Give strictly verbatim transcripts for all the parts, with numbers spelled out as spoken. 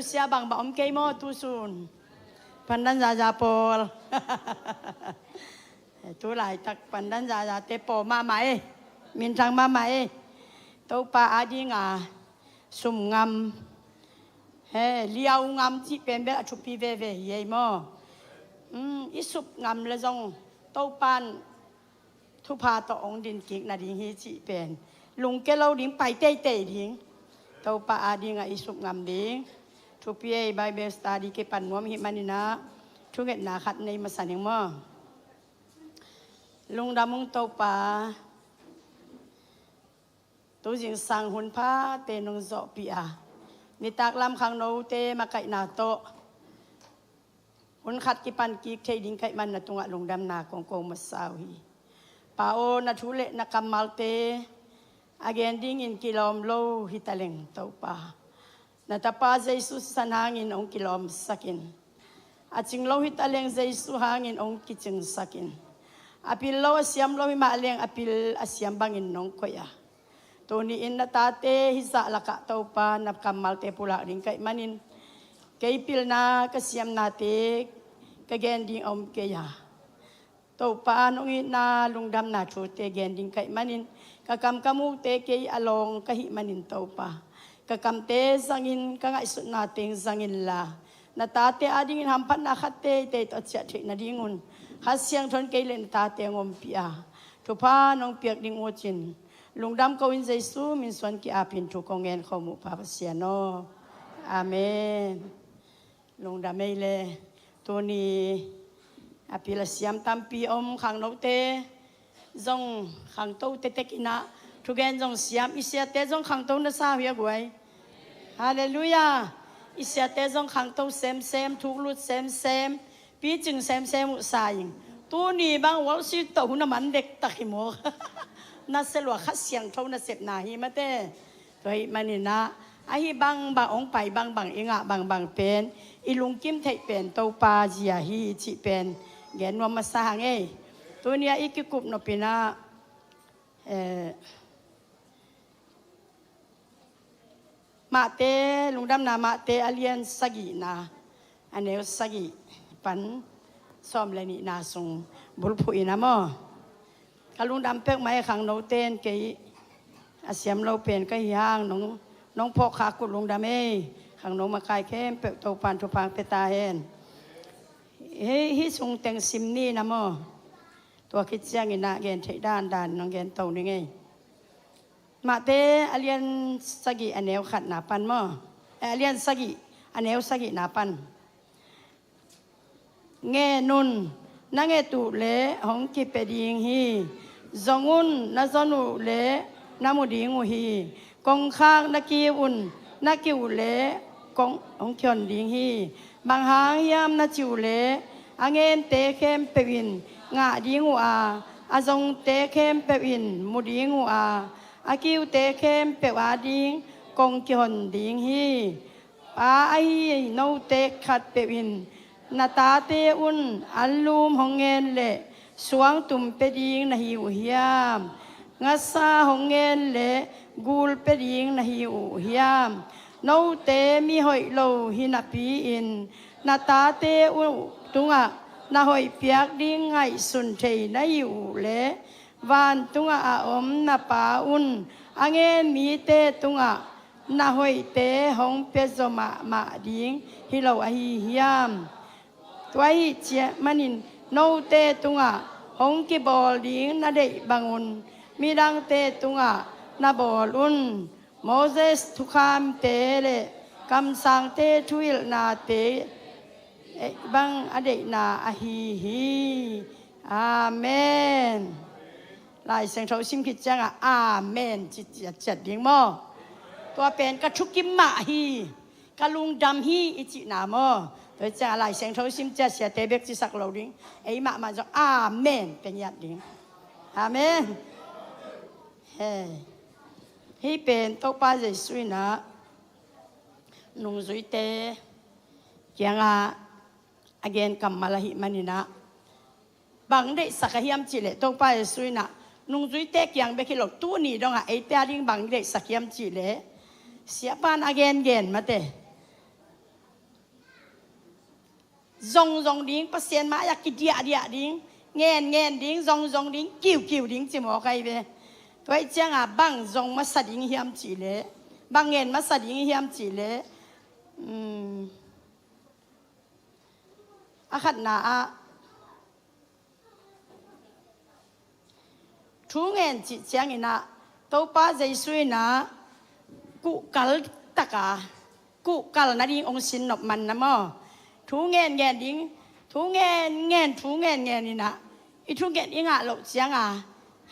Sia bangbang om kei maw tusun? Pandan zaza pawl. Tu laitak pandan zazate pawl mahmah ei. Minthang mahmah ei. Topa adinga sum ngam, he, liau ngam cih pen bel a thupi veve hi ei maw? Hmm, i sup ngam le zong Topan thupha tawh hong din kik nading hi cih pen lungke lo ding, pai teitei ding. Topa adinga i sup ngam ding thupi ei. Bible study kipan nuam hih maninah thungetna khat nei masa ning maw? Lungdam ung Topa, tu zingsang hun phate nong zawhpih a, nitak lam khangnote makaihna tawh hun khat kipan kik thei ding ka hih man na tungah lungdamna kong ko masa uh hi. Pa aw, na thu le na kammalte a gen dingin kilawm lo hi taleng Topa, na Tapa Jesu sisan hangin hong kilawmsakin, a cing lo hi taleng Jesu hangin hong kicingsakin, a pil lo a siam lo hi mah leng a pil a siam bangin nong koih a, tuni-in na tate hizah lakah Topa na kammalte pulak ding ka hih manin kei pilna ka siamnate ka gen ding a om kei a, Topa nong itna lungdamna thute gen ding ka hih manin ka kam ka mukte kei a lawng ka hih manin Topa, ka kamte zangin ka ngaihsutna teng zangin la, na tate adingin hamphatna khat teitei tawh ciah theih nadingun Kha Siangtho in kei le na tate hong ompih a, thupha nong piak ding uh cin lungdam ko-in Jesu min suan ki-apin thu kong ngen khawm uh Pa Pasian aw. Amen. Lungdam ei le. Tuni a pil a siam tampi om khangnote zong khangto tetek inah thugen zong siam, i siate zong khangto na sa uh hia guai? Halleluiah. I siate zong khangto semsem, thuklut semsem, picing semsem uh sa ing. Tuni bang worship tawh hun a man dektak hi maw? Na sia lua Kha Siangtho na sepna hi mate. Tua hih maninah ahi bangbang hong pai bangbang i ngah bangbang pen i lungkim theih pen Topa zia hi cih pen gen nuam masa hang ei. Tuni a i kikup nopinah, eh, Mate, lungdamna Mate a lian sagihna a neu sagih pan sawm le nihna sung bulphuh in a maw? Ka lungdam peuhmah e khangnote in kei a siam lo pen ka hi hang nong, nong phawk khak uh lungdam ei. Khangno makai khempeuh Topan thupha pia ta hen. Hih, hih sung teng sim ni na maw? Tua khit ciangin ah gen theih dandan nong gen to ning ei. Mate a lian sagih a neu khatna pan maw? Eh, a lian sagih a neu sagihna pan. Ngen un, na nget uh leh hong kipia ding hi. Zong un, na zon uh leh na mu ding uh hi. Kongkhak na kiu un, na kiu uh leh kong hong kihon ding hi. Bang hang hiam na cih uh leh a ngente khempeuh in ngah ding uh a, a zongte khempeuh in mu ding uh a, a kiute khempeuh ading kong kihon ding hi. Pa ahi note khatpeuh in na tate un anlum hong ngen leh suangtum pia ding na hi uh hiam? Ngasa hong ngen leh gul pia ding na hi uh hiam? Note mihoih lo hi napi-in na tate uh tungah na hoih piak ding ngaihsun thei na hi uh leh vantungah a om na Pa un a ngen mite tungah na hoihte hong piazaw mahmah ding hi lo ahi hiam? Tua ahih ciang manin note tungah hong kibawl ding na deih bangun midangte tungah na bawl un. Moses thukhamte le kamsangte thuhilhnate bang a deihna ahi hi. Amen. Lai Siangtho sim khit ciangah amen ci ciatciat ding maw? Tua pen ka thukim mah hi, ka lungdam hi i cihna maw? Tua hi ciangah Lai Siangtho sim ciat siate bek cisak lo ding, ei mahmah zong amen pia ngiat ding. Amen. He. Hih pen Topa Jesu inah nungzuite kiangah a gen kammal ahih maninah bang deihsak a hiam cihleh Topa Jesu inah nungzuite kiang bek hi lo, tuni dongah eite ading bang deihsak hiam cihleh siapan a gengen mate. Zongzong ding, Pasian mai-ah kidiahdiah ding, ngenngen ding, zongzong ding, kiukiu ding ci mawk ahi ve. Tua ih cianga bang zong masa ding hiam cihleh, bang ngen masa ding hiam cihleh, um, a khatna ah thu ngen cih cianginah Topa Jesu inah kuhkal taka kuhkal nading hong sin nop man na maw? Thu ngen ngen ding, thu ngen ngen, thu ngen ngen inah i thunget i ngah loh cianga,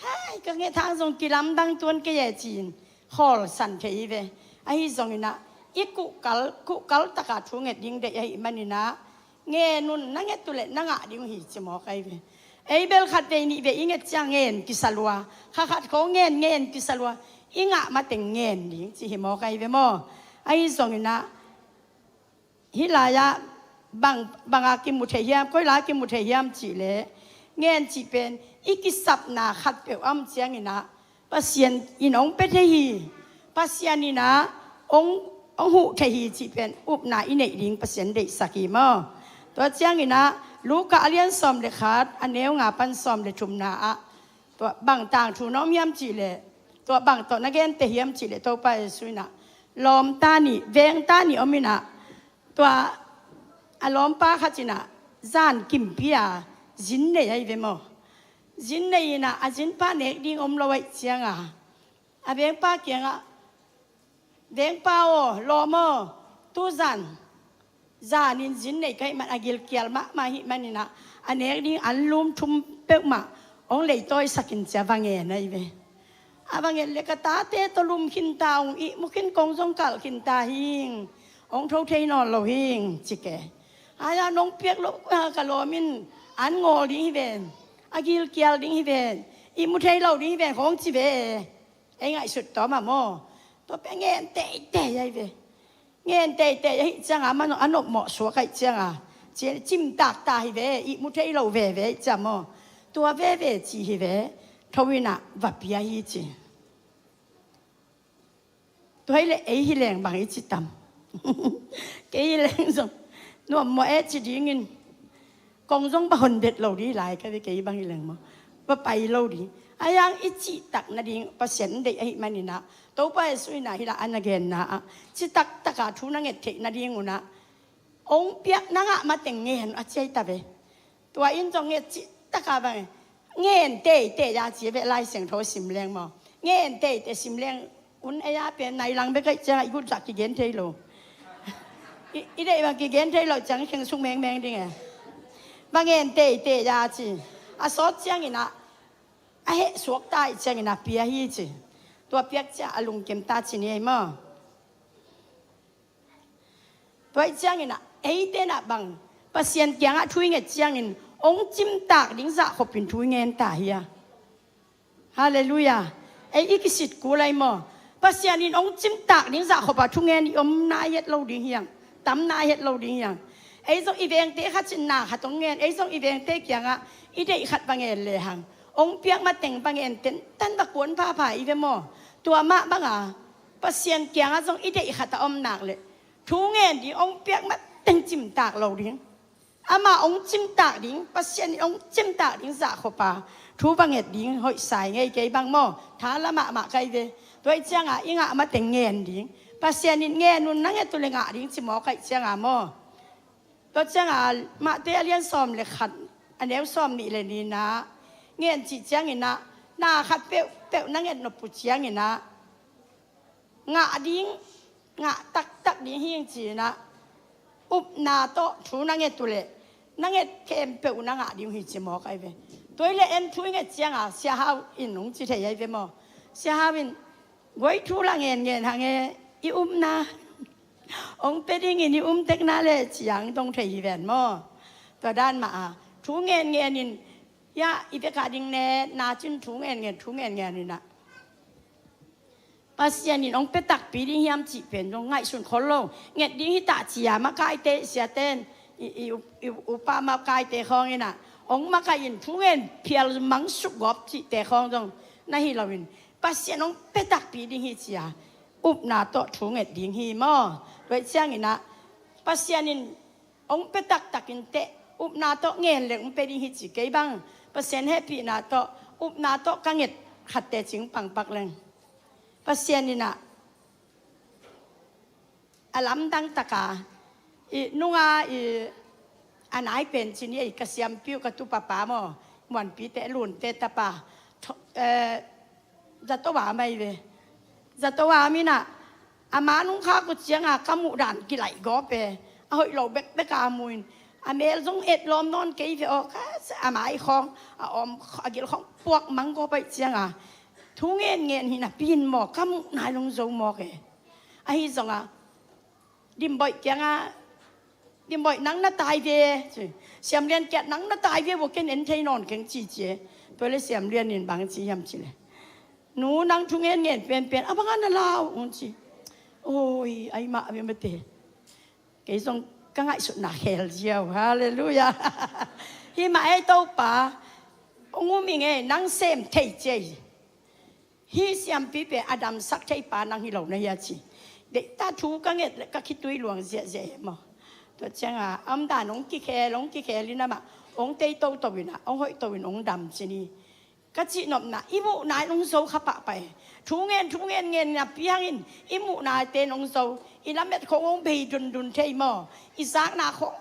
hai, ka nget hang zong kilamdang tuan kei e ci-in khawlsan thei hi ve. Ahi zonginah i kuhkal, kuhkal taka thunget ding deih ahih maninah ngen un, na nget uhleh na ngah ding uh hi ci mawk ahi ve. Ei bel khatvei nihvei i nget ciang ngen kisa lua, kha khat kho ngen ngen kisa lua, i ngah mateng ngen ding ci hi mawk ahi ve maw? Ahi zonginah hih lai-ah bang, banga kimu thei hiam, koi lai kimu thei hiam cihleh, ngen cih pen i kisapna khatpeuh a om cianginah Pasian in hong pia thei hi. Pasian inah hong, hong huh thei hi cih pen upna i neih ding Pasian deihsak hi maw? Tua cianginah Luka a lian sawm le khat, a neu nga pan sawm le thumna ah tua bang tangthu na om hiam cihleh, tua bang tawh na gente hiam cihleh, Topa Jesu inah lawmta nih, vengta nih om inah, tua a lawmpa khat inah zan kimpi a zin nei ahi ve maw? Zin nei inah a zinpa nek ding om lo ahih cianga a vengpa kiangah, vengpa aw, lawm aw, tuzan zanin zin nei ka hih man, a gilkial mahmah ahih maninah a nek ding anlum thum peuhmah hong leitawisakin cia va ngen ahi ve. A va nget le ka tate tawh lum khinta ung, ihmu khin kong zong kalh khinta hing, hong tho thei nawn lo hing ci ke. Aia nong piak loh ka lawm in an ngawl ding hi ven, a gilkial ding hi ven, ihmu thei lo ding hi ven khong ci ve. Ei ngaihsut tawm a maw? Tua pia ngen teitei ahi ve. Ngen teitei ahih cianga man a nopmawh suak ahih cianga cimtak ta hi ve, ihmu thei lo veve ahih ciang maw? Tua veve ci hi ve. Tho inah va pia hi ci. Tua hileh ei hileng bang i ci tam? Kei hileng zong nuam mawh e ci dingin kong zong va hon bet lo dih lai ka ve, kei bang hileng maw? Va pai lo dih. A yang i cihtak nading Pasian deih ahih maninah Topa Jesu inah hilai a na genna ah citak taka thu na nget theih nadingunah hong piak na ngah mateng ngen a ciai ta ve. Tua in zong nget cih taka bang ngen teitei a ci ve, Lai Siangtho sim leng maw? Ngen teitei sim leng un ei a pen nai lang bek ahih ciangah i gutzah kigen thei lo. I, i deih bang kigen thei lo ciang i kheng suk mengmeng ding e. Bang ngen teitei a ci. A sawt cianginah a heh suak ta ahih cianginah pia hi ci. Tua piak ciah a lungkim ta ci ni ei maw? Tua ih cianginah eite nah bang Pasian kiangah thu i nget ciangin hong cimtak ding zahkhopin thu i ngen ta hi a. Halleluiah. Ei i kisit kul ai maw? Pasian in hong cimtak ding zahkhopa thungen i om nai het lo ding hiang, tam nai het lo ding hiang. Ei zong i vengte khat cin na khat hong ngen, ei zong i vengte kiangah i deih khat va ngen lehang hong piak mateng va ngen tentan va kuan phapha i ve maw? Tua mah banga Pasian kiangah zong i deih khat a om nak leh thu ngen ding hong piak mateng cimtak lo ding. Amah hong cimtak ding, Pasian in hong cimtak ding zahkhopa thu va nget ding hoihsa i ngei kei bang maw? Tha la mahmah kai ve. Tua ih cianga i ngah mateng ngen ding. Pasian in ngen un na nget uh le ngah ding ci mawk ahih cianga maw? Tua cianga Matthai a lian sawm le khat, a neu sawm nih le ninah ngen cih cianginah na khat peuhpeuh na nget nop uh cianginah ngah ding, ngah taktak ding hing cinah upna tawh thu na nget uhleh na nget khempeuh uh na ngah ding uh hi ci mawk ahi ve. Tua hileh en thu i nget cianga Sia Hau in hong ci thei ahi ve maw? Sia Hau in guai thu la ngen ngen hang e, i upna hong pia dingin i um tekna le ciang dong thei hi ven maw? Tua dan mah a thu ngen ngen in, ya, i veka ding ne na cin thu ngen ngen, thu ngen ngen inah Pasian in hong pia takpi ding hiam cih pen zong ngaihsun khol lo. Nget ding hi tah cia makaite, siaten i, i, i upa makaite khawng inah hong makaih in thu ngen phial mang suk gawp cihte khawng zong na hi loin Pasian hong pia takpi ding hi cia upna tawh thu nget ding hi maw? Tua ih cianginah Pasian in Hong pia taktak inteh, upna tawh ngen leng hong pia ding hi ci kei bang. Pasian hehpihna tawh, upna tawh ka nget khatte cing pangpak leng. Pasian in ah, a lamdang taka, i nunga i a nai pen ci ni ei, ka siampi uh ka tupapa maw, Muanpite Lunte tapa, tho-, eh, zato a mai ve. Zato a mi in ah, ama nungkhak uh cianga ka muh dan kilaih gawp e. A hoih lo bekbek a mu in, a mel zong et lawm nawn kei ve aw, ka, a mai khawng, a om, a gil khawng puak mang gawp ahih cianga, thu ngen ngen hi napi in maw, ka muh nai lung zo mawk e. Ahi zonga, Dimboih kianga, Dimboih nang na tai ve, ci. Siamlian kiat nang na tai ve, vua ken en thei nawn keng ci ci e. Tua le Siamlian in bang ci hiam ci le, nu nang thu ngen ngen penpen, a bang a na lau, un ci. Oi, ai mah ve mate. Kei zong ka ngaihsutna khel ziau. Halleluiah. Hi mah ei Topa, hong um ing ei, nang sem thei ci ei. Hih siampi pen a damsak thei pa nang hi lo na hia ci. Deihta thu ka nget le ka khitui luang ziahziah e maw. Tua cianga a omdan hong kikhel, hong kikhel in amah hong tei toto in ah, hong hoih to in hong dam ci ni. Ka cihnopna, i muhna in hong zo kha pahpah e. Thu ngen, thu ngen ngen napi hangin i muhnate in hong zo. I lamet khong hong bei dundun thei maw. I zakna khong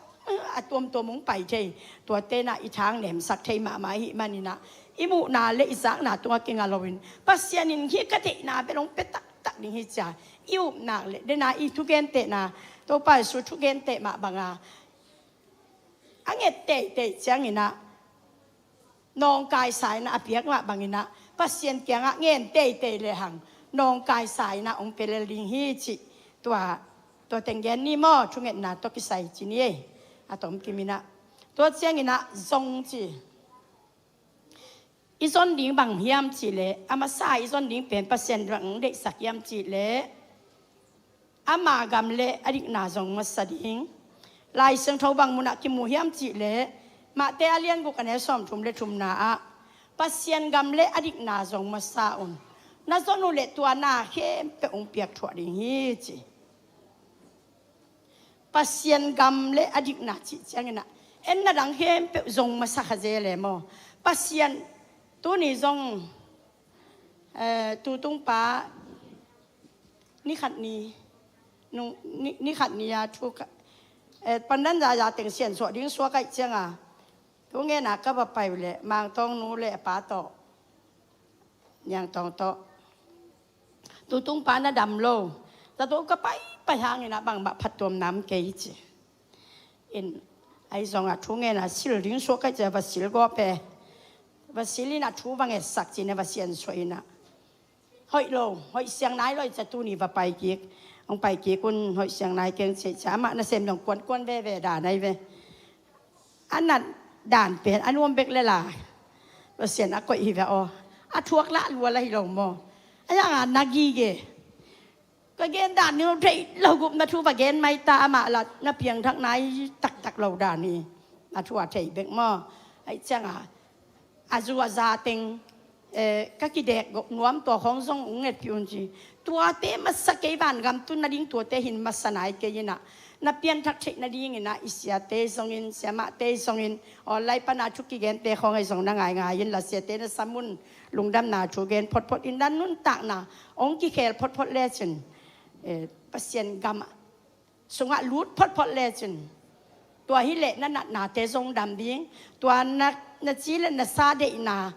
a tuamtuam hong pai thei. Tuate in ah i thang nemsak thei mahmah ahih manin ah, i muhna le i zakna tungah kinga loin, Pasian in hih ka deihna bel hong pia taktak ding hi cia i upna le dena i thugentehna, Topa Jesu thugenteh mah banga a nget teitei ciangin ah, nawngkaisa in ah a piak mah bangin ah Pasian kiangah ngen teitei lehang nawngkaisa in ah hong pia lel ding hi cih. Tua, tua teng gen ni maw, thungetna tawh kisai ci ni ei. A tomkim in ah, tua ciangin ah zong ci. I zon ding bang hiam cih leh, a masa i zon ding pen Pasian bang hong deihsak hiam cih leh, ama gam le a dikna zong masa ding. Lai Siangtho bang munah kimu hiam cih leh, Mate a lian guk a neu sawmthum le thumna ah, Pasian gam le a dikna zong masa un. Na zon uh leh tua na khempeuh hong piak thuah ding hi ci. Pasian gam le a dikna cih ciangin ah, en na dang khempeuh zong masa kha zel e maw. Pasian, tuni zong, eh, tutung pa, ni khat ni, nung, ni, ni khat ni a thu ka, eh, pandan zaza teng siansuah ding suak ahih cianga, thu ngen a ka va pai uh leh, Mangtawng nu le a pa tawh, Niangtawng tawh, tutung pa na dam lo. Zato ka paipai hangin ah bangmah phattuamna om kei ci. In, ahi zongah thu ngen a sil ding suak ahih ciah va sil gawp e. Va sil in ah thu va ngetsak ci-in ah va siansuah in ah. Hoih lo, hoih siang nai lo ahih ciah tuni va pai kik. Hong pai kik un, hoih siang nai keng ci-a, amah nasem dong kuankuan veve dan ahi ve. A nat dan pen a nuam bek le la, Pasian a koih hi ve aw. A thuak lah lua lah hi lo maw. A yang a na gige. Ka gen dan ding lo thei lo, gupna thu va gen mai ta, amah la na piangthak nai taktak lo dan hi. A thu a thei bek maw. Ahi cianga a zu a za teng, eh, ka kidek gawh nuam tua khawng zong hong ngetpih un ci. Tuate masa kei, vangam tun nading tuate hin masa nai kei in ah, na pianthak theih nadingin ah i siate zongin, siamahte zongin, online pana thu kigente khawng ahi zong na ngaingai inla, siate na sam un, lungdamna thu gen photphot in, na nuntakna hong kikhel photphot lecin, eh, Pasian gam sungah lut photphot lecin, tua hileh na natnate zong dam ding, tua na, na ci le na sa deihna,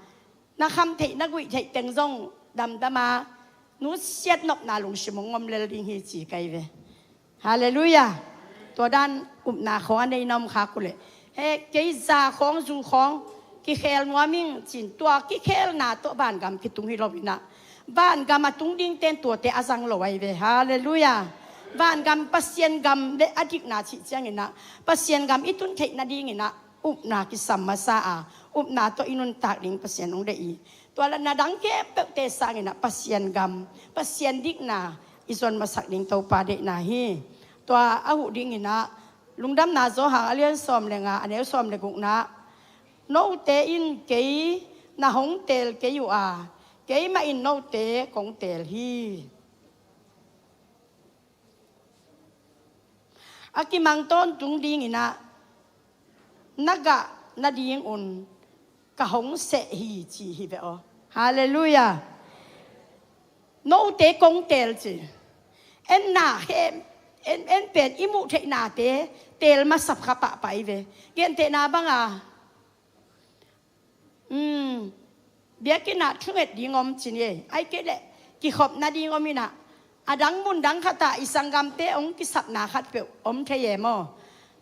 na kham theih na guih theih teng zong damdam a, nusiat nopna lungsim hong om lel ding hi ci ka hi ve. Halleluiah. Tua dan upna khawng a nei na om khak uh leh, he, kei za khawng zu khawng kikhel nuam ing ci-in, tua kikhelna tawh vangam kitung hi lo in ah, vangam a tung dingte in tuate a zang lo ahi ve. Halleluiah. Vangam, Pasian gam le a dikna cih ciangin ah, Pasian gam i tun theih nadingin ah upna kisam masa a, upna tawh i nuntak ding Pasian hong deih hi. Tua la na dang khempeuhte sangin ah Pasian gam, Pasian dikna i zon masak ding Topa deihna hi. Tua a huh dingin ah, Lungdamna Johan a lian sawm le nga, a neu sawm le gukna, note in kei na hong teel kei uh a, keimah in note kong teel hi. A kimang tawntung dingin ah na gah nadingun ka hong seh hi, ci hi ve aw. Halleluiah. Note kong teel ci. En na hem, en, en pen i muh theihnate teel masa kha pahpah hi ve. Gentehna banga, um, biakinn ah thunget ding om ci ni ei. Ahih kei leh kikhopna ding om in ah, a dang mun dang khat ah i sanggamte hong kisapna khatpeuh om thei e maw.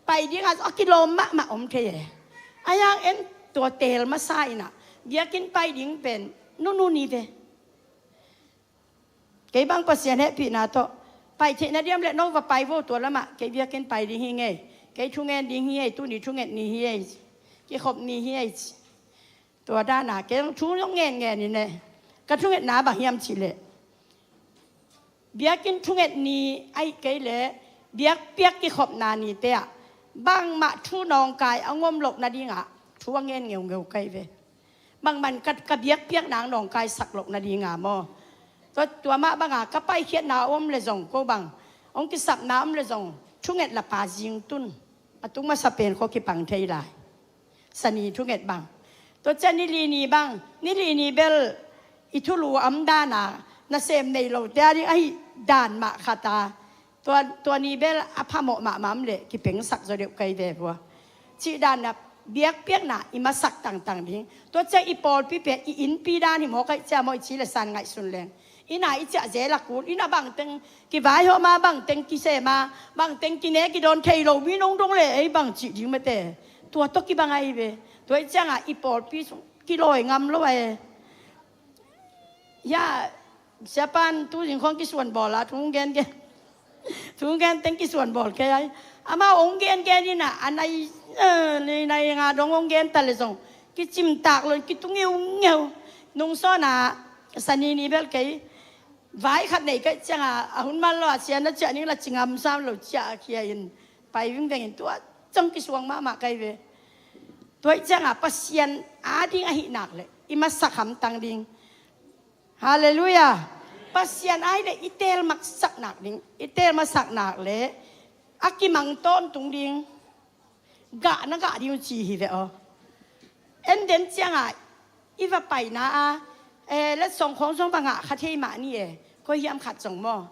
Pai dingah a kilawm mahmah om thei e. Ahi hang en tua teel masa in ah biakinn pai ding pen nunun hi ve. Kei bang Pasian hehpihna tawh pai theihna diam leh no va pai vo, tua lamah kei biakinn pai ding hi ngei, kei thungen ding hi ei, tuni thunget ni hi ei, kikhop ni hi ei, ci. Tua dana kei thu zong ngenngen in e. Ka thungetna bang hiam cih leh, biakinn thunget ni ahih kei leh biakpiak kikhopna nite ah bangmah thu nawngkai a ngom loh nadingah thu a ngen ngeungeu ka hi ve. Bangmah in ka, ka biakpiakna hong nawngkaisak loh nadinga maw. Tua, tua mah banga ka paikhiatna om leh zong, ko bang hong kisapna om leh zong, thunget la pa zingtun a tung masa pen kho kipang thei lai. Sani thunget bang. Tua ciang ni li ni bang, ni li ni bel i thulu a om dana nasem nei lote a ding ahih dan mah khat a, tua, tua ni bel a phamawh mahmah om leh kipengsak zaw deuh ka hi ve vua. Cih dan a biakpiakna i masak tangtang ding. Tua ciang i pawlpi pen i innpi dan hi maw, ka hih ciang maw, i ci leh san ngaihsun leng. Inn ah i ciah zel a kul, inn ah bangteng kivaihawm a, bangteng kisem a, bangteng kine kidawn thei lo mi nong dong leh ei bang cih ding mate. Tua tawh kibang ahi ve. Tua hih ciangah i pawlpi sung kilawi ngam lo a e. Ya, siapan tu zing khong kisuan bawl a, thu hong gen gen. Thu hong gen teng kisuan bawl kei ai. Amau hong gen gen in ah, a nai, eh, nai, nai nga dong hong gen ta leh zong kicimtak lo, kitung ngeungeu. Nungsawn ah, sani ni bel kei vai khat nei ka hih ciangah, a hun man lo a sia na ciah ning la ci ngam sam lo ciah a khia in pai vingveng in tua zong kisuang mahmah ka hi ve. Tua hih ciangah Pasian a ding ahih nak leh i masak hamtang ding. Halleluiah. Pasian a hih leh i teel masak nak ding. I teel masak nak leh a kimang tawntung ding. Gah na gah ding uh ci hi ve aw. En den ciangah i va paina a, eh, letsong khawng zong va ngah kha thei mah ni e. Koi hiam khat zong maw.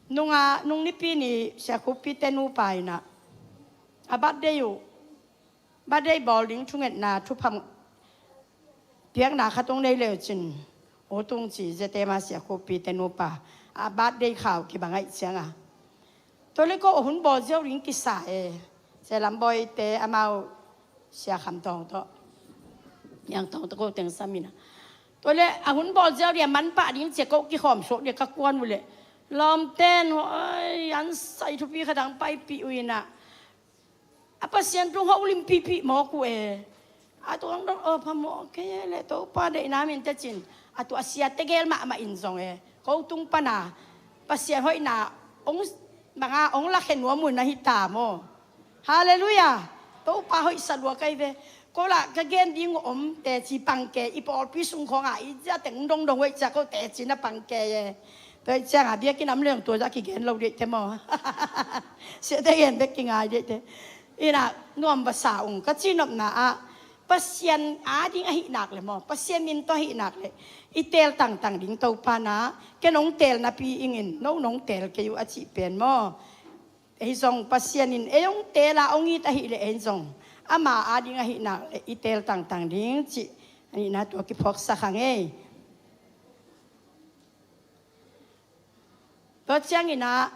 Nunga, nung Nipi ni Sia Khup Pi te nupa in ah, a birthday uh, birthday bawl ding thungetna thupha piakna khat hong nei leu cin, U Tung ci, Zetema Sia Khup Pi te nupa, a birthday khau kibang ahih cianga. Tua leh ko a hun bawl ziau ding kisa e. Sia Lam Bawi te amau Sia Kham Tawng tawh, Niang Tawng tawh ko teng sam in ah. Tua leh a hun bawl ziau ding a manpah ding ci a ko kikhawm suak ding ka kuan uh leh, lawmten, oi, an sai thupi khat hong paipih uh in ah, a Pasian tung holimpipi mawk uh e. A tung hong dong, oh, phamawh kei e leh Topa deihna min te cin. A tua a sia tegel mahmah in zong e, ko tung pana Pasian hoihna hong, banga hong lakhe nuam uh na hi ta maw. Halleluiah. Topa hoihsa lua ka hi ve. Ko lah ka gen ding uh om, teci pangke, i pawlpi sung khawngah i zia teng dongdong uh ahih ciang ko teci na pangke e. Tua ahih ciangah biakinn a om leng tua zah kigen lo dih te maw. Siate gen bek kingai dih te. Inah nuam va sa ung, ka cihnopna ah Pasian a ding ahih nak leh maw, Pasian min tawh ahih nak leh i teel tangtang ding Topa na, ken hong teel napi ingin no nong teel kei uh a cih pen maw. Ei zong Pasian in ei hong teel a hong it ahih leh ei zong ama a ding ahih nak leh i teel tangtang ding cih a nihna tua kiphawksak hang ei. Tua ciangin ah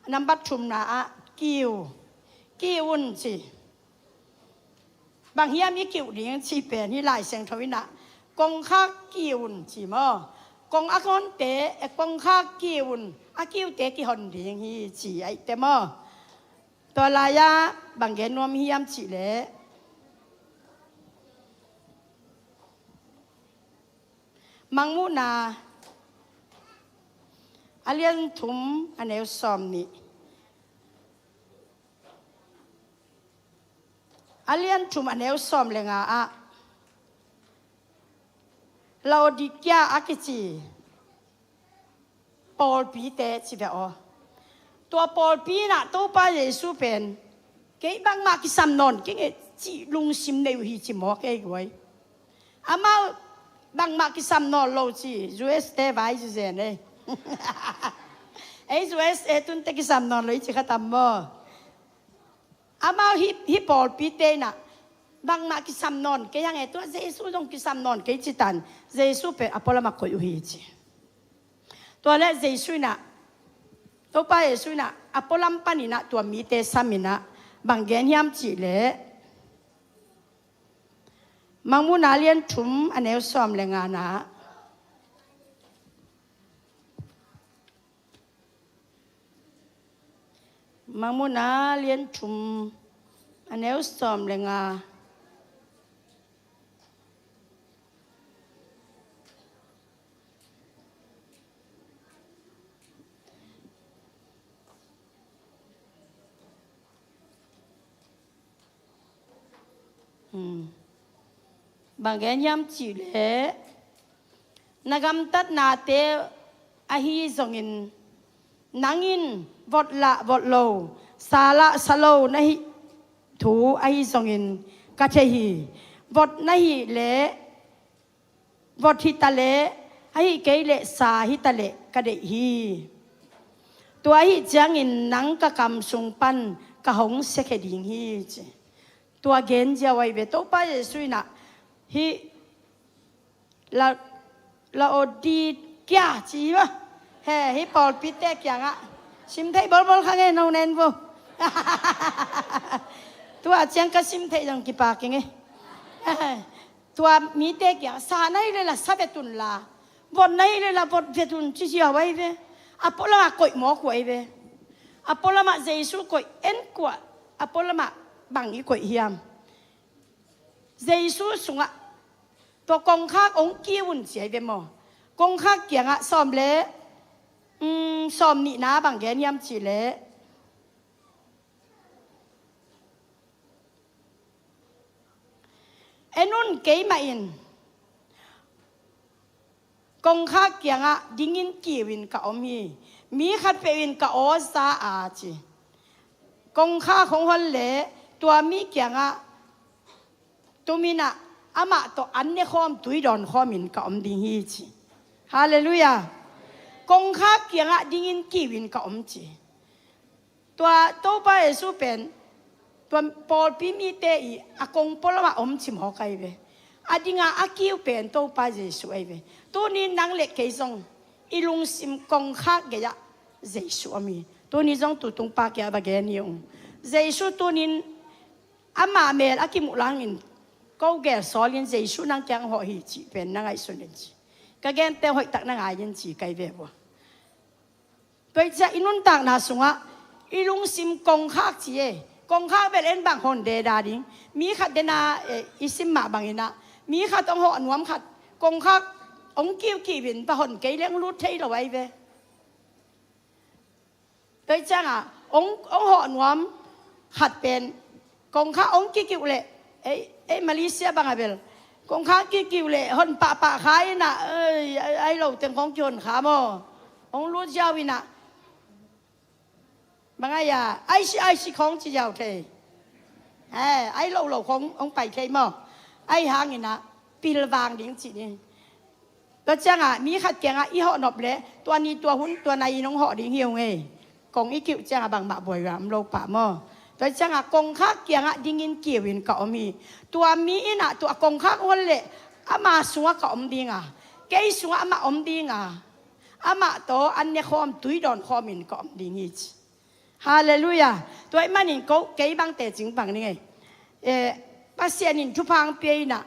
nambat thumna ah kiu, kiu un ci. Bang hiam i kiuh ding cih pen hih Lai Siangtho in ah kongkhak kiu un ci maw. Kong a honte, eh, kongkhak kiu un, a kiute kihon ding hi ci ahih teh maw. Tua lai-ah bang gen nuam hiam cih leh Mangmuhna a lian thum a neu sawm nih, a lian thum a neu sawm le nga ah Laodikia a kici pawlpite ci ve aw. Tua pawlpi inah Topa Jesu pen kei bangmah kisam nawn kei ing e cih lungsim nei uh hi ci mawk ei guai. Amau bangmah kisam nawn lo ci U S te vai ci zen ei. Ei U S te tunte kisam nawn lo i ci khatam maw? Amau hih, hih pawlpite inah bangmah kisam nawn kei hang e, tua Jesu zong kisam nawn kei ci tan. Jesu pen a pualamah koih uh hi ci. Tua leh Jesu inah, Topa Jesu inah a pualam paninah tua mite sam inah bang gen hiam cih leh, Mangmuhna lian thum a neu sawm le nga na. Mangmuhna lian thum a neu sawm le nga. Hmm. Bang gen hiam cih leh, na gamtatnate ahi zongin, nang in vot lah vot lo, sa lah sa lo na hih thu ahi zongin ka thei hi. Vot na hih leh vot hi ta leh, ahih kei leh sa hi ta leh ka deih hi. Tua ahih ciangin nang ka kam sung pan ka hong siakhia ding hi ci. Tua gen ziau ahi ve. Topa Jesu inah hih La, Laodikia ci hi maw? He, hih pawlpite kiangah sim theih bolbol kha nge, no nen vo. Tua ciang ka sim theih zong kipak ing e. Tua mite kiangah sa na hih leh la sa vet un la, vot na hih leh la vot vet un ci ziau ahi ve. A pualamah koih mawk uh ahi ve. A pualamah Jesu koih en kuah, a pualamah bang i koih hiam? Jesu sungah tua kongkhak hong kiu un ci ahi ve maw? Kongkhak kiangah sawm le, mm, sawm nihna bang gen hiam cih leh, en un, keimah in kongkhak kiangah dingin kiu in ka om hi. Mi khatpeuh in ka aw za a ci. Kongkhak hong hon leh tua mi kiangah tum inah amah tawh an nekhawm tui dawnkhawm in ka om ding hi ci. Halleluiah. Kongkhak kiangah dingin kiu in ka om ci. Tua Topa Jesu pen tua pawlpi mite i a kong pualamah om ci mawk ahi ve. A dinga a kiu pen Topa Jesu ahi ve. Tuni nang le kei zong i lungsim kongkhak gei-ah Jesu om hi. Tuni zong tutung pa kiangah va gen hi ung. Jesu tunin ama mel a kimuh langin ko gel sawlin Jesu nang kiang hawh hi cih pen na ngaihsun in ci. Ka gente hoihtak na ngai in ci kai ve vua. Tua i ciah i nuntakna sungah i lungsim kongkhak ci e. Kongkhak bel en bang hon deda ding. Mi khat dena, eh, i sim mah banginah mi khat hong hawh nuam khat kongkhak hong kiukiu in va hon kei leng lut thei lo ahi ve. Tua i ciangah hong, hong hawh nuam khat pen kongkhak hong kikiuh leh, ei, ei Malaysia bangah bel kongkhak kikiuh leh hon pahpah kha inah, ei, ai, ai lo teng khong kihon kha maw? Hong lut ziau inah bang ai a, ai si, ai si khong ci ziau thei. Eh, ai lo lo khong hong pai thei maw? Ai hanginah pilvang ding ci ni. Tua ciangah mi khat kiangah i hawh nop leh tua ni tua hun tua nai in hong hawh ding hi ung ei. Kong i kiuh ciangah bangmah buai uh a om lo pah maw? Tua ciangah kongkhak kiangah dingin kiu in ka om hi. Tua mi inah tua kongkhak hon leh ama sungah ka om dinga, kei sungah amah om dinga, amah tawh an nekhawm tui dawnkhawm in ka om ding hi ci. Halleluiah. Tua ih manin ko kei bang tecing bang ning ei. Eh, Pasian in thupha hong pia inah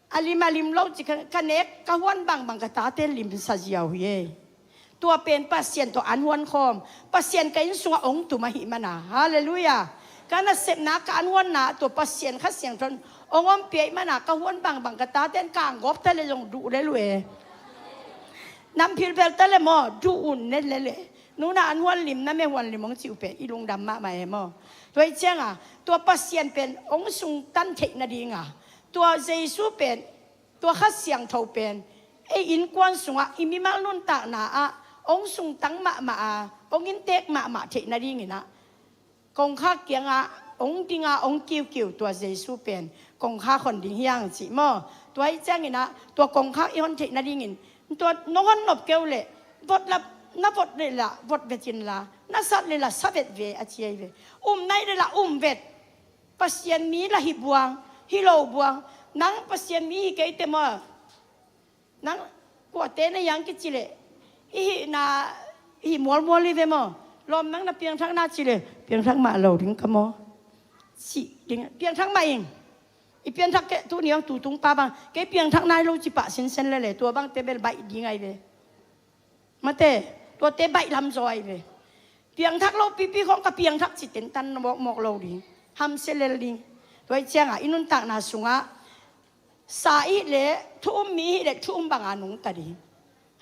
a lim a lim lo ci ka, ka nek ka huan bangbang ka tate limsa ziau hi e. Tua pen Pasian tawh an huan khawm, Pasian ka inn sungah hong tum ahih mana. Halleluiah. Ka nasepna ka an huanna tua Pasian Kha Siangtho in hong ompih ahih mana ka huan bangbang ka tate in kang gawp ta le zong duh lel uh e. Nam philbel ta le maw, duh un ne lel e. Nuna an huan lim, na me huan lim hong cih uh pen i lungdam mahmah e maw? Tua ih cianga tua Pasian pen hong sungtan theih nadinga tua Jesu pen, tua Kha Siangtho pen ei innkuan sungah i mimal nuntakna ah hong sungtang mahmah a, Hong inntek mahmah theih nadingin ah, kongkhak kiangah hong dinga hong kiukiu tua Jesu pen kongkhak hon ding hi hang cih maw? Tua ahih ciangin ah tua kongkhak i hon theih nadingin, tua nong hon nop kei uh leh, vot la, na vot leh lah vot vet inla, na sat leh lah sa vet ve a ci ahi ve. Um nai leh lah um vet. Pasian mi lah hi buang, hi lo buang. Nang Pasian mi hi kei teh maw? Nang kuate na hi hang kici leh, i hihna, i hih mualmual hi ve maw? Lawm, nang na piangthak na ci leh, piangthak mah lo ding ka maw? Cih ding, piangthak mah ing. I piangthak kei, tuni hong tutung pa bang, kei piangthak nai lo ci pah sinsen lel e, tua bangte bel baih ding ahi ve. Mate, tuate baih lam zaw ahi ve. Piangthak lo pipi khong ka piangthak ci tentan mawkmawk lo ding. Hamsia lel ding. Tua ahih ciangah i nuntakna sungah sa i hih leh thu um, mi i hih leh thu um banga nungta ding.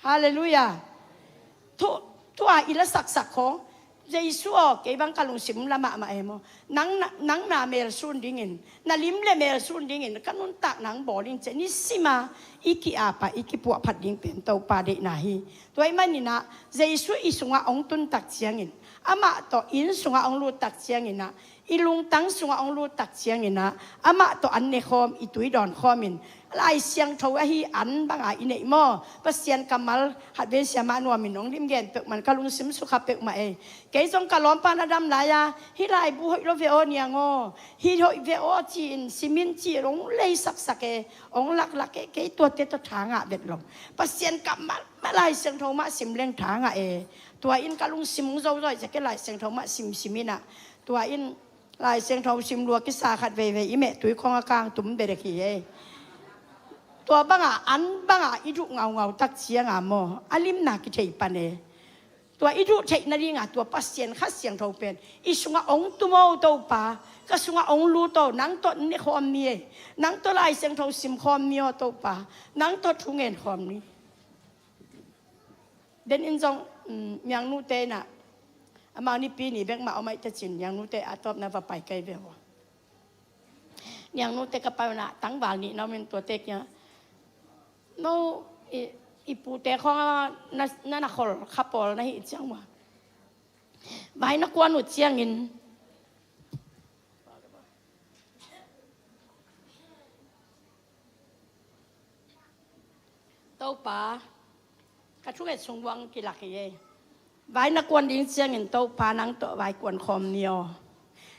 Halleluiah. Thu, thu a i la saksak khong, Jesu aw, kei bang ka lungsim la mahmah e maw? Nang na, nang na melsun dingin, na lim leh melsun dingin ka nuntakna hong bawl ing ci-a nisima i ki-ap a, i kipuahphat ding pen Topa deihna hi. Tua ahih manin ah Jesu i sungah hong tun tak ciangin, amah tawh inn sungah hong lut tak ciangin ah, i lungtang sungah hong lut tak ciangin ah, amah tawh an ne khawm, i tui dawn khawmin, Lai Siangtho ahi an banga i neih maw? Pasian kammal, khatvei siamah nuamin hong lim gen peuhmah in ka lungsim sukha peuhmah ei. Kei zong ka lawmpa na dam lai-a, hih laibu hoih lo ve aw niang aw, hih hoih ve aw ci-in, simin ci-in hong leisaksak e, hong laklak e, kei tuate tawh tha ngah vet lo. Pasian kammal mah, Lai Siangtho mah sim leng tha ngah e. Tua in ka lungsim hong zozawi cia kei, Lai Siangtho mah simsim in ah. Tua in Lai Siangtho sim lua kisa khat veivei i mehtui khawng a kang tum beidek hi ei. Tua banga, an banga i duh ngaungau tak cianga maw, a limna kithei pan e. Tua i duh theih nadinga tua Pasian Kha Siangtho pen i sungah hong tum aw Topa, ka sungah hong lut aw, nang tawh ne khawm ni ei, nang tawh Lai Siangtho sim khawm ni aw Topa, nang tawh thu ngen khawm ni. Den in zong, um, Niangnute in ah, amau Nipi ni bek mah om ahih teh cin, Niangnute a tawpna va pai kei ve aw. Niangnute ka pai un ah, tangval nih na om in, tuate kiangah, no, i, i pute khawng na, na, na khol kha pawl na hih ciang ua, vai na kuan uh ciangin, Topa, ka thunget sung buang kilak hi ei. Vai na kuan ding ciangin Topa nang tawh vai kuan khawm ni aw.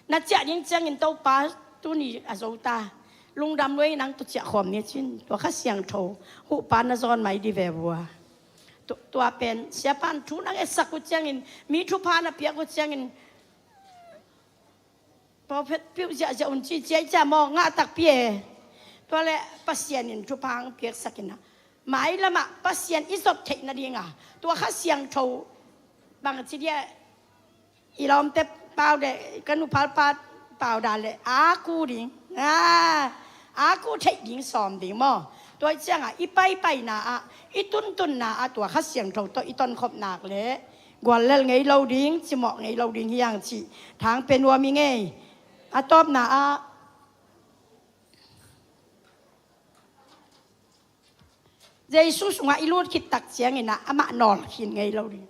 Na ciah ding ciangin Topa tuni a zo ta, lungdam lua in nang tawh ciah khawm ni cin, tua Kha Siangtho huhpa na zawn mai di ve vua. Tu-, tua pen siapan thu nang etsak uh ciangin, mi thupha na piak uh ciangin, prophet piuh ziahziah un ci ciai cia maw, ngah takpi e. Tua leh Pasian in thupha hong piaksak in ah, mailamah Pasian i zot theih nadinga tua Kha Siangtho bang ci dia, i lawmte pau leh ka nuphalpa pau dan leh a ku ding, a, a ku theih ding sawm ding maw? Tua ih ciangah i paipaina ah, i tuntunna ah tua Kha Siangtho tawh i tonkhop nak leh gual lel ngei lo ding, cimawh ngei lo ding hi hang cih thang pe nuam i ngei. A tawpna ah, Jesu sungah i lut khit tak ciangin ah amah nawl khin ngei lo ding.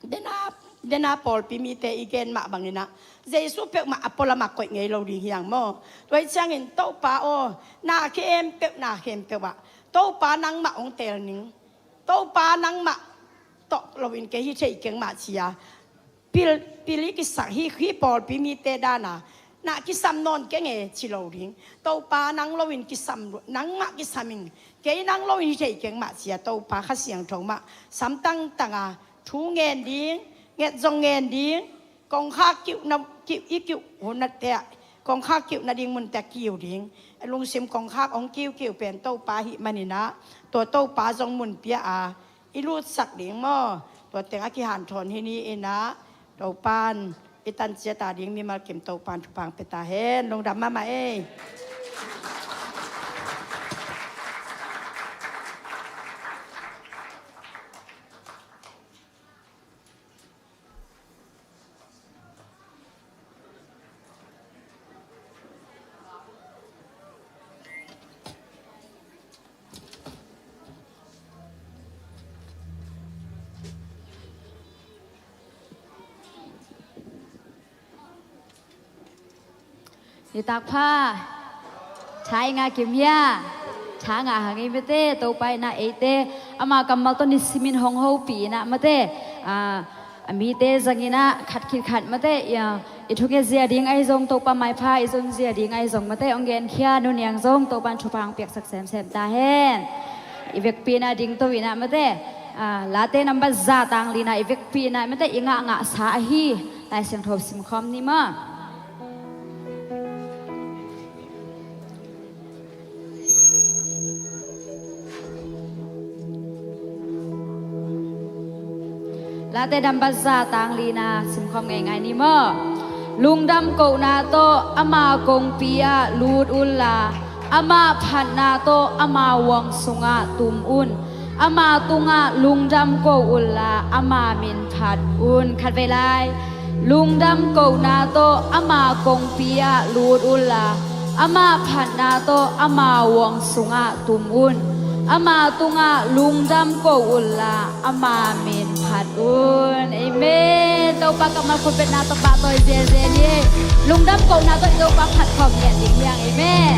Dena, dena pawlpi mite i gen mah bangin ah Jesu peuhmah a pualamah koih ngei lo ding hi hang maw? Tua ih ciangin Topa aw, na khempeuh, na khempeuh ah Topa nangmah hong teel ning. Topa nangmah tawh loin kei hi thei keng mah ci-a pil, pil i kisak hi, hi pawlpi mite dana na kisam nawn keng e ci lo ding. Topa nang loin kisam, nangmah kisam ing. Kei nang loin hi thei keng mah ci-a Topa Kha Siangtho mah sam tangtanga thu ngen ding, nget zong ngen ding, kongkhak kiuhna, kiuh, i kiuh hun nate ah, kongkhak kiuh nading munte ah kiu ding. Lungsim kongkhak hong kiukiu pen Topa ahih manin ah, tua Topa zong mun pia a i lutsak ding maw? Tua teng a kihanthawn hi ni in ah, Topan i tanciat a ding mimal kim Topan thupha hong pia ta hen. Lungdam mahmah ei. Nitak pha. Tha i ngah kim hia? Tha ngah hang ei mate, Topa in ah eite ama kammal tawh nisimin hong hopih in ah mate, a, a mite zangin ah khat khit khat mate, i, a, i thunget zia ding ahi zong, Topa maipha i zon zia ding ahi zong mate, hong genkhia, nu Niang zong Topa in thupha hong piaksak semsem ta hen. I vekpi in ah dingto in ah mate, a, Late nambat za tang li in ah i vekpi in ah mate, i ngah ngahsa ahi Lai Siangtho simkhawm ni maw. Late nambat za tang li in ah simkhawm ngeingai ni maw. Lungdam kohna tawh ama kongpi ah lut unla, ama phatna tawh ama huang sungah tum un. Ama tungah lungdam ko unla, ama min phat un. Khatvei lai. Lungdam kohna tawh ama kongpi ah lut unla, ama phatna tawh ama huang sungah tum un. Ama tungah lungdam ko unla, ama min phat un. Amen. Topa kammal khutbetna tawh pahtawi ziazia ni. Lungdam kohna tawh i Topa phat khawm ngiat ding hi hang. Amen.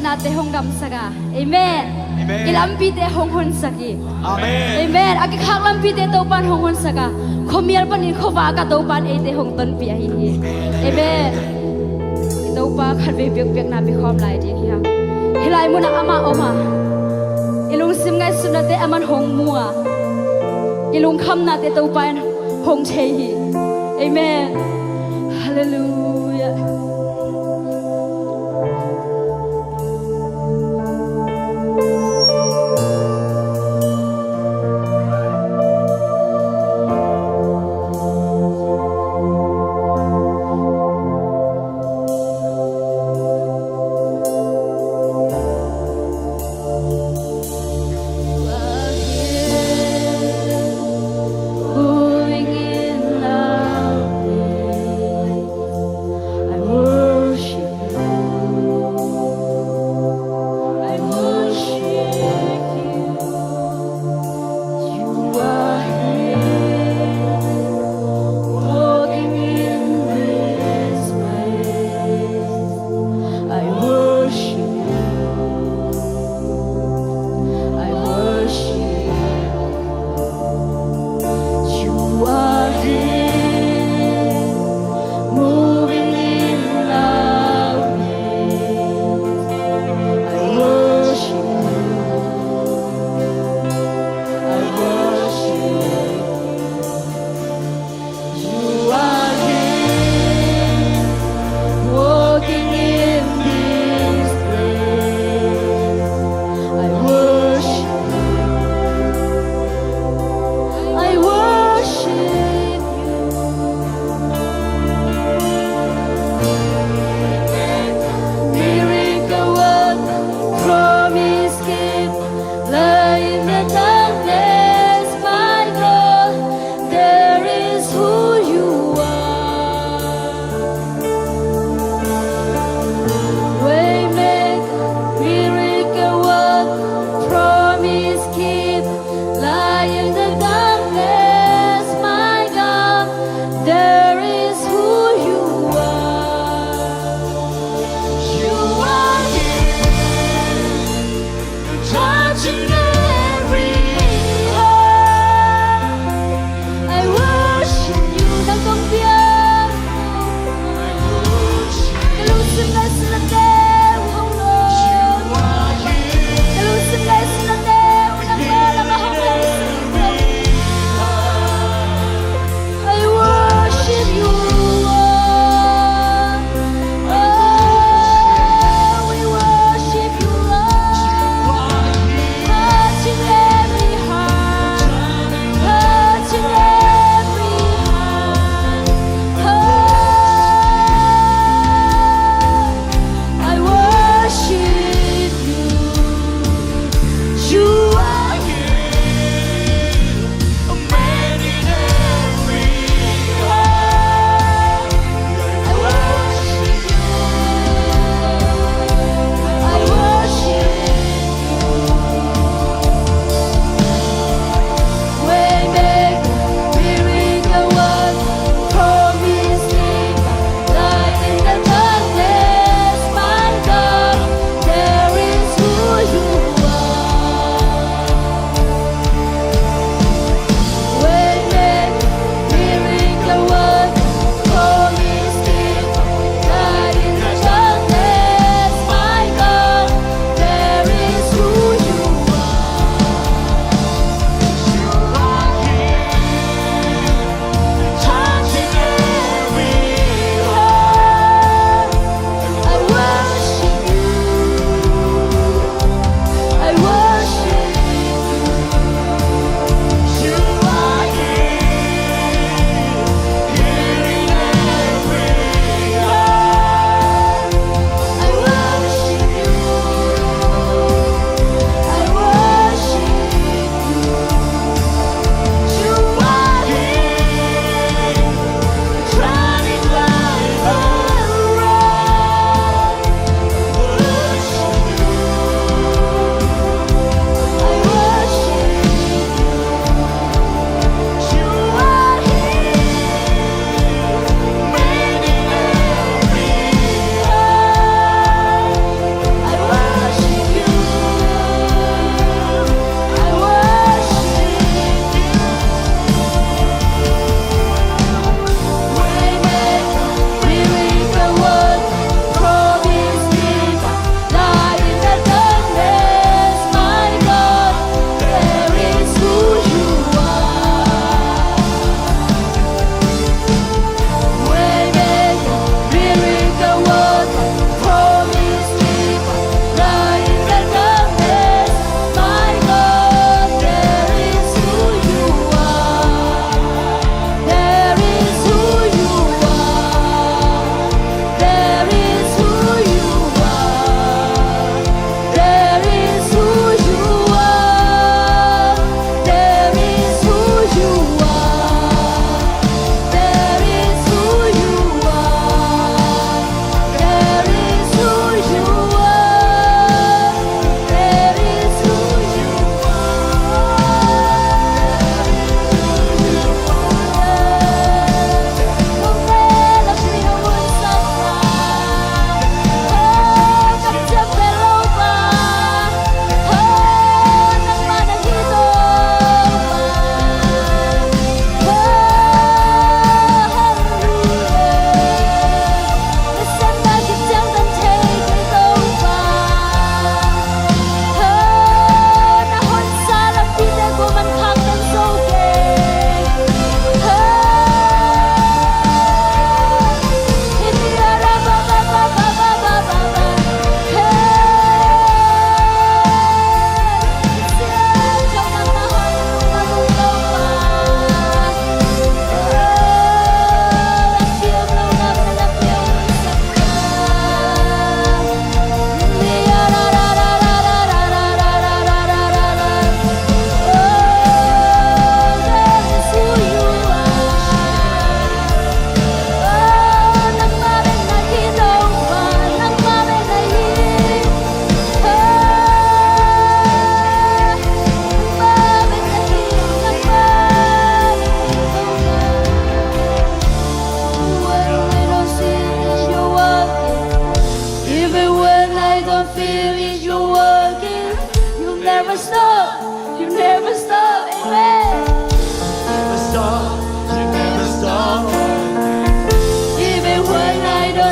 Nate hong damsak a. Amen. Amen. I lampite hong honsak hi. Amen. Amen. A kikhak lampite Topa'n hong honsak a, khuamial panin khuavak ah Topa'n eite hong tonpih ahi hi. Amen. I Topa khatvei biakpiakna pia khawm lai ding hi hang. Hih lai munah amah om a, i lungsim ngaihsutnate aman hong mu a, i lungkhamnate Topa in hong thei hi. Amen. Halleluiah.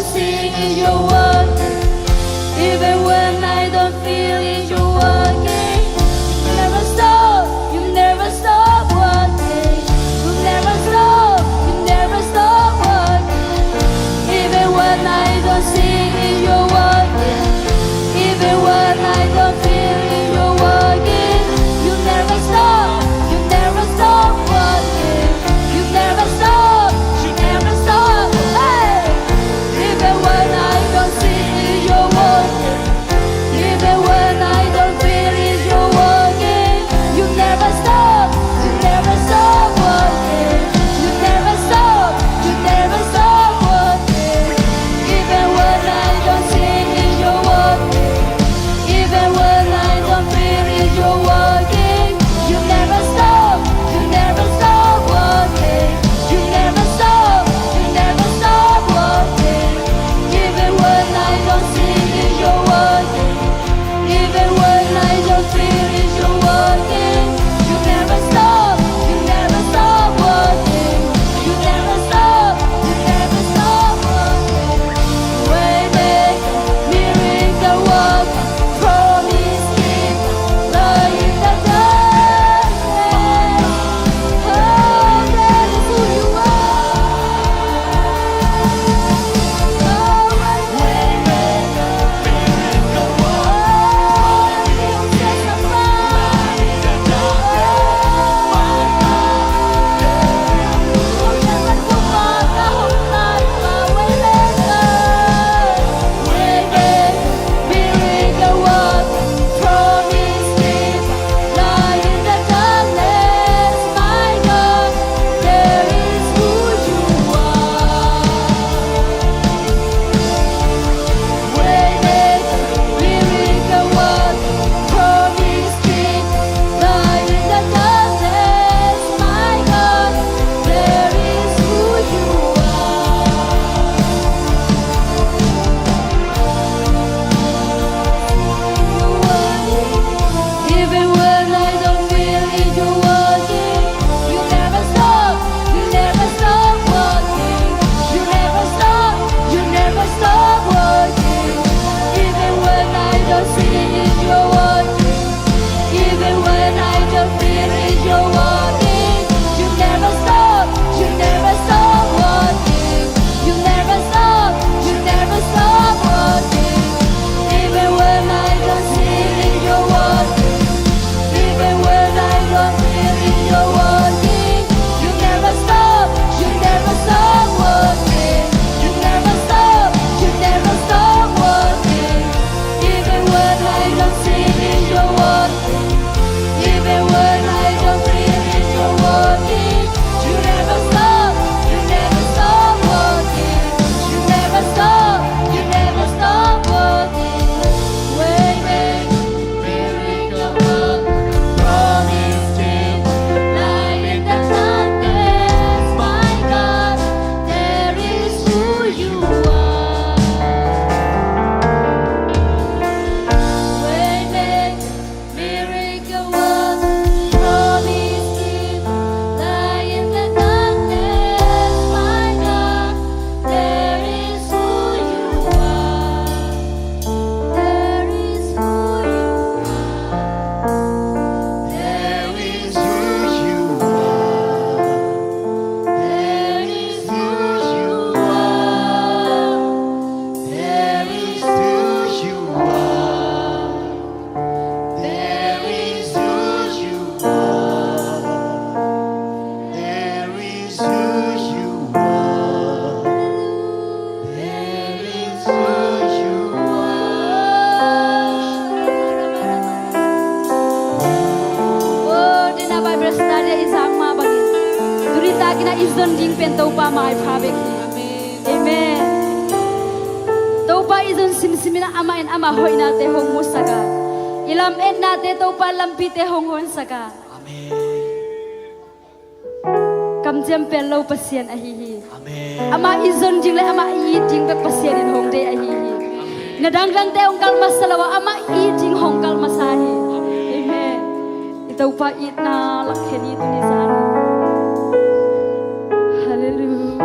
Sing is your working. Even when I don't feel it, you're working. You never stop, you never stop working. You never stop, you never stop working. Even when I don't see it, you're working. Even when I don't feel it, you're working. You never stop, you never stop working. You never stop, you never stop. Hey! Even when I don't see it, you're working. Even when I don't feel it, you're working. You never stop, you never stop working. You never stop, you never stop working. Even when I don't see it, you're working. Even when I don't feel it, you're working. You never stop, you never stop working. You never stop, you never stop working. Even when I don't see it, you're working. Even when I don't feel it, you're working. You never stop, you never stop working. You never stop, you never stop working. Waymaker, miracle worker, promise keeper, light in the darkness. Oh, that is who you are. Oh, waymaker, miracle worker, oh, you testify. Oh, my God. Even when I don't feel it, you're working. You never stop, you never stop working. You never stop, you never stop working. Even when I don't see it, you're working. Even when I don't feel it, you're working. You never stop, you never stop working. You never stop, you never stop working. Even when I don't see it, you're working. Even when I don't feel it, you're working. You never stop, you never stop working. You never stop, you never stop working. Even when I don't see it, you're working. Even when I don't feel it, you're working. You never stop, you never stop working. You never stop, you never stop working. Waymaker, miracle worker, promise keeper, light in the darkness, my God, that is who you are. Waymaker, miracle worker, promise keeper, light in the darkness, my God, that is who you are. That is who you are. That is who you are. That is who you are. That is who you are. That is who you are. That is who you are. That is who you are. Oh, tena Bible study i zak mah bangin, tuni takin a i zon ding pen Topa maipha bek hi. Amen. Topa i zon simsim in a, amah in ama hoihnate hong musak a, i lametnate Topa lampite hong honsak a, amen, kamciam pello Pasian ahi hi. Amen. Amah i zon ding le amah i it ding bek Pasian in hong deih ahi hi. Amen. Na dangdangte hong kalh masa lo a, amah i it ding hong kalh masa hi. Amen. I Topa itna lakkhe ni tuni zan. Hallelujah.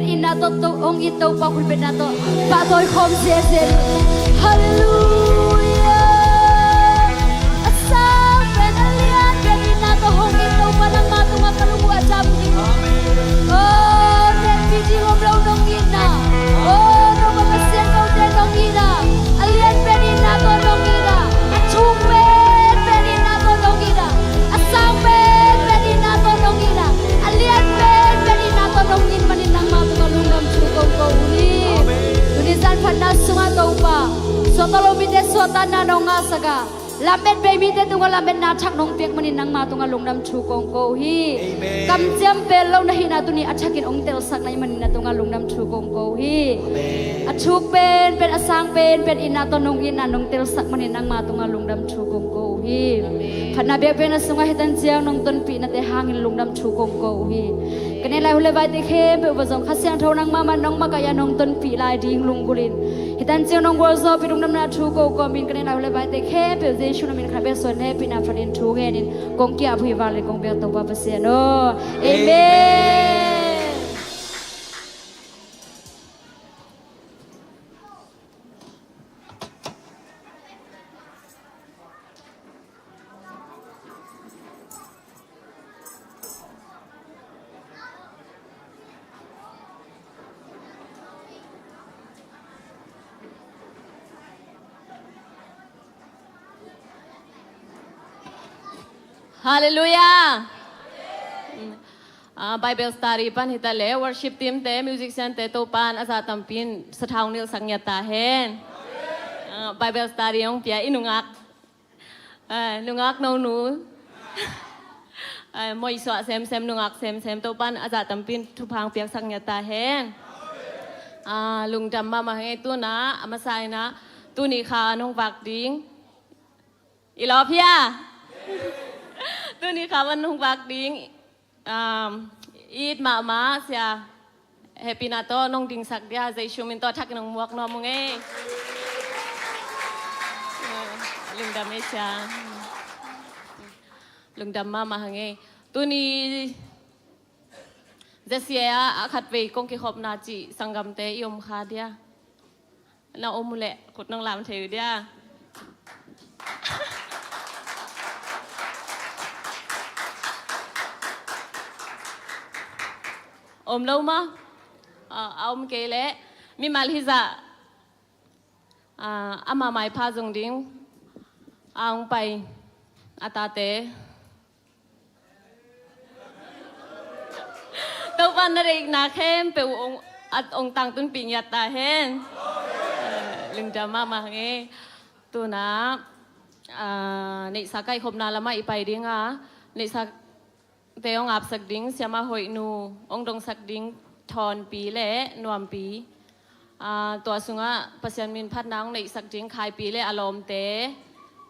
Itna tawh, tawh hong it Topa khutbetna tawh pahtawi khawm ziazia. Halleluia. A sang pen a lian pen itna tawh hong it Topa nangma tungah ka lung uh a dam ding. Amen. Oh, tenpih ding om lo nong itna. Oh, nong Pasian kote nong itna. A lian pen itna tawh nong itna. A thuk pen pen itna tawh nong itna. A sang pen pen itna tawh nong itna. A lian pen pen itna tawh nong it manin nangma tungah lungdam thu kong ko uh hi. Amen. Tuni zan phatna sungah Topa, suakta lo mite suahtakna nong ngahsak a, lamet bei mite tungah lametna thak nong piak manin nangma tungah lungdam thu kong ko uh hi. Amen. Kamciam pen lo na hihna tuni a thakin hong telsak na hih manin na tungah lungdam thu kong ko uh hi. Amen. A thuk pen pen a sang pen pen itna tawh nong itna nong telsak manin nangma tungah lungdam thu kong ko uh hi. Amen. Phatna biakpiakna sungah hih tan ciang nong tonpihnate hangin lungdam thu kong ko uh hi. Ka neih lai hun le vaite khempeuh uah zong Kha Siangtho nangmah man nong makaih a nong tonpih lai ding lunggulhin, hih tan ciang nong gualzawhpih lungdamna thu ko kawmin ka neih lai hun le vaite khempeuh Jesu na min khat bek suan hehpihna phatin thu ngenin kong ki-ap uh hi. Vanglian kong biak Topa Pasian aw. Amen. Amen. Halleluia. Ah, Bible study pan hi ta leh, worship team te, musician te, Topa'n a zah tampi in sathau nilhsak ngiat ta hen. Ah, Bible study hong pia i nungak, ah, nungak nonu, ah, moisuah semsem, nungak semsem, Topa'n a zah tampi in thupha hong piaksak ngiat ta hen. Ah, lungdam mahmah hang ei. Tuna a masa in ah tuni kha nong vak ding. I lawp hia? Tuni kha van hong vak ding. Um, it mahmah sia, hehpihna tawh nong dingsak dia Jesu min tawh thakin hong muak nuam ung ei. Lungdam ei sia. Lungdam mahmah hang ei. Tuni Z C A ah a khatvei kong kikhopna cih sanggamte i om kha dia? Na om uh leh khut nong lam thei uh dia? Om lo maw? Ah, a om kei leh mimal hizah, ah, ama maipha zong ding a hong pai a tate Topa'n na deihna khempeuh hong, a hong tangtunpih ngiat ta hen. Eh, lungdam mahmah hang ei. Tuna, ah, neihsa kaikhopna lamah i pai ding a, neihsate hong apsak ding Siamah Hoihnu, hong dongsak ding Thawnpi le Nuampi. Ah, tua sungah Pasian min phatna hong neihsak ding Khaipi le a lawmte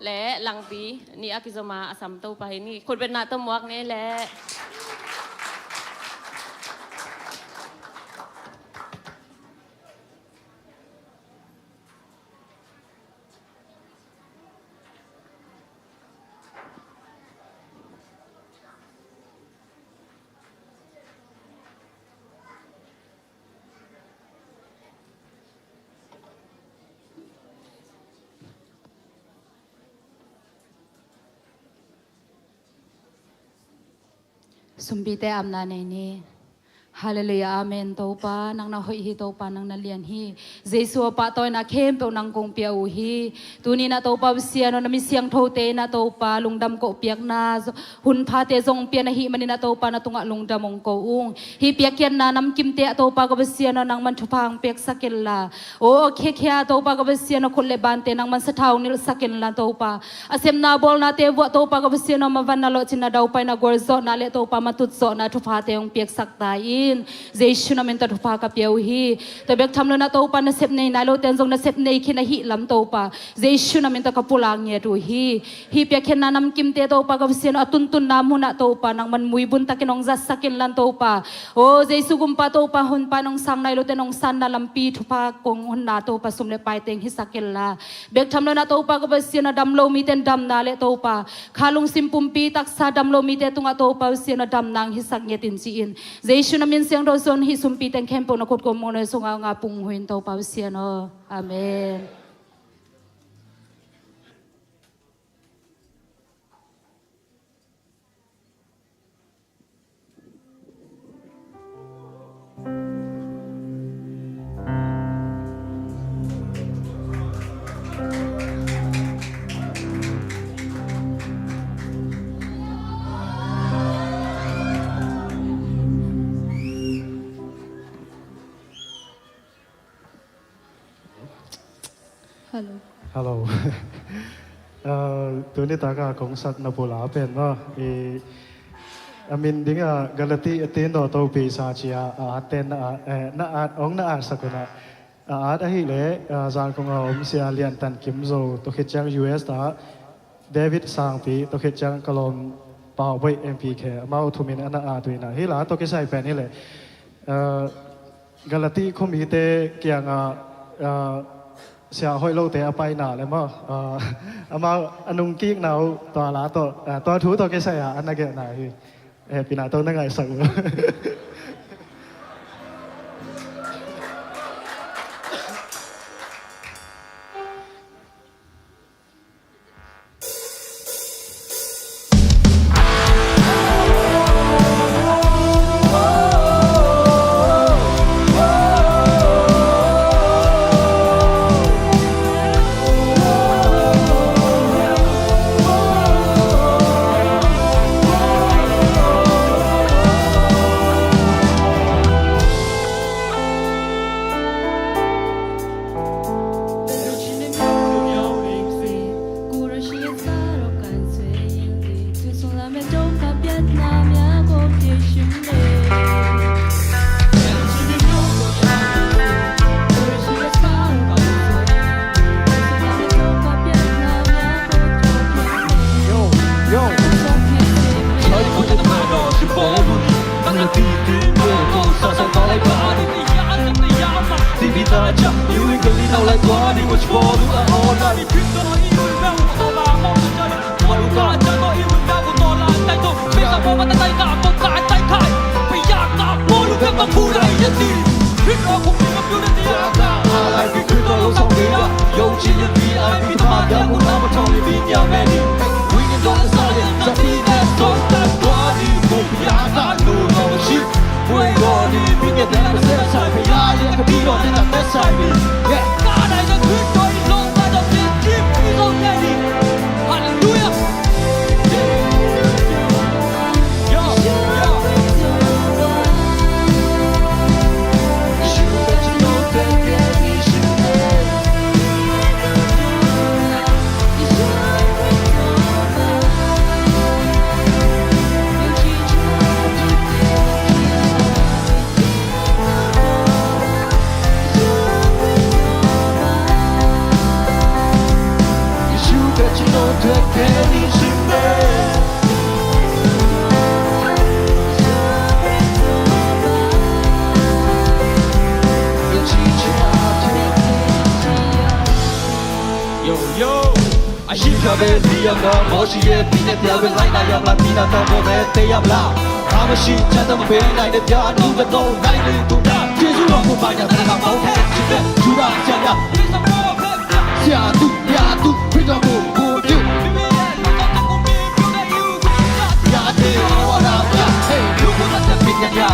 le Langpi nih a kizom a, a sam Topa hi ni. Khutbetna tawh muak ni leh. Sumpite apna nei ni. Halleluia, amen. Topa nang na hoih hi, Topa nang na lian hi. Jesu a pahtawina khempeuh nang kong pia uh hi. Tuni-in ah Topa Pasian aw, na mi siangthote in ah Topa lungdam kohpiakna, hun phate zong pia na hih manin ah Topa na tungah lungdam hong ko ung. Hih piakkhiatna namkimte ah Topa ka Pasian aw, nangman thupha hong piaksak inla, aw khiakhia Topa ka Pasian aw, khut le bante nangman sathau nilhsak inla Topa, a sepna bawlnate vuah Topa ka Pasian aw, mavanna lawhcinna daupaina gualzawhna le Topa matutzawhna thuphate hong piaksak ta in. Jesu na min tawh thupha ka pia uh hi. Tua bek tham lo-in ah Topa nasep nei nai lote in zong nasep nei khin ahih lam Topa Jesu na min tawh ka pulak ngiat uh hi. Hih piakkhiatna namkimte Topa ka Pasian aw, a tuntunna munah Topa nangman muibun takin hong zatsak inla Topa, aw Jesu gumpa Topa honpa in hong sang nai lote in hong sanna lampi thupha kong honna Topa sum le paite hong hisak inla, bek tham lo-in ah Topa ka Pasian aw, dam lo mite in damna le Topa kha lungsim pumpi taksa dam lo mite tungah Topa Pasian aw, damna hong hisak ngiat in ci-in Jesu na min Siangtho Suan hih sumpi teng khempeuh na khut kuang mun a sungah nga pung hun Topa Pasian aw. Amen. Hello. Hello. Uh, tuni taka kong sak na pula pen maw, i, a min dingah Galati a tin daw topi sa cia a at ten na at, eh, na at, ong na at sak unah. A at ahih leh, uh, Zangkong a om Sia Lian Tan Kim Zo, tua khit ciang U S ta David Sangpi, tua khit ciang ka lawm Pau Boih M P K, amau thumin a na at uh inah. Hih la tawh kisai pen hi leh, uh, Galati khuamite kiangah, ah, sia hoih lote a paina le maw, ah, amau a nungkikna uh tua la tawh, ah, tua thu tawh kisai ah a na gelhna hi. Hehpihna tawh na ngaihsak uh. Yo, yo. A hih kha ve liang a mawsi e pine tia ve lai na yam la pina ta bo ve te yam la. A mawsi cha ta ma pe lai ne tia nu ve to lai ne tu na. Jesu lo ku ba ya ta na ba te chi ve chu da sia ya. Sia tu ya tu pi to ku ku tu. Ya te wa la ya hey lu ku ta te pine ya.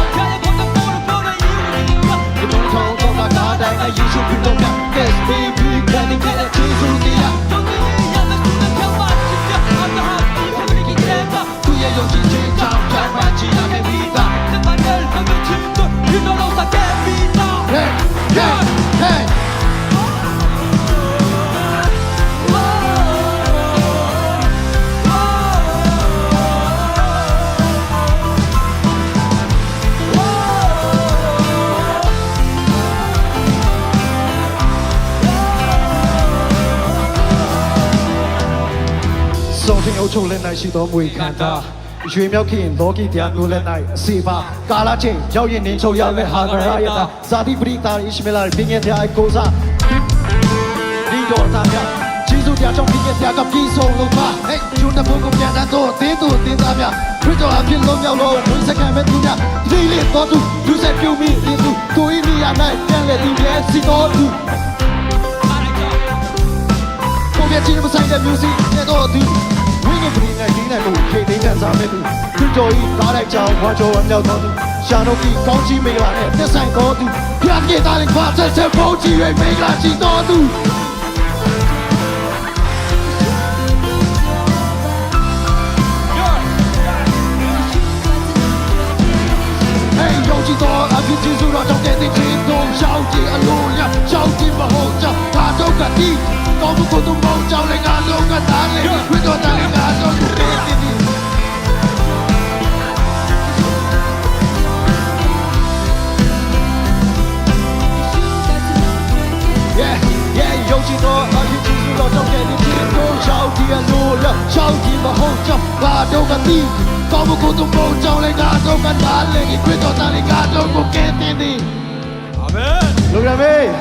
Sawngthing ocho le nai si tawh mui khanta. Jui miau khin, loki tia nu le nai si pa. Kala che, yau yin nin cho ya le ha ga ra ya ta. Zati bri ta Ishmael ai ping ya tia ai ko sa. Ni do ta ya. Jisu tia chong ping ya tia kap ki song lo pa. Hey, chun ta bu ko pia ta to, ti tu ti ta ya. ခရစ်တော်အားဖြင့်လွတ်မြောက်လို့၊ မွေးဆက်ခံမဲ့သူများ၊ သတိလစ်သောသူ၊ လူဆက်ပြုမိလစ်သူ၊ ကိုယ်၏နေရာ၌ပြန်လည်တည်မြဲစေသောသူ၊ ကိုယ်မျက်စိနှင့်မဆိုင်တဲ့မျိုးစေ့ကျဲသောသူ၊ ဝိညာဉ်ပလ္လင်၌တည်နိုင်မှု၊ ခေတ်သိမ်းခံစားမဲ့သူ၊ ခရစ်တော်၏သားတိုက်ကြောင့်ဝါကျော်ဝမ်းမြောက်သောသူ၊ ရှာတော့ပြီးကောင်းချီးမင်္ဂလာနှင့်သက်ဆိုင်သောသူ၊ ဘုရားသခင်သားလင်ခွာဆက်ဆက်ဘုန်းကြီး၍မင်္ဂလာရှိသောသူ၊ ဟေး၊ ယုံကြည်သောအဖြစ်ကျေးဇူးတော်ကြောင့်ကယ်တင်ခြင်းသို့ရောက်ခြင်းအလိုအလျောက်၊ ရောက်ခြင်းမဟုတ်ကြောင်း၊ ငါတို့ကသိ၊ ကောင်းမှုကိုသူမဟုတ်ကြောင်းလည်းငါတို့ကနားလည်၊ ခရစ်တော်သားလင်ငါတို့ကိုကယ်တင်သည်။ Yeah, yeah, ယုံကြည်သောအဖြစ်ကျေးဇူးတော်ကြောင့်ကယ်တင်ခြင်းသို့ရောက်ခြင်းအလိုအလျောက်၊ ရောက်ခြင်းမဟုတ်ကြောင်း၊ ငါတို့ကသိ၊ ကောင်းမှုကိုသူမဟုတ်ကြောင်းလည်းငါတို့ကနားလည်၊ ခရစ်တော်သားလင်ငါတို့ကိုကယ်တင်သည်။ အာမင်။ လုပ်ရမယ်။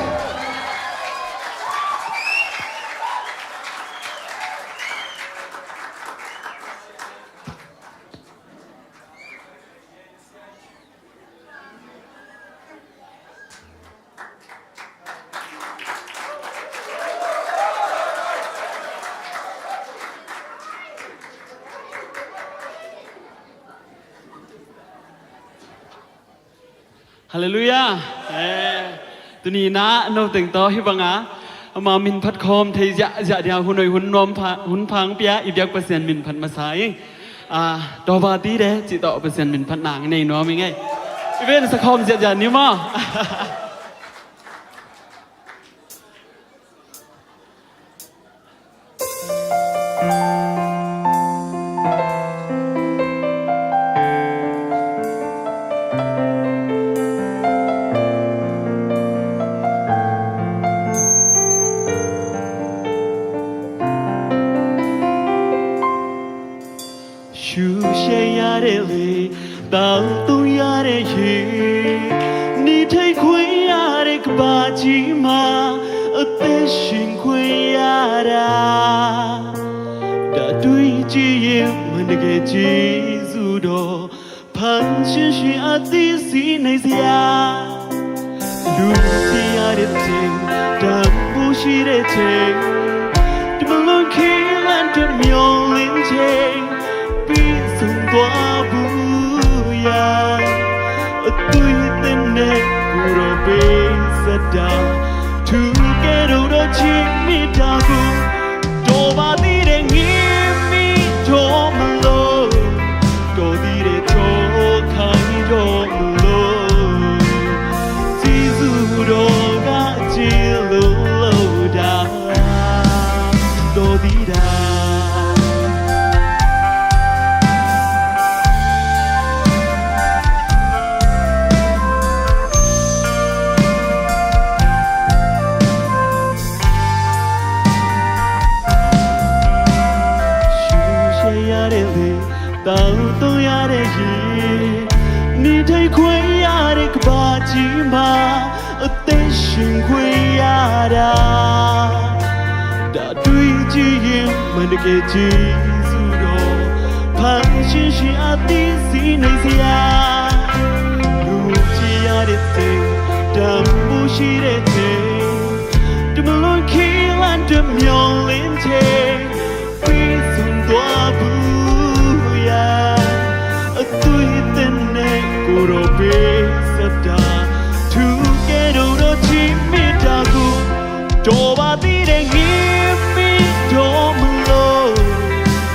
Halleluiah. Eh, tuni-in ah a noteng tawh hih bangah amah min phat khawm thei ziahziah dingah hun hoih hun nuam pha, hun pha hong pia i biak Pasian min phat masa ing. Ah, Tawba Tide cih tawh Pasian min phat nang i nei nuam ing ei. I ven sa khawm ziahziah ni maw. Shu share ရတယ်လေ၊ သောက်သုံးရတဲ့ရေ၊ နေထိုင်ခွင့်ရတဲ့ကမ္ဘာကြီးမှာ အသက်ရှင်ခွင့်ရတာ၊ ဒါတွေ့ကြည့်ရင် မှန်တကယ်ကျေးဇူးတော်၊ ဖန်ဆင်းရှင်အသီးစီးနေစရာ၊ လူကြည့်ရတဲ့ချိန်၊ တန်ဖိုးရှိတဲ့ချိန်၊ တမလွန်ခေတ်လမ်းတစ်မျောလင်းချိန်၊ ပြီးဆုံးသွားဖို့ရာ၊ အသွေးသစ်နဲ့ကိုယ်တော်ပေးဆက်တာ၊ ထူးကဲတော့ချစ်မိတာကို တော်ပါသေးတယ် ငြင်းမိတော့မလို့၊ တော်သေးတယ် တော်ခိုင်းတော့မလို့၊ ကျေးဇူးတော်က ကျေးလို့လို့တာ တော်သေးတာ။ ရှူရှဲရတဲ့လေ၊ တောင်းသုံးရတဲ့ရေ၊ နေထိုင်ခွင့်ရတဲ့ကမ္ဘာကြီးမှာ အသက်ရှင်ခွင့်ရတာ၊ ဒါတွေ့ကြည့်ရင် မှန်တကယ်ကျေးဇူးတော်၊ ဖန်ဆင်းရှင်အသီးစီးနေစရာ၊ လူကြည့်ရတဲ့စိတ်၊ တန်ဖိုးရှိတဲ့စိတ်၊ တမလွန်ခေတ်လမ်းတစ်မျောလင်းချိန်၊ ပြီးဆုံးသွားဖို့ရာ၊ အသွေးသစ်နဲ့ကိုယ်တော်ပေးဆက်တာ၊ ထူးကဲတော့ချစ်မိတာကို တော်ပါသေးတယ် ငြင်းမိတော့မလို့၊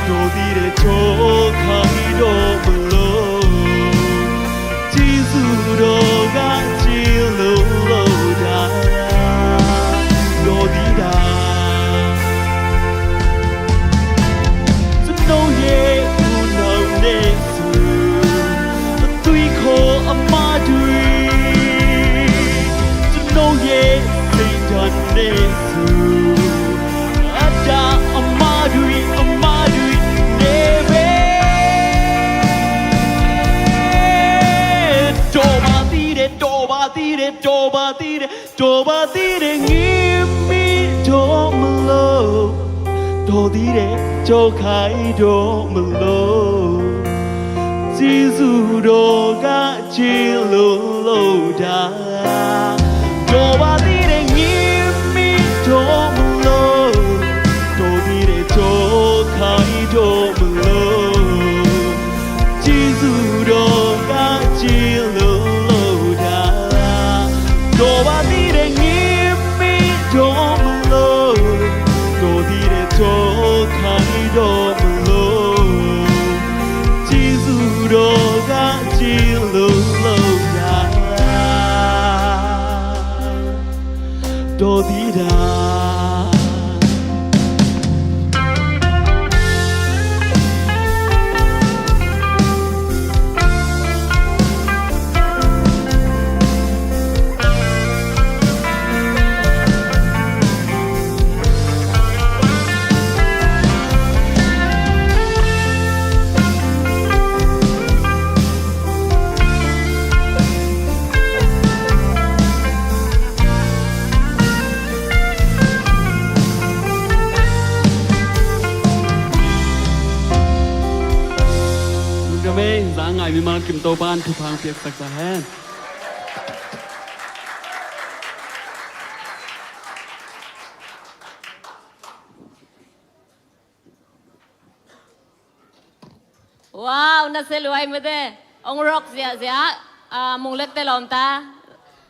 တော်သေးတယ် တော်ခိုင်းတော့မလို့၊ ကျေးဇူးတော်က ကျေးလို့လို့တာ တော်သေးတာ။ ကျွန်တော်ရဲ့ဦးနှောက်နဲ့ဆူ၊ အသွေးခေါ်အမါတွေ၊ ကျွန်တော်ရဲ့စိတ်ဓာတ်နဲ့ဆူ၊ အတ္တအမါတွေ၊ အမါတွေနဲ့ပဲ။ တော်ပါသေးတယ်၊ တော်ပါသေးတယ်၊ တော်ပါသေးတယ်၊ တော်ပါသေးတယ် ငြင်းမိတော့မလို့၊ တော်သေးတယ် တော်ခိုင်းတော့မလို့၊ Jesuh dawkah cil lo lo dah. Topa dide ngimmi dawm lo. Topa dide tawkhai dawm lo. Jesuh dawkah cil lo lo dah. Topa dide ngimmi dawm lo. Topa dide tawkhai dawm lo. Jesuh dawkah cil lo lo dah. Topa dide. Lungdam ei, za ngai mimal kim Topa'n thupha piaksak ta hen. Wow, na se luai mate. Ong rock ziahziah. Ah, mung lek te lawm ta.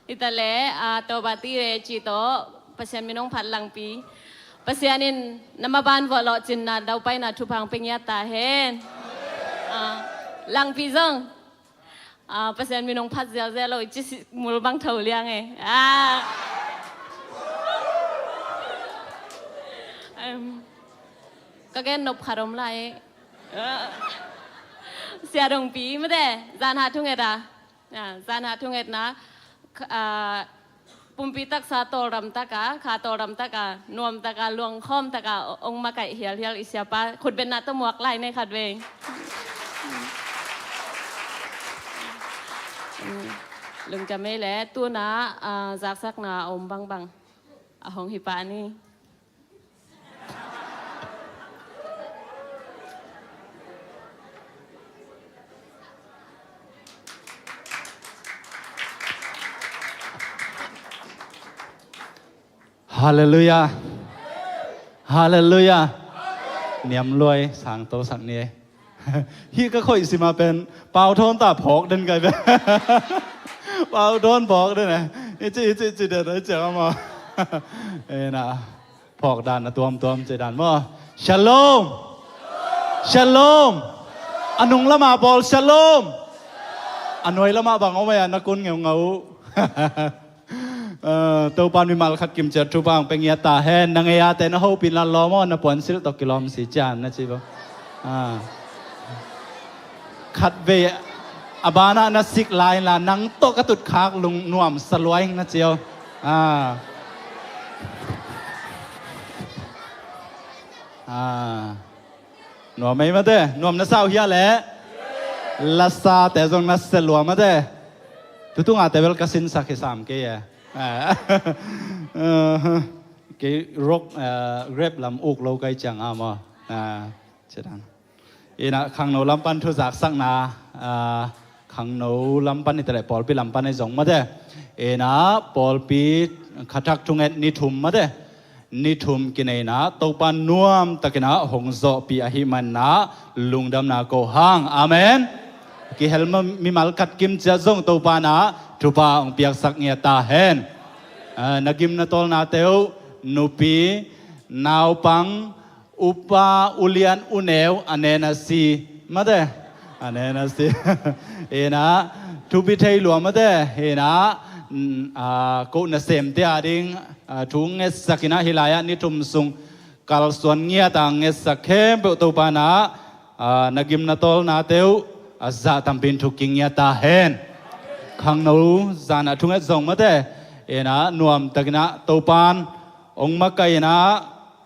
Hi ta le, ah, Topa dide ci tawh Pasian min ong phat Langpi. Pasian in na maban vuah lawhcinna daupaina thupha ong pia ngiat ta hen. Ah, Langpi zong. Ah, Pasian min ong phat ziauziau lo i ci si mul bang tho liang e. Ah. Em, ka gen nop khat om lai. Ah. Sia Dongpi mate, zan hat thunget a. Ah, zan hat thungetna, ah, pumpi taksa tawldam taka, kha tawldam taka, nuam taka, luangkhawm taka, ong makaih hialhial i siapa, khutbetna tawh muak lai nei khat vei. Lungdam ei le, tuna, ah, zaksakna a om bangbang a hong hi pah ni. Halleluiah. Halleluiah. Niamluai sangto sak ni. Hih ka khoih sima pen pau thawn ta phawk den kai pen. Pau thawn phawk den e. I ci, i ci, ci den, i ci ama. Ena. Phawk dan a tuamtuam ci dan maw. Shalom. Shalom. A nung lama pawl shalom. A nuai lama bang om a na kun ngeungau. Eh, Topa'n mimal khat kim ciat thupha ong pia ngiat ta hen. Na ngei a te na hopih na lawm aw, na puansilh tawh kilawm si cian na ci bo. Ah. Khat vei a banah na sik lai la nang tawh ka tutkhak lung nuam sa luai na ci aw. Ah. Ah. Nuam ei mate, nuam na sau hia le. Lasa te zong na se lua mate. Tutunga te bel ka sinsak hi sam kei e. Ah. Kei rock, ah, rap lam uk lo kai ciang a maw. Ah, ci dan. Ina khangno lam pan thu zaksakna, ah, khangno lam pan i ta le pawlpi lam pan i zong mate. Ina pawlpi khathak thunget ni thum mate. Ni thum kineina Topa nuam takin a hong zawhpih ahih manin a lungdamna ko hang. Amen. Kihel ma mimal khat kim ciat zong Topa'n a thupha hong piaksak ngiat ta hen. Ah, na gim na tawlna teuh, nupi, naupang, upa, ulian, uneu, a nen a si mate. A nen a si. Ina thupi thei lua mate. Ina, mm, ah, ko nasemte a ding, ah, thu ngetsak ina hi lai-ah ni thum sung kalsuan ngiat a ngetsak khempeuh Topa'n a, ah, na gim na tawlna teuh a zah tampi in thuk ki ngiat ta hen. Khangno zan a thunget zong mate. Ina nuam takin a Topa'n ong makaih ina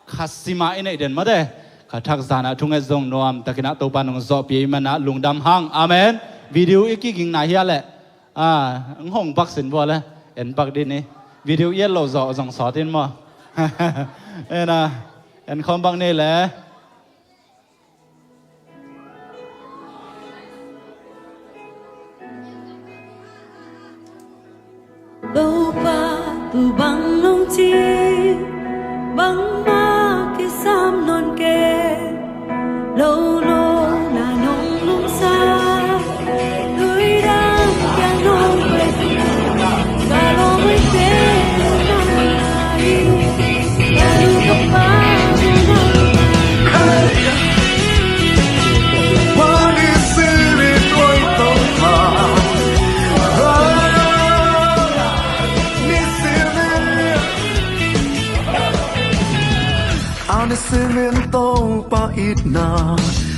kha sima i neih den mate. Khathak zan a thunget zong nuam takin a Topa'n ong zawhpih ahih manin a lungdam hang. Amen. Video i kigingna hia le. Ah, ong hong pak sin bua le. En pak din i. Video i et lo zawh zong sawt in maw. Ena, en khawm bang ni le. Tua bang nong ci, bangmah kisam nawn kei lo, lo na nong lungsa. Tui dan kiang nong pai, ka lawm oi te nang na hi. Ka lu ka pa nang na hi. A nisim in Topa itna,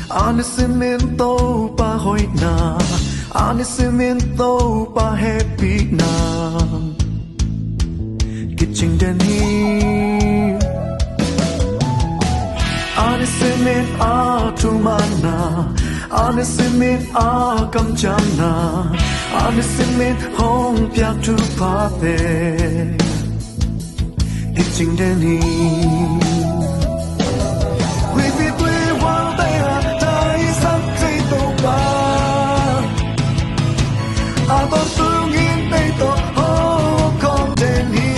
a nisim in Topa hoihna, a nisim in Topa hehpihna kicing den hi. A nisim in a thumanna, a nisim in a kamciamna, a nisim in hong piak thuphate kicing den hi. Huipi tui huang te a taisak thei Topa, a tawn sungin tei tawh hong khawm den hi.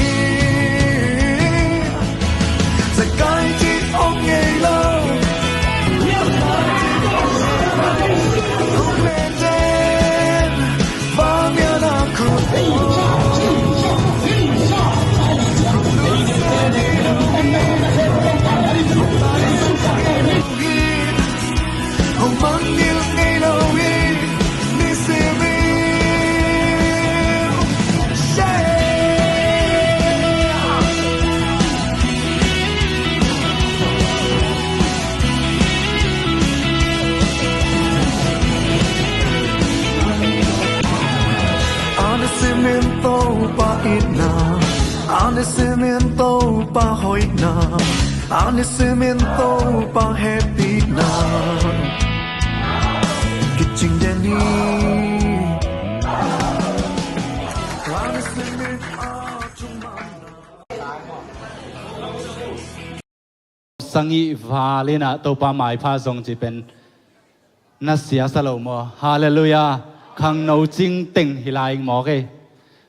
Sa kai ci om ngei lo. Hong len den. A nisim in Topa itna, a nisim in Topa hoihna, a nisim in Topa hehpihna kicing den hi. A nisim in a thumanna. Sagih val in ah Topa maipha zong ci pen na siasa lo maw? Halleluiah. Khangno cingteng hi lai ing maw kei?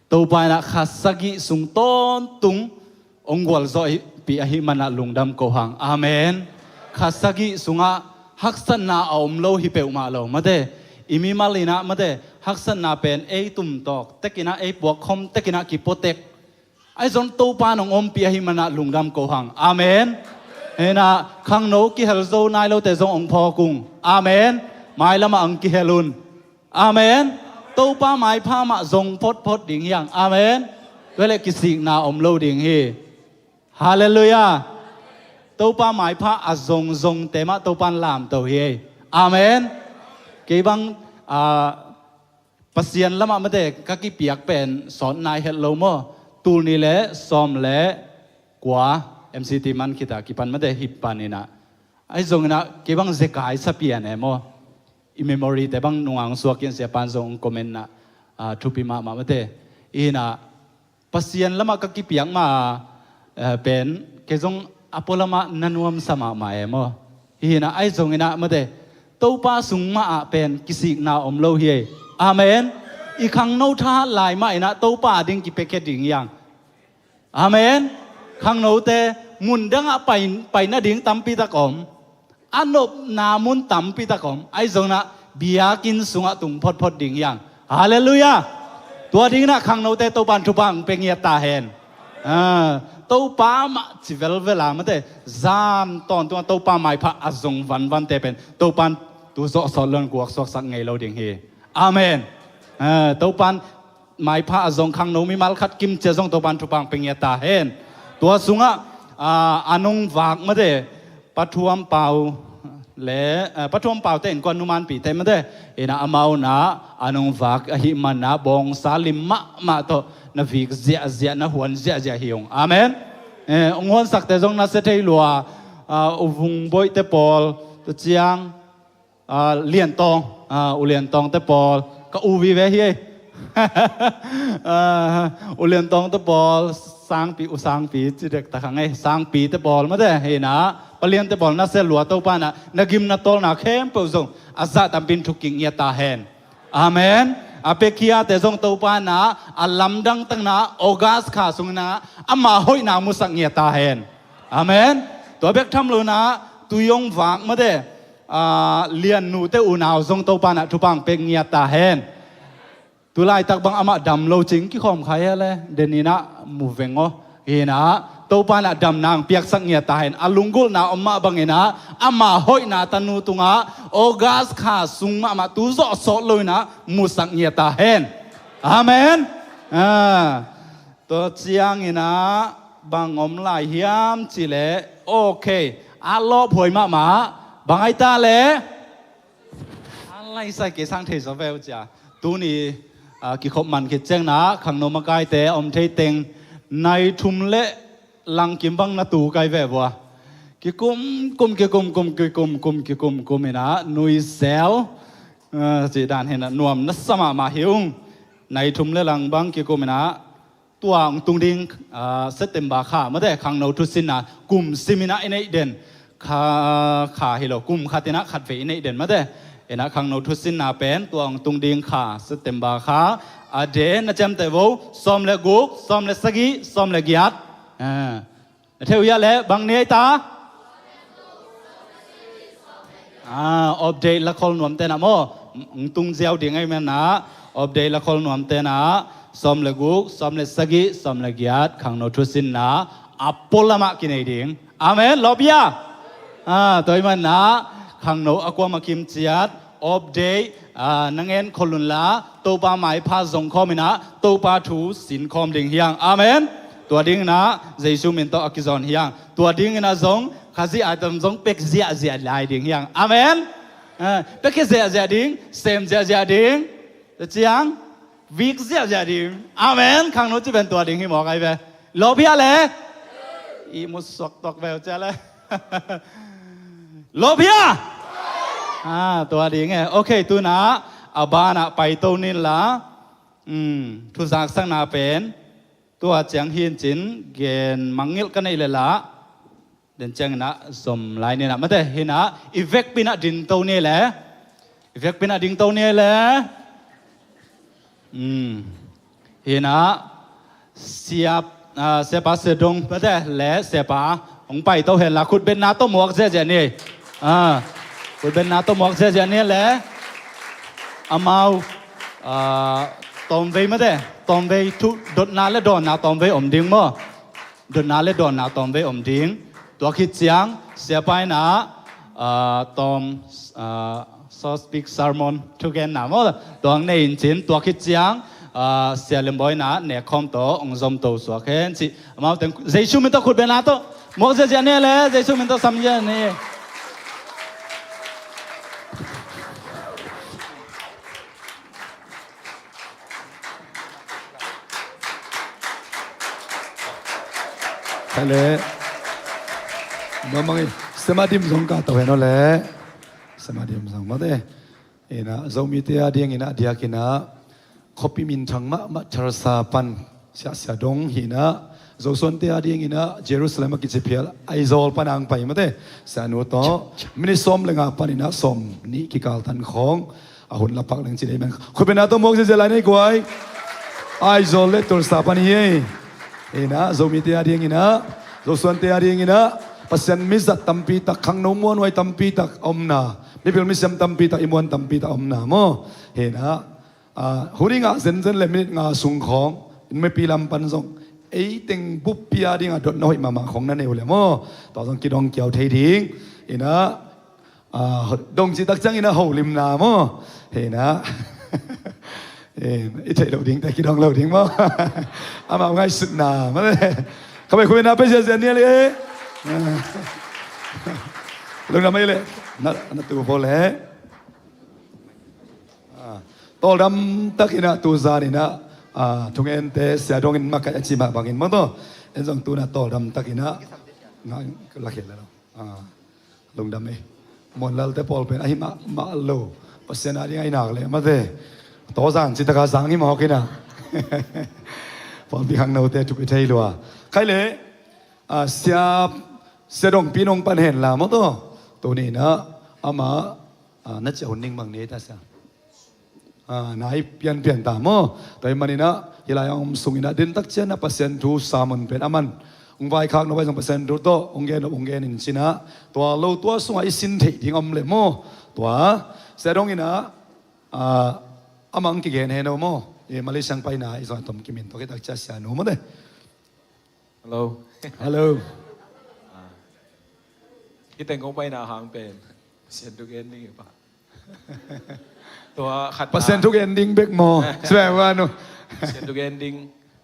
Topa in ah kha sagih sung tawntung hong gualzawhpih ahih man ah lungdam ko hang. Amen. Kha sagih sungah haksatna a om lo hi peuhmah lo mate. I mimal in ah mate, haksatna pen ei tumtawk tek in ah, ei puakkhawm tek in ah kipuatek. Ahi zong Topa in hong ompih ahih man ah lungdam ko hang. Amen. Hi in ah khangno kihel zo nai lote zong hong phawk ung. Amen. Mailam ah hong kihel un. Amen. Topa maipha mah zong photphot ding hi hang. Amen. Tua leh kisikna om lo ding hi. Halleluiah. Topa maipha a zongzongte mah Topa in lamto hi. Amen. Kei bang, ah, Pasian lamah mate ka kipiak pen sawt nai het lo maw? Tul nih le sawm le kua M C T man khit a kipan mate hih pan in ah. Ahi zong in ah kei bang zekai sa pian e maw? I memory te bang nunga hong suak in, siapa in zong hong comment in ah, ah, thupi mahmah mate. Hi in ah Pasian lamah ka kipiak ma, eh, pen kei zong a pualamah na nuamsa mahmah e maw? Hi in ah ahi zong in ah mate, Topa sung mah ah pen kisikna om lo hi. Amen. I khangno thahat lai mah in ah Topa ading kipiakhia ding hi hang. Amen. Khangnote mundang ah pai, pai nading tampi tak om. A nopna mun tampi tak om. Ahi zong in ah biakinn sungah tung photphot ding hi hang. Halleluiah. Tua ding in ah khangnote Topa in thupha hong pia ngiat ta hen. Ah, Topa mah ci velvel a mate, zan tawntung ah Topa maipha a zong vanvante pen Topa in tu zawh sawt lo in guak suaksak ngei lo ding hi. Amen. Ah, Topa in maipha a zong khangno mimal khat kim cia zong Topa in thupha hong pia ngiat ta hen. Tua sungah, ah, a nungvak mate, Pa Thuam Pau le, ah, Pa Thuam Pau te innkuan numanpihte mate, hi in ah amau in ah a nungvak ahih man ah bawngsa lim mahmah tawh na vik ziahziah, na huan ziahziah hi ung. Amen. Eh, hong huansakte zong na sia thei lua, ah, U Vung Boih te pawl, tua ciang, ah, Lian Tawng, ah, U Lian Tawng te pawl, ka u vive hi ei. Ah, U Lian Tawng te pawl, Sangpi, U Sangpi, ci dek ta khang ei, Sangpi te pawl mate, hi in ah, Pa Lian te pawl na sia lua Topa in ah, na gim na tawlna khempeuh zong, a zah tampi in thukik ngiat ta hen. Amen. A pekiate zong Topa in ah a lamdang takin ah August kha sungin ah ama hoihna musak ngiat ta hen. Amen. Tua bek tham lo in ah tui hong vak mate, a, liannute unau zong Topa in ah thupha hong pek ngiat ta hen. Tulaitak bang amah dam lo cing kikhawm kha hia le, den in ah mu veng aw. Hi in ah Topa in ah damna hong piaksak ngiat ta hen. A lunggulhna om mah bangin ah ama hoihna tanu tungah August kha sung mahmah tu zawh sawt lo in ah musak ngiat ta hen. Amen. Ah, tua ciangin ah bang om lai hiam cih leh, okay, a lawphuai mahmah bang ai ta leh, a laisai kei sang thei zaw ve uh cia. Tuni, ah, kikhop man khit ciangin ah khangno makaite om thei teng nai thum le langkim bang na tu kai ve vua. Kikum kum, kikum kum, kikum kum, kikum kum in ah nuisel, ah, cih dan hi in ah nuam na sa mahmah hi ung. Nai thum le lang bang kikum in ah tua hong tung ding, ah, September kha mate, khangno thusinna kum sim in ah i neih den kha, kha hi lo, kum khat in ah khatvei i neih den mate. In ah khangno thusinna pen tua hong tung ding kha September kha, a de na ciamteh vo, sawm le guk, sawm le sagih, sawm le giat. Ah. Na thei uh hia le, bang ni ai ta? Ah, update la khol nuamte in ah maw, hong tung ziau ding ahih manin ah, update la khol nuamte in ah sawm le guk, sawm le sagih, sawm le giat khangno thusinna a pualamah kinei ding. Amen. Lawp hia? Ah, tua ahih manin ah khangno a kuamah kim ciat update, ah, na ngen khol un la, Topa maipha zong khawm in ah Topa thu sin khawm ding hi hang. Amen. Tua dingin ah Jesu min tawh a kizawn hi hang. Tua dingin ah zong Khazih item zong pek ziahziah lai ding hi hang. Amen. Ah, pek hi ziahziah ding, sem ziahziah ding. Tua ciang vik ziahziah ding. Amen. Khangno cih pen tua ding hi mawk ai ve. Lawp hia le? I mu suak tuak ve uh cia le. Lawp hia? Ah, tua ding e. Okay, tu in ah a banah paito ni in la. Hmm, thuzaksakna pen tua ciang hi in cin gen mangngilh ka neih le la. Den ciangin ah zom lai ni in ah mate, hi in ah i vekpi in ah dingto ni le. I vekpi in ah dingto ni le. Hmm. Hi in ah sia, ah, siapa Sia Dong mate le siapa hong paito hen la, khutbetna tawh muak ziahziah ni. Ah, khutbetna tawh muak ziahziah ni le. Amau, ah, tawmvei mate, tawmvei thu dotna le dawnna tawmvei om ding maw. Dotna le dawnna tawmvei om ding. Tua khit ciang siapa in ah, ah, tawm, ah, so speak sermon thugenna maw, tua hong nei in cin. Tua khit ciang, ah, Sia Lembawi in ah nekkhawm tawh hong zomto suak hen cih. Amau teng Jesu min tawh khutbetna tawh muak ziahziah ni le, Jesu min tawh sam ziahziah ni. Khaile. Mamang i, Semadim zong ka to hen aw le. Semadim zong mate. Ina, Zomite a ding ina, diak ina, khuapi minthang mahmah Tulsa pan Sia, Sia Dong hi ina, Zosuante a ding ina, Jerusalem a kici phial Aizawl pan ang pai mate. Sia nu tawh minit sawm le nga pan ina, sawm nih kikal tan khawng a hun la pak leng ci dei man. Khutbetna tawh muak ziahziah lai nei guai. Aizawl le Tulsa pan hi ei. Ina, Zomite a ding ina, Zosuante a ding ina, Pasian mizat tampi tak, khangno muanhuai tampi tak a omna, mipil misiam tampi tak, i muan tampi tak a omna maw. Ina, ah, hun i ngah zenzen le minit nga sung khawng, in mipi lam pan zong ei teng buppi a ding a dotna hoih mahmah khawng na nei uh le maw. Tua zong kidong kiau thei ding. Ina, ah, dong cih tak ciang ina holimna maw. Hi ina. Eh, i theih loh ding, te kidong lo ding maw. Amau ngaihsutna maw. Ka bai khutbetna pia ziahziah ni a le. Lungdam ei le. Na, na tu pawl le. Ah, tawldam tak ina tu zan ina, ah, thungente Sia Dong in makaih a ci mah bangin maw taw. En zong tu ina tawldam tak ina ngah la khel le lo. Ah, lungdam ei. Muanlalte pawl pen ahi mahmah lo. Pasian a ding ahi nak le mate. Tawzan ci taka zang hi mawk ina. Pawlpi khangnote thupi thei lua. Khaile, ah, Sia, Sia Dong pi nong pan hen la maw taw. Tuni ina ama, ah, na ciah hun ning bang ni ta sia. Ah, na i pianpian ta maw. Tua ahih maninah hih lai-ah hong om sunginah dentak cianah Pasian thu sermon pen aman hong vaikhak nop ahi zong Pasian thu tawh hong gen nop hong gen in cinah tua lo tua sungah i sin theih ding om leh maw. Tua sia donginah ah, amah hong kigen hen aw maw. I Malaysia hong paina i zong a tom kimin tua kitak cia sia nu maw te. Hello. Hello. Ah. Hih teng kong paina hang pen Pasian thu gen ding hi pa. Tua khat Pasian thu gen ding bek maw. Sibeh va nu. Pasian thu gen ding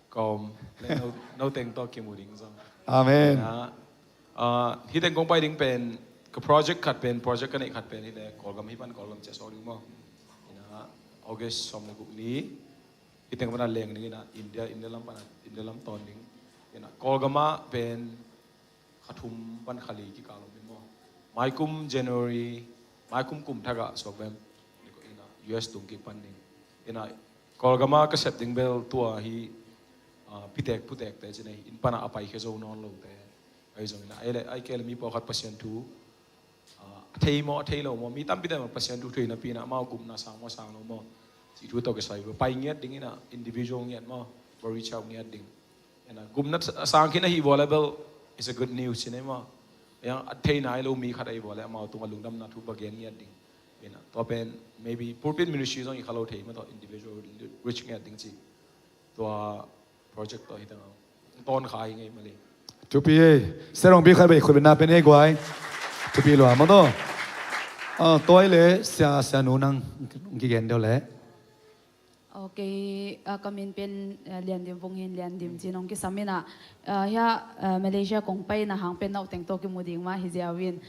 kawm le no, no teng tawh kimu ding zong. Amen. Na, ah, hih teng kong pai ding pen ka project khat pen, project ka neih khat pen hih le Kawlgam hih pan Kawlgam cia sawk ding maw. Ina August sawm le guk ni hih teng pana leng ding ina India, India lam pana, India lam tawn ding. Ina Kawlgam ah pen kha thum pan kha li kikal om ding maw. Maikum January, maikum kum thak ah suak bem ina U S tung kik pan ding. Ina Kawlgam ah ka sep ding bel tua hi, ah, pitek putek te ci nei, inn pana a pai khia zo nawn lo te. Ahi zong ina ai le ai kei le mi pawlkhat Pasian thu ah, a thei maw, a thei lo maw, mi tampi te maw Pasian thu thei napi ina amau gupna sang maw, sang lo maw, cih thu tawh kisai pai ngiat ding ina individual ngiat maw, body chau ngiat ding. Ina gupna sang khin ahi vua le bel is a good news ci nei maw. Yang a thei nai lo mi khat ahi vua le amau tungah lungdamna thu va gen ngiat ding. Ina tua pen maybe pulpit ministry zong i kha lo thei maw, tua individual reach ngiat ding ci. Tua project tawh hi teng tawn kha hi ngei mali. Thupi ei. Sia Rongpi khat bei khut bena pen ei guai. Thupi lua maw taw. Ah, tua i le sia, sia nu nang kigen deuh le. Ok, ah, ka min pen, ah, Lian Dim Vung hin, Lian Dim ci nong kisam ina. Ah, hia, ah, Malaysia kong paina hang pen no teng tawh kimu ding mah hi ziau in.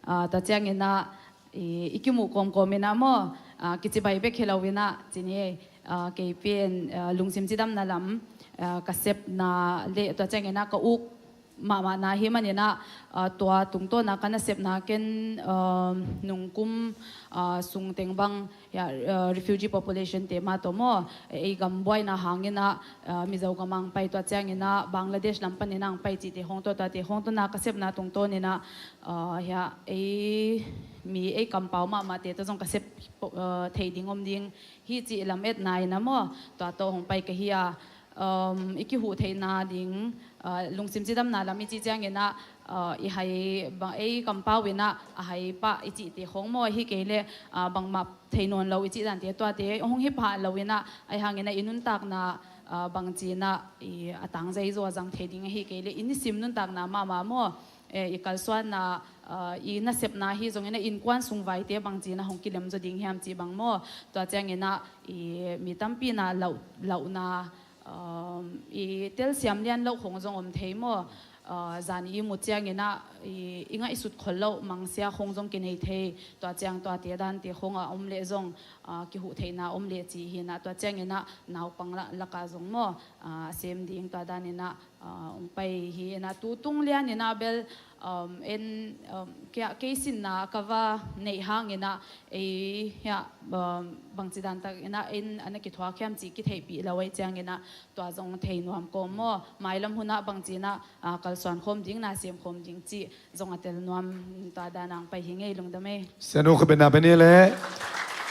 Ah, tua ciang ina i, i kimuh kawmkawm inah maw, ah, kicibai bek hi lo inah ci ni ei, ah, kei pen, ah, lungsim cidamna lam, ah, ka sepna le tua ciang inah ka uk mahmahna hi man inah, ah, tua tungtawna ka nasepna ken, ah, nungkum, ah, sungteng bang, ah, refugee population te mah tawh maw, ei gam buaina hang inah, ah, Mizo gam ang pai tua ciang inah Bangladesh lam pan inah ang pai cihte hong tawh, tuate hong tawhna ka sepna tungtawn inah, ah, hia, ei mi ei kampau mahmahte tawh zong ka sep, ah, thei ding om ding hi cih lametna inah maw, tua tawh hong pai ka hi a, um, i kihuh theihna ding, ah, lungsim cidamna lam i cih ciang inah, ah, i hai bang ei kampau inah a hai pah i cihte hong maw, hi kei le, ah, bangmah thei nawn lo i cih dante tuate hong hi pah lo inah, ahi hang inah i nuntakna, ah, bangci inah i a tangzai zaw zang thei ding ahi kei le i nisim nuntakna mahmah maw. Eh, i kalsuanna, ah, i nasepna hi zong inah innkuan sung vaite bangci inah hong kilem zaw ding hiam cih bang maw. Tua ciang inah i mi tampi inah lauh, lauhna, um, i telsiam lian loh khong zong om thei maw. Ah, zan i mut ciang inah i, i ngaihsut khol loh mangsia khong zong kinei thei. Tua ciang tuate dante khong a om leh zong, ah, kihuh theihna om leh ci hi inah tua ciang inah naupang la, laka zong maw, ah, sem ding tua dan inah, ah, hong pai hi inah tu tung lian inah bel, um, en, um, kei, kei sinna ka va neih hang inah ei hia, um, bangci dan tak inah en a na kithuak hiam cih kitheihpih lo ahi ciang inah tua zong thei nuam kawm maw, mailam hunah bangci inah, ah, kalsuan khawm ding, na sem khawm ding cih zong a tel nuam, tua dan ang pai hi ngei, lungdam ei. Sia nu kha bena beni le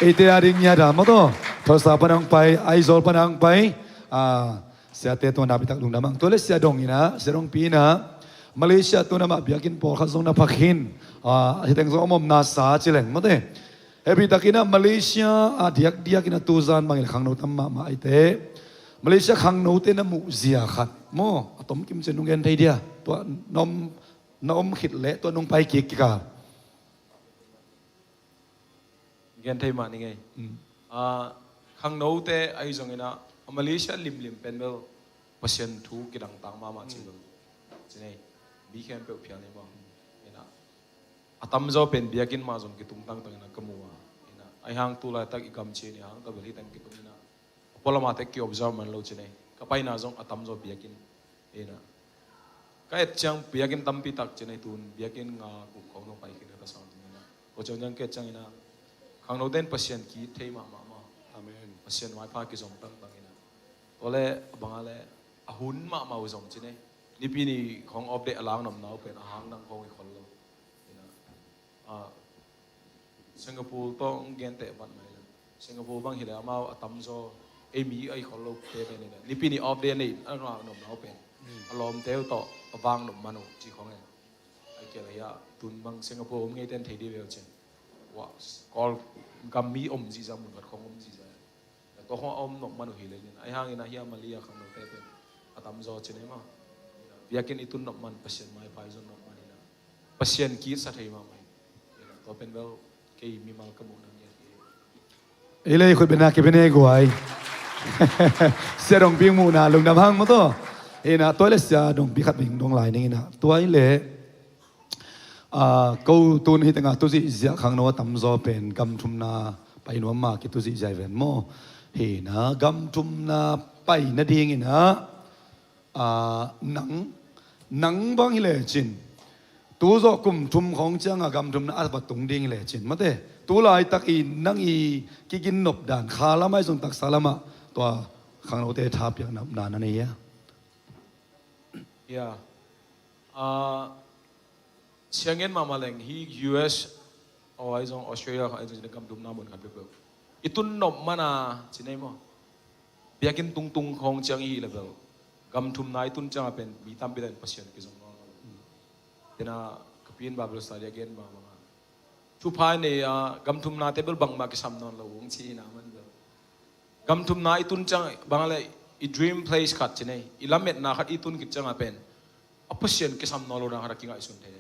eite a ding ngiat a maw taw. Tulsa pan ang pai, Aizawl pan ang pai. Ah, siate tua napi tak lungdam ang. Tua le sia dong inah, sia dong pi inah Malaysia tu na mah biakinn pawlkhat zong na phak hin. Ah, hi teng zong om om na sa ci leng maw te. Happy tak inah Malaysia a diakdiak inah tu zan bang inah khangno tam mahmah aite. Malaysia khangnote na muh zia khat maw, a tom kim cin nung gen thei dia. Tua na om, na om khit leh tua nung pai kik kikal. Gen thei mah ni ngei. Mm. Ah, khangnote ahi zong inah a Malaysia limlim pen bel Pasian thu kidangtang mahmah ci bel. Ci nei, mi khempeuh phial ni maw. Inah a tamzaw pen biakinn mah zong kitung tangtang inah ka mu a. Inah ahi hang tu laitak i gam ci ni hang tua bel hi teng kitung inah a pualamah te ki-observe man lo ci nei. Ka paina zong a tamzaw biakinn. Inah ka et ciang biakinn tampi tak ci nei, tun biakinn nga guk khong zong pai khin ka ta sang inah. Ko ciang ciang ka et ciang inah khangnote in Pasian ki-it thei mahmah maw. Amen. Pasian maipha kizom tangtang inah. Tua le a banga le a hun mahmah uh zong ci nei. Nipi ni khong off day a lang nomna uh pen a hang dang khong i khol lo. Inah, ah, Singapore tawh hong genteh vat mai le Singapore bang hileh amau a tamzaw ei mi a i khol lo te pen hileh nipi ni off day a nei a nuam nop nau pen a lawmte uh tawh a vang nop man uh ci khong e. A kial a hia tun bang Singapore om ngei ten thei di veu cin. Wa, Kawl gam mi om zihza mun khat khong om zihza. Tua khong a om nop man uh hileh nin a hangin a hia Malaysia khang lo te pen a tamzaw cin e ma. Biakinn i tun nop man Pasian maipai zon nop man ina Pasian ki sa thei mahmah hi. Tua pen bel kei mimal ka muhna ngiat hi. Ei le khut bena kipene guai. Sia dongpi muhna lungdam hang maw taw. Ina tua le sia dongpi khat bing dong lai ning ina tua ile. Ko tun hi tenga tuzih ziah khangno a tamzaw pen gam thumna pai nuam ma ki tuzih ziah ven maw. Hina gam thumna pai nading ina nang nang bang hi lecin tuzawh kum thum khawng cianga gam thumna a va tung ding hi lecin mate tu laitak i nang i kigin nop dan kha lamah i zong taksa lamah tua khangnote thapiak nopna na nei a. Ya. Siangin mahmah leng hi U S aw ai zong Australia aw ai zong gam thumna mun khat peuhpeuh i tun nop mana ci nei maw? Biakinn tungtung khawng ciang i hi le bel gam thumna i tun cianga pen mi tampi dan Pasian kizong nawn lo. Tena ka piin Bible study a gen mahmah a thupha i nei a gam thumnate bel bangmah kisam nawn lo ung ci hina man bel gam thumna i tun ciang bang le i dream place khat ci nei i lametna khat i tun khit cianga pen a Pasian kisam nawn lo na khat a kingaihsun thei.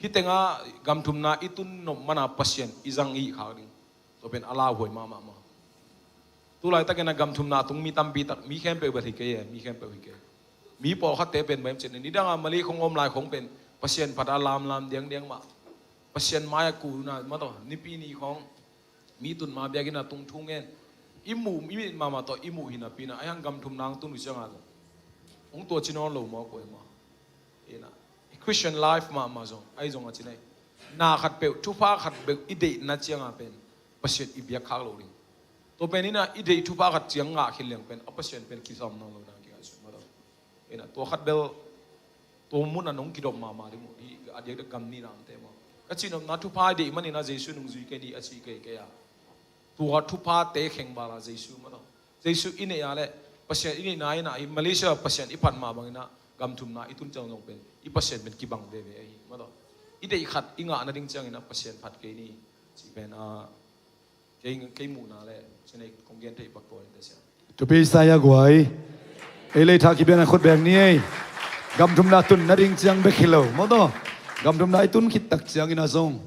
Hi tenga gam thumna i tun nop mana Pasian i zang i khak ding tua pen a lauhuai mahmah maw? Tu laitakin a gam thumna a tung mi tampi tak mi khempeuh bel hi kei e mi khempeuh hi kei. Mi pawlkhatte pen bang cin nidanga Mali khong om lai khong pen Pasian phat a lamlam diangdiang mah Pasian mai a kuna mah tawh nipi ni khong mi tun ma biakinn a tung thu ngen i muh i mit mahmah tawh i muh hinapi na a hiang gam thumna ang tun uh cianga zong hong tua ci nawn lo maw koi maw? Ina i Christian life mahmah zong ai zong a ci nei na khat peuh thupha khat peuh i deihna cianga pen Pasian i biak khak lo ding. Tua pen ina i deih thupha khat ciang ngah khil liang pen a Pasian pen kisam nawn lo dang kingaihsun mah lo. Ina tua khat bel tua mun a nong kidop mahmah ding uh hi a diakdiak gam ni namte maw? Ka cihnopna thupha i deih man ina Jesu nung zui kei ni a ci kei kei a tua thuphate kheng bala Jesu mah lo. Jesu i neih a le Pasian i neihna ina i Malaysia Pasian i phat mah bangina gam thumna i tun ciang zong pen i Pasian pen kibang veve ahi mah lo. I deih khat i ngah nading ciangina Pasian phat kei ni ci pen a kei muhna le cinei kong gen thei pak tua in te sia. Thupi sa ia guai. Ei lei tha kibian a khut beng ni ei. Gam thumna tun nading ciang bek hi lo maw taw? Gam thumna i tun khit tak ciangina zong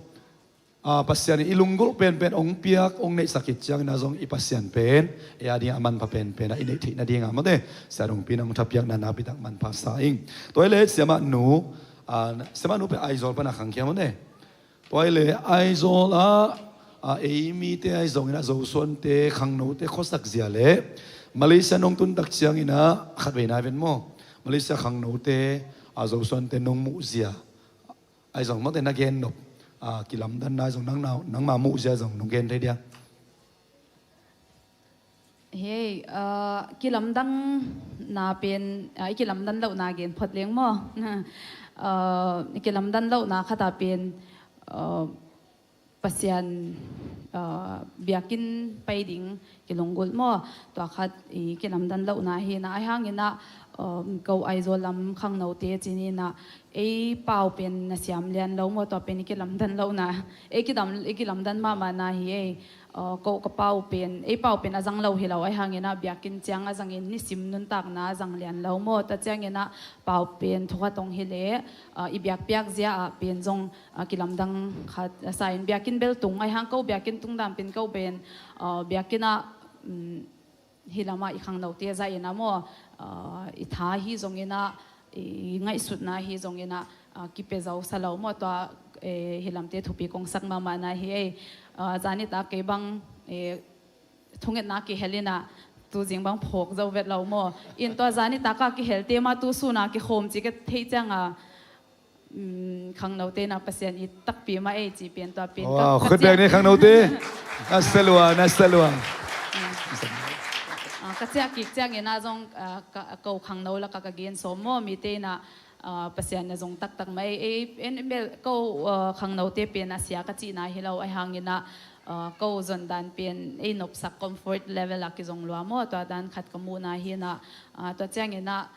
Pasian i lunggulh penpen ong piak ong neihsak khit ciangina zong i Pasian pen ei a ding a manpha penpen a i neih theih nadinga mawte sia dongpi nang thapiakna nakpitak manpha sa ing. Tua i le siamah nu siamah nu pen Aizawl pana khangkhia mawte. Tua i le Aizawl ah ei mite ahi zongin a Zosuante khangnote khuasak zia le Malaysia nong tuntak ciangin a khatvei nai ven maw? Malaysia khangnote a Zosuante nong muh zia ahi zong mawte na gen nop kilamdanna ahi zong nangma muh zia zong nong gen thei dia? Hei, kilamdang na pen i kilamdan lohna gen phot leng maw? I kilamdan lohna khata pen Pasian biakinn pai ding kilunggulh maw? Tua khat i kilamdan lohna hi na ahi hanginah ko Aizawl lam khangnote cinina ei pau pen na siam lian lo maw? Tua pen i kilamdan lohna ei kidam i kilamdan mahmahna hi ei. Ko ka pau pen ei pau pen a zang lo hi lo ahi hanginah biakinn ciang a zangin nisim nuntakna a zang lian lo maw? Tua cianginah pau pen thukhat hong hi le i biakpiak zia ah pen zong kilamdang khat a sa in biakinn bel tung ahi hang ko biakinn tung dan pen ko pen biakinn ah hi lamah i khangnote zah in a maw? I tha hi zonginah i ngaihsutna hi zonginah kipia zo sa lo maw? Tua hi lamte thupi kong sak mahmahna hi ei. Zanitak kei bang thungetna kihel inah tuzing bang phawk zo vet lo maw? In tua zanitak a kihelte mah tu suna kikhawm ci ka theih cianga khangnote na Pasian i takpi mah ei ci pian tua pian. Khut beng ni khangnote. Na salua na salua. Ka ciah kik ciangin a zong ko khangno laka ka gen sawm maw mite inah Pasian na zong taktak mah ei. Ei en bel ko khangnote pian a sia ka cihna hi lo ahi hanginah Ko zon dan pen ei nopsak comfort level a kizong lua maw, tua dan khat ka muhna hi inah, tua cianginah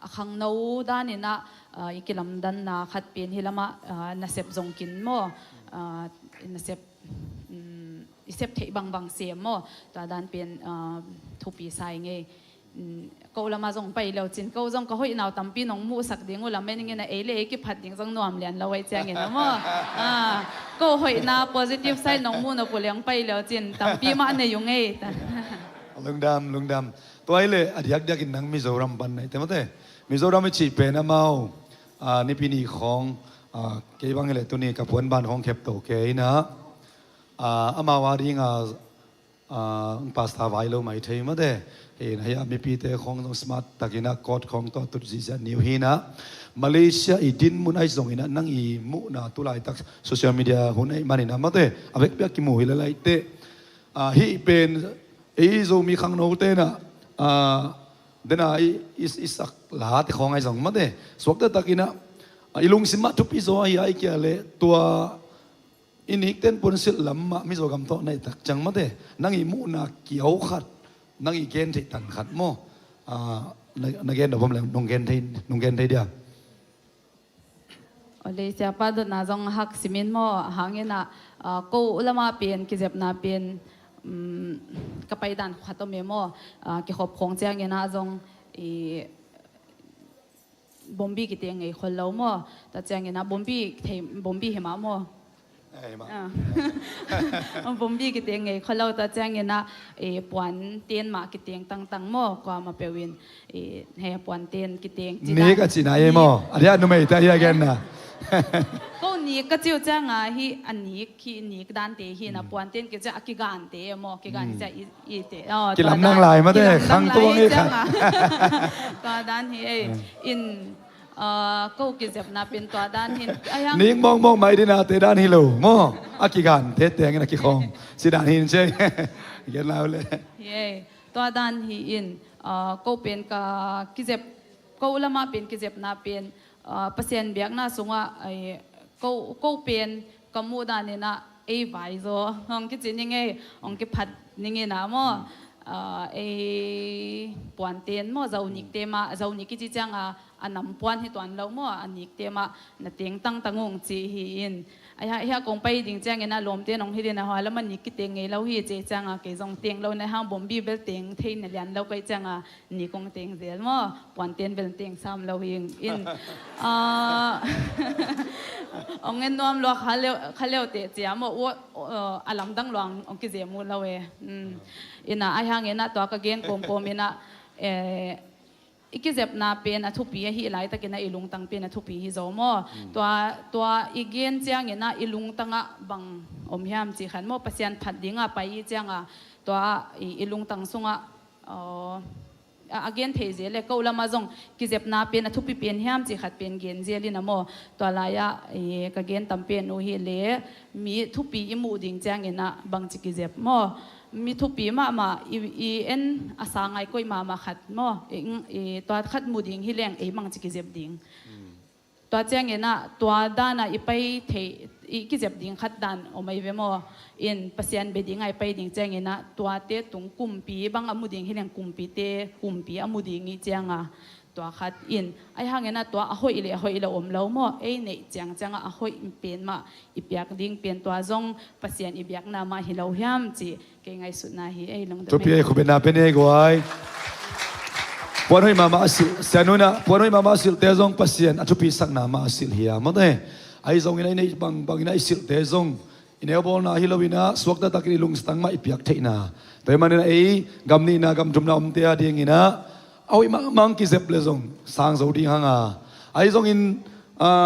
khangno daninah i kilamdanna khat pen hi lamah nasep zong kin maw, nasep i sep theih bangbang sem maw, tua dan pen thupi sa ing ei. Ko lamah zong pai leucin, ko zong ka hoihnau tampi nong muhsak ding uh lamen ing inah, ei le ei kiphat ding zong nuam lian lo ei ciangin a maw. Ko hoihna positive side nong muh nop uh leng pai leucin tampi mah nei ung ei. Lungdam, lungdam. Tua hi le a diakdiakin nang Mizoram pan na hi te mate. Mizoram i cih pen amau nipi ni khawng, kei bang hi le tuni ka puan ban khawng khepto kei inah, amau a dinga pasta vai lo mai thei mate. Hi inah hia mipite khawng zong smart takinah coat khawng tawh tut zihziah ni uh hi inah, Malaysia i dinmun ahi zonginah nang i muhna tulaitak social media hun ahi maninah mate, a vekpi a kimu hi le laiteh, hih pen ei Zomi khangnote inah dena i sak late khawng ahi zong mate, suakta takinah i lungsim mah thupi zaw ahi a i kia le tua i nikten puansilh lam mah Mizo gam tawh na hi tak ciang mate, nang i muhna kiau khat, nang i gen theih tan khat maw, na gen nop om le nong gen thei, nong gen thei dia? Ole, siapa dotna zong hak simin maw, a hanginah ko lamah pen kizepna pen ka paidan khat om e maw, kikhop khawng cianginah zong i bombi kiteng ngei khol lo maw, tua cianginah bombi thei, bombi hi mah maw? Bombi kiteng ngei khol lo, tua cianginah puanten mah kiteng tangtang maw, kuamah peuh in hei puanten kiteng ci nik a cihna hi maw? A dia numei ta hi a genna. Ko nik ka ci uh cianga hi a nik, hi nik dante hi inah puanten kici a kigante maw, kigan hi cia i te. Kilamdang lai mate, khang tuang i khat. Tua dan hi ei. In ko kizepna pen tua dan hin. Nik mawngmawng mai dinate dan hi lo maw? A kigante tengin a kikhawng ci dan hin cia. Gen lau le. Hi ei. Tua dan hi in ko pen ka kizep, ko lamah pen kizepna pen Pasian biakna sungah ko, ko pen ka muh daninah ei vaizaw hong kici ning ei, hong kiphat ning inah maw, ei puanten maw, zonikte mah, zonik kici cianga a nam puan hi tuan lo maw, a nikte mah na teng tangtang ung ci hi in. Ahi hang hia kong pai ding ciangin a lawmte nong hilh in a hua lamah nik kiteng ngei lo hi ci cianga kei zong teng lo na hang bombi bel teng thei na lian lo kei cianga nik kong teng zel maw, puanten bel teng sam lo hi in. Ong en nuam lua kha leu, kha leu teh cia maw, a lamdang luang ong kizem uh lo e. Ina ahi hangin a tua ka gen kawmkawm ina i kizepna pen a thupi ahi laitakin a i lungtang pen a thupi hi zaw maw? Tua, tua i gen ciangin a i lungtangah bang om hiam ci khan maw, Pasian phat dinga pai i cianga tua i, i lungtang sungah a, a gen thei zel le ko lamah zong kizepna pen a thupi pen hiam ci khat pen gen zel ina maw? Tua lai-ah ka gen tam pen uh hi le mi thupi i muh ding ciangin a bangci kizep maw? Mi thupi mahmah i, i en a sa ngai koih mahmah khat maw? I, i tua khat mu ding hi leng ei bangci kizep ding. Tua ciangin a tua dana i pai thei, i kizep ding khat dan om ai ve maw? In Pasian be dinga i pai ding ciangin a tuate tung kumpi bang a mu ding hi leng kumpite kumpi a mu ding i cianga tua khat in, ahi hangin a tua a hoih le a hoih lo om lo maw? Ei neih ciangcianga a hoih pen mah i piak ding pen tua zong Pasian i biakna mah hi lo hiam ci kei ngaihsutna hi ei lungdam. Thupi ei, khupetna pen ei guai. Puan hoih mahmah a silh, sianuna, puan hoih mahmah a silhte zong Pasian a thupi sakna mah a silh hi a maw te. Ahi zongin a i neih bangbangin a i silhte zong i neubawlna hi loin a suakta takin i lungtang mah i piak theihna. Tua hi manin a ei gam nihna gam thumna omte a dingin a a hoih mahmah kizep le zong sang zo ding hanga. Ahi zongin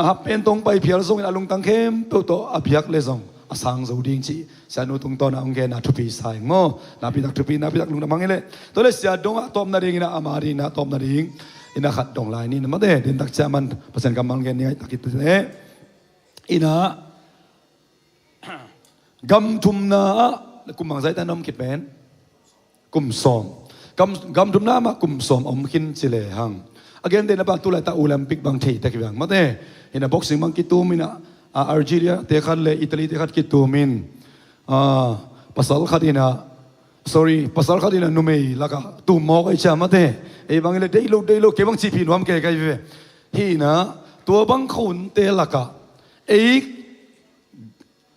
hap pen tong pai phial zongin a lungtang khempeuh tawh a biak le zong a sang zo ding cih sianu tungtawn a hong genna thupi sa ing maw? Napitak thupi, napitak lungdam hang hi leh. Tua le sia dongah tawpna dingin a ama dingin a tawpna ding ina khat dong lai ni na maw te. Dintak ciah man Pasian kammal gen ni ngaihtak hi te. Ina gam thumna ah kum bangzah i ta na om khit pen? Kum sawm. Gam, gam thumna mah kum sawm om khin ci le hang. A gentehna bang tu laitak Olympic bang thei tek hi bang maw te. Ina boxing bang kitum ina A, Algeria te khat le Italy te khat kitumin, a, pasal khat ina, sorry, pasal khat ina numei laka tum mawk a i ciamate. Ei bangin le deih lo, deih lo, kei bang cihpih nuam kei kai ve. Hi ina, tua bang khunte laka ei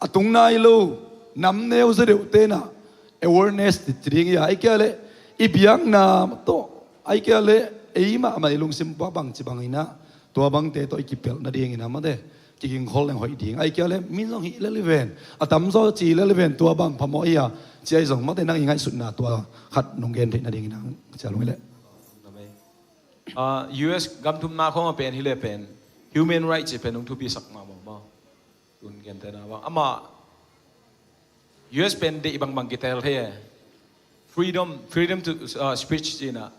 a tung nai lo, nam neu za deuh tena awareness ti, ti ding ia, ai kia le i biakna tawh, ai kia le ei mahmah i lungsim bang ci bang ina, tua bangte tawh i kipelh nading ina mate, kiging khol leng hoih ding, ai kia le min zong hi lel i ven, a tamzaw ci lel i ven, tua bang phamawh ia, ci ai zong mate nang i ngaihsutna tua khat nong gen theih nading ina, cia lung i le. Ah, U S gam thumna khong a pen hi le pen human rights i pen hong thupi sak mahmah maw. Tun gentehna bang ama U S pen deih bangbang kitel thei e. Freedom, freedom to, uh, speech cina.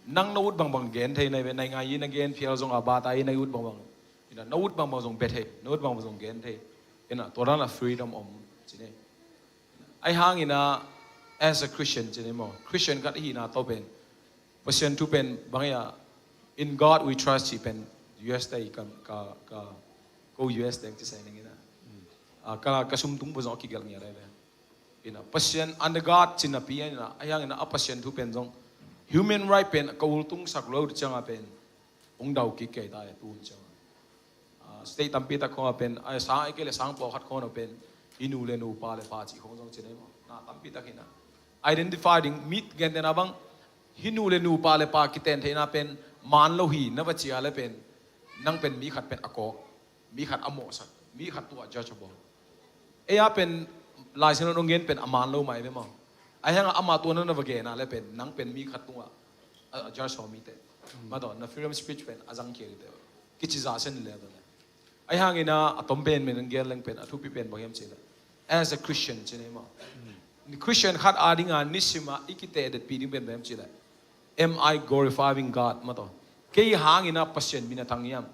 Nang na ut bangbang gen thei nai ve, nai ngai i na gen phial zong a bata i na ut bangbang. Ina na ut bangbang zong be thei, na ut bangbang zong gen thei. Ina tua dan a freedom om cine. Ai hang ina as a Christian cine maw. Christian khat i hina tawh pen Pasian thu pen bang ia, "In God we trust," ci pen U S te i ka, ka, ka, ko U S te ang ci sai ning ina. A, ka, ka sum tung bu zong a kigelh ngia dai ve. Ina Pasian under God cina pi ina, ai hang ina a Pasian thu pen zong human right pen ka ul tung sak lo cianga pen ung dau kik kei ta e tun cianga. Ah, state tampi tak khong a pen, ai sang ai kei le sang pawlkhat khong a pen, i nu le nu pa le pa cih khong zong ci nei maw. Na tampi tak hi na. Identify ding, mit gentehna bang, hi nu le nu pa le pa kiten theihna pen, man lo hi, na va cia le pen, nang pen mi khat pen a kawk, mi khat a mawhsak, mi khat tua judgeable. Ei a pen, Lai Siangtho nong gen pen a man lo mai ve maw. Ai hanga ama tua na na va gen a le pen, nang pen mi khat tunga, a, a judge haw mi te. Ma tawh, na freedom speech pen, a zang kia te. Kici za sen le tawh le. Ai hang ina, a tom pen men gen leng pen, a thupi pen bang hiam ci le. As a Christian ci nei maw. Ni Christian khat a dinga, nisima, i kite det pi ding pen bang hiam ci le. Am I glorifying God? Ma tawh. Kei hang ina Pasian min a thang hiam.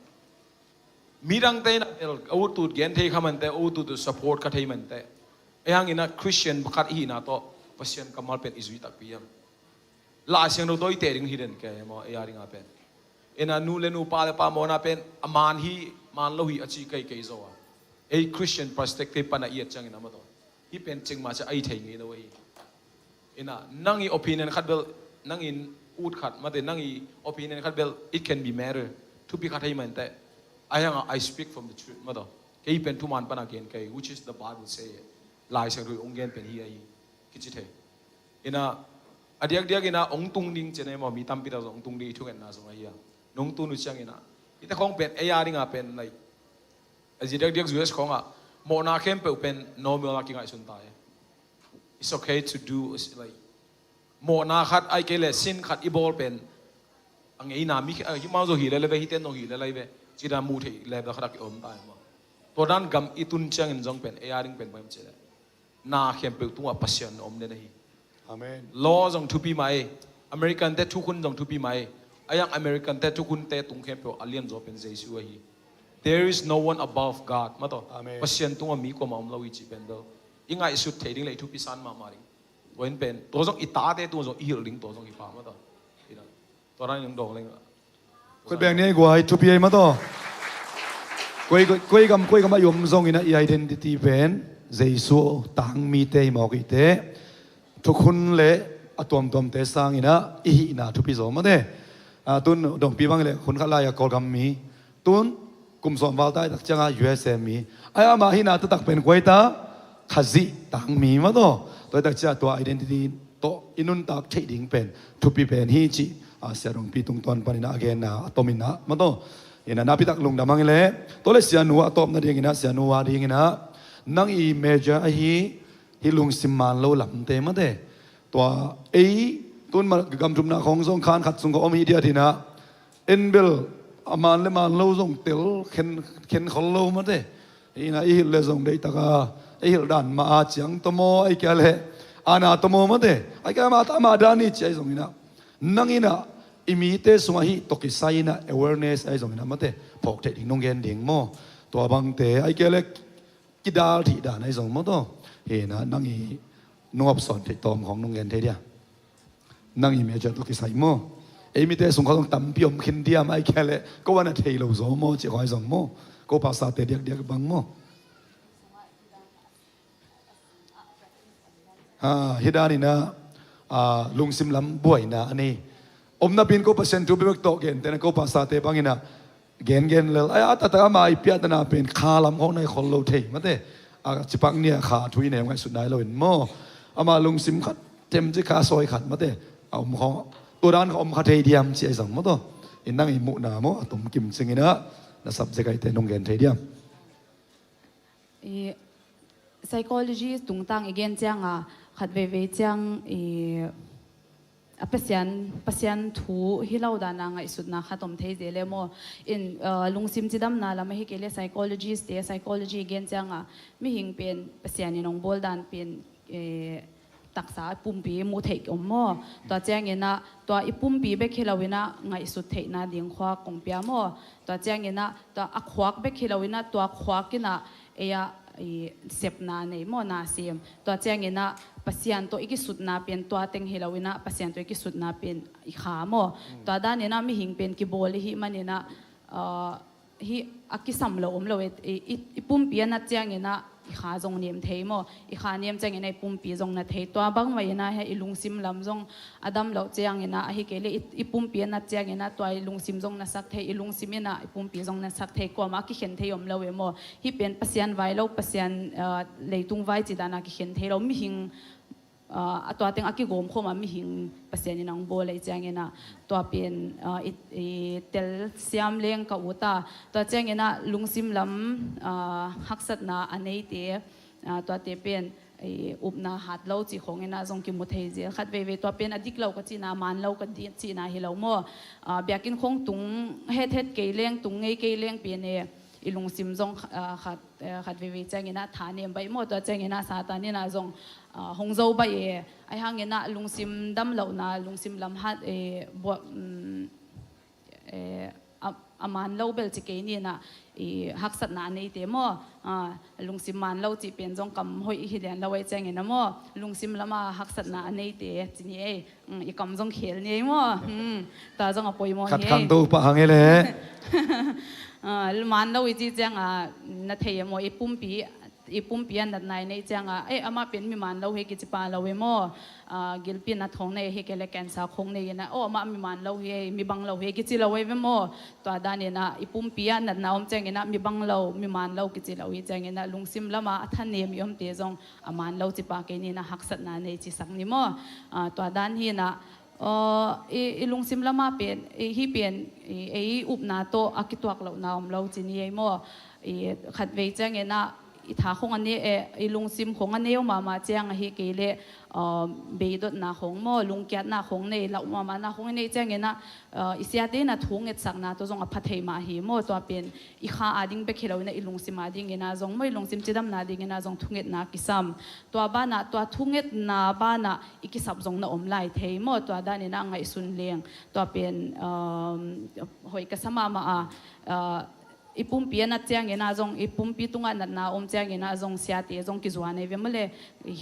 Midang te ina, el, a ut ut gen thei kha man te, a ut ut support kha thei man te. Ai hang ina Christian khat i hina tawh, Pasian kammal pen i zui takpi hiam. Lai Siangtho tawh i te ding hi den ke maw, ei a dinga pen. Ina nu le nu pa le pa mawhna pen, a man hi, man lo hi, a ci kei kei zo a. Ei Christian perspective pana i et ciangin a ma tawh. Hi pen cing ma cia a i thei ngei lo hi. Ina, nang i opinion khat bel, nang in ut khat, mate, nang i opinion khat bel, it can be matter. Thupi khat hei man te. Ai hanga, I speak from the truth, ma tawh. Kei pen thuman pana gen kei, which is the Bible say. Lai Siangtho ong gen pen hi a hi. Kici thei. Ina, a diakdiak ina ong tung ding ci nei maw, mi tampi tak zong ong tung ding i thungetna zong ahi a. Nong tun uh ciang ina. Ite khong pen, ei a dinga pen, like, a zi diakdiak U S khong a, mawhna khempeuh pen, normal a kingaihsun ta e. It's okay to do, like, mawhna khat, ai kei le, sin khat i bawl pen, a ngeina mi, a, hi mau zo hi le le ve, hi ten zong hi le lai ve, ci dan mu thei level khat a ki om ta e maw. Tua dan gam i tun ciangin zong pen, ei a ding pen, bang ci le. Na khempeuh tungah Pasian na om den ahi. Amen. Law zong thupi mai, American te thukhun zong thupi mai. Ayang American te thukhun te tung khempeuh a lian zaw pen Jesu ahi. There is no one above God, ma tawh. Amen. Pasian tungah mi kuamah om lo i ci pen bel. I ngaihsut thei ding le i thupi san mahmah ding. Tua in pen, tua zong i tate tung zong i hilh ding tua zong hi pha ma tawh. Tua dan in dong leng. Koi beng ni ai guai, thupi ai ma tawh. Koi, koi, koi gam, koi gam a i om zong ina i identity pen, Jesu tang mite i mawk i te. Thukhun le a tuamtuamte sang ina i hihna thupi zaw mate. A, tun dongpi bang le, hun khat lai a Kawlgam mi. Tun, kum sawm val tai tak cianga U S A mi. Ai ama hihna taktak pen guai ta, Khazih tang mi ma tawh. Tua tak cia tua identity tawh i nuntak theih ding pen, thupi pen hi ci, a, Sia Dongpi tungtawn pan ina a genna, a tom ina, ma tawh. Ina napi tak lungdam ang i le, tua le Sia Nu a tawpna ding ina, Sia Nu a ding ina, nang i major ahi, hi lungsim man lo lamte mate. Tua ei, tun ma gam thumna khong zong khan khat sung ka om hi diat ina, en bel, a man le man lo zong tel, khen, khen khol lo mate. Ina i hilh le zong deih taka, i hilh dan ma a ciang tomaw, ai kia le, ana tomaw mate. Ai kia ma ta ma dan i ci ai zong ina. Nang ina, i mite sungah hi, tawh kisai ina, awareness ai zong ina mate. Phawk theih ding nong gen ding maw. Tua bangte, ai kia le, kidal thih dan ai zong maw tawh. Hi na, nang i nungap sawn theih tawm khong nong gen thei dia. Nang i mate tawh kisai maw. Ei mite sung khong zong tampi om khin diam ai kia le, ko wana thei lo zaw maw, ci khong ai zong maw. Ko pastor te diakdiak bang maw. Ah, hi daninah, ah, lungsim lam buaina a nei. Omna pin ko Pasian thu bebek tawh gentehna ko pasate banginah gengen lel. Ai, a taktak ama i piahtana pen kha lam khawng nai khol lo thei mate. A cipak nia kha thu i nei ngaihsut nai loin maw. Ama lungsim khat tem ci kha sawi khat mate. A om khawng, tua dan kha om kha thei diam ci ai zong maw taw. I nang i muhna maw a tum kim cinginah na subject aite nong gen thei diam. I psychology tungtang i gen cianga khat veivei ciang i a Pasian, Pasian thu hi lo dana ngaihsutna khat om thei zel e maw. In, uh, lungsim cidamna lam ahi kei le psychologist te, psychology i gen cianga mihing pen Pasian in hong bawl dan pen, eh, taksa pumpi muh theih om maw. Tua cianginah tua i pumpi bek hi loinah ngaihsut theihna ding khuak kong pia maw. Tua cianginah tua a khuak bek hi loinah tua khuak inah ei a i sepna nei maw, na sem. Tua cianginah Pasian tawh i kisutna pen tua teng hi loinah Pasian tawh i kisutna pen i kha maw. Tua daninah mihing pen kibawl i hih maninah, ah, hih a kisam lo om lo e. I, i, i pumpi a nat cianginah i kha zong nem thei maw. I kha nem cianginah i pumpi zong na thei. Tua bangmah inah hia i lungsim lam zong a dam loh cianginah ahi kei le i, i pumpi a nat cianginah tua i lungsim zong na sak thei, i lungsim inah i pumpi zong na sak thei. Kuamah a kikhen thei om lo e maw. Hih pen Pasian vai lo, Pasian, ah, leitung vai ci dana kikhen thei lo. Mihing, ah, a tua teng a kigawm khawma mihing Pasian in ang bawl ei cianginah tua pen, ah, i, i tel siam leng ka ut a. Tua cianginah lungsim lam, ah, haksatna a neite, ah, tuate pen i upna hat lo cih khawng inah zong kimu thei zel. Khat veivei tua pen a dik lo ka cihna, a man lo ka di-, cihna hi lo maw. Ah, biakinn khawng tung hethet kei leng, tung ngei kei leng pen e, i lungsim zong, ah, khat, ah, khat veivei cianginah tha nem baih maw. Tua cianginah Satan inah zong, ah, hong zo baih e. Ai hanginah lungsim dam lohna, lungsim lam hat, eh, buah, mm, eh, a, a man lo bel ci kei ninah i haksatna a neite maw. Ah, lungsim man lo cih pen zong kam hoih hi lian lo ei cianginah maw. Lungsim lama haksatna a neite ci ni ei. Mm, i kam zong khel ni ei maw. Mm, ta zong a poimawh khat hi ei. Khang to pah hang ei le. Ah, man lo i ci cianga na thei e maw, i pumpi, i pumpi a natna i nei cianga, eh, amah pen mi man lo hi kici pah lo e maw. Ah, gilpi nat khawng nei hi kei le cancer khawng nei inah, oh, amah mi man lo hi ei, mi bang lo hi ei kici lo e ve maw. Tua daninah i pumpi a natna om cianginah mi bang lo, mi man lo kici lo hi cianginah lungsim lama a thanem i omte zong a man lo ci pah kei ninah haksatna nei ci sak ni maw. Ah, tua dan hinah, ah, i, i lungsim lama pen, i, hih pen, i, ei upna tawh a kituak lohna om lo ci ni ei maw. I khat vei cianginah i tha khong a ne, eh, i lungsim khong a neu mahmah ciang ahi kei le, ah, beidotna khong maw, lungkiatna khong nei, lauh mahmahna khong i neih cianginah, ah, i siate inah thu ngetsakna tawh zong a pha thei mah hi maw. Tua pen i kha ading bek hi loinah i lungsim adinginah zong maw, i lungsim cidamna dinginah zong thungetna kisam. Tua banah, tua thungetna banah i kisap zong na om lai thei maw. Tua daninah ngaihsun leng. Tua pen, um, hoih ka sa mahmah a, uh, i pumpi a nat cianginah zong, i pumpi tungah natna om cianginah zong siate zong kizuan ei ve maw le.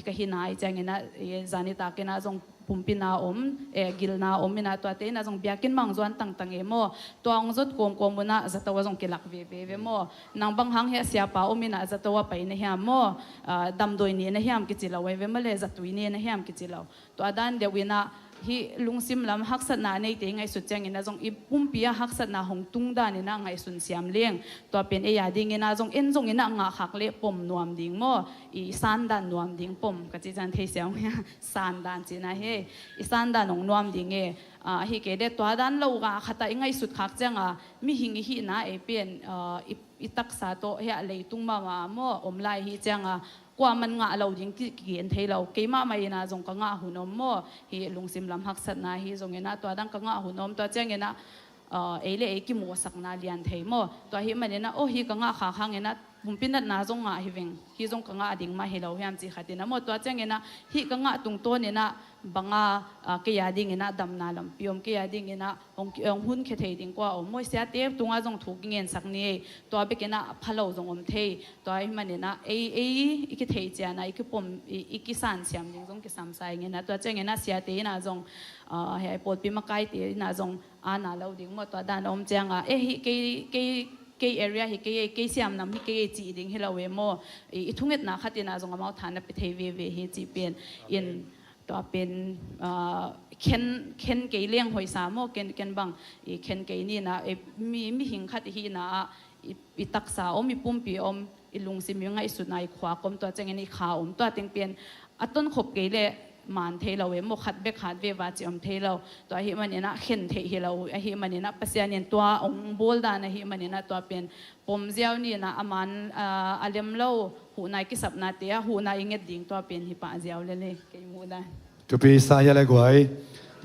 Ka hina i cianginah, eh, zanitak inah zong pumpina om, eh, gilna om inah tuate inah zong biakinn mah hong zuan tangtang e maw. Tua hong zot kawmkawm unah zato a zong kilak veve ve maw. Nang bang hang hia siapa om inah zato a pai na hiam maw. Ah, damdawi ni na hiam kici lo e ve maw le, zatui ni na hiam kici lo. Tua dan deuh inah hih lungsim lam haksatna a neite i ngaihsut cianginah zong i pumpi a haksatna hong tung daninah ngaihsun siam leng. Tua pen ei adinginah zong en zonginah ngahkhak le pom nuam ding maw. I san dan nuam ding pom ka ci ciang theisiam hia. San dan cihna hi. I san dan hong nuam ding e. Ah, ahi kei le tua dan lo a khatah i ngaihsut khak cianga mihing i hihna ei pen, ah, i, i taksa tawh hia leitung mahmah maw om lai hi cianga kuaman ngah lo ding ki, kigen thei lo. Keimah mah inah zong ka ngah hun om maw. Hih lungsim lam haksatna hi zonginah tua dan ka ngah hun om. Tua cianginah, ah, ei le ei kimawhsakna lian thei maw. Tua hih maninah, oh, hih ka ngah khak hanginah pumpi natna zong ngah hi veng, hih zong ka ngah ding mah hi lo hiam cih khatinah maw. Tua cianginah hih ka ngah tungtawninah banga, ah, kei adinginah damna lampi om, kei adinginah hong, hong hun khia thei ding kua om maw. Siate tungah zong thu kingensak ni ei. Tua bekinah a pha lo zong om thei. Tua hih maninah ei, ei i kithei cianah i kipom, i, i kisan siam ding zong kisamsa inginah. Tua cianginah siate inah zong, ah, hia i pawlpi makaite inah zong ana lo ding maw. Tua dan a om cianga, eh, hih kei, kei kei area hi kei, kei siamnam hi kei cih ding hi lo e maw. I, i thungetna khat inah zong amau tha na pia thei veve hi cih pen in, tua pen, ah, khen, khen kei leng hoihsa maw, ken, ken bang i khen kei ni inah, i, mi, mihing khat i hihna ah i, i taksa om, i pumpi om, i lungsim, i ngaihsutna, i khuak om, tua ciangin i kha om, tua teng pen a tonkhop kei leh man thei lo e maw, khat bek hat veva ci om thei lo. Tua ahih maninah khen theih hi lo ahih maninah Pasian in tua hong bawl dan ahih maninah tua pen pom ziau ni inah a man, ah, a lem lo huhna i kisapnate ah huhna i nget ding tua pen hi pah ziau lele kei muh dan. Thupi sa hia le guai.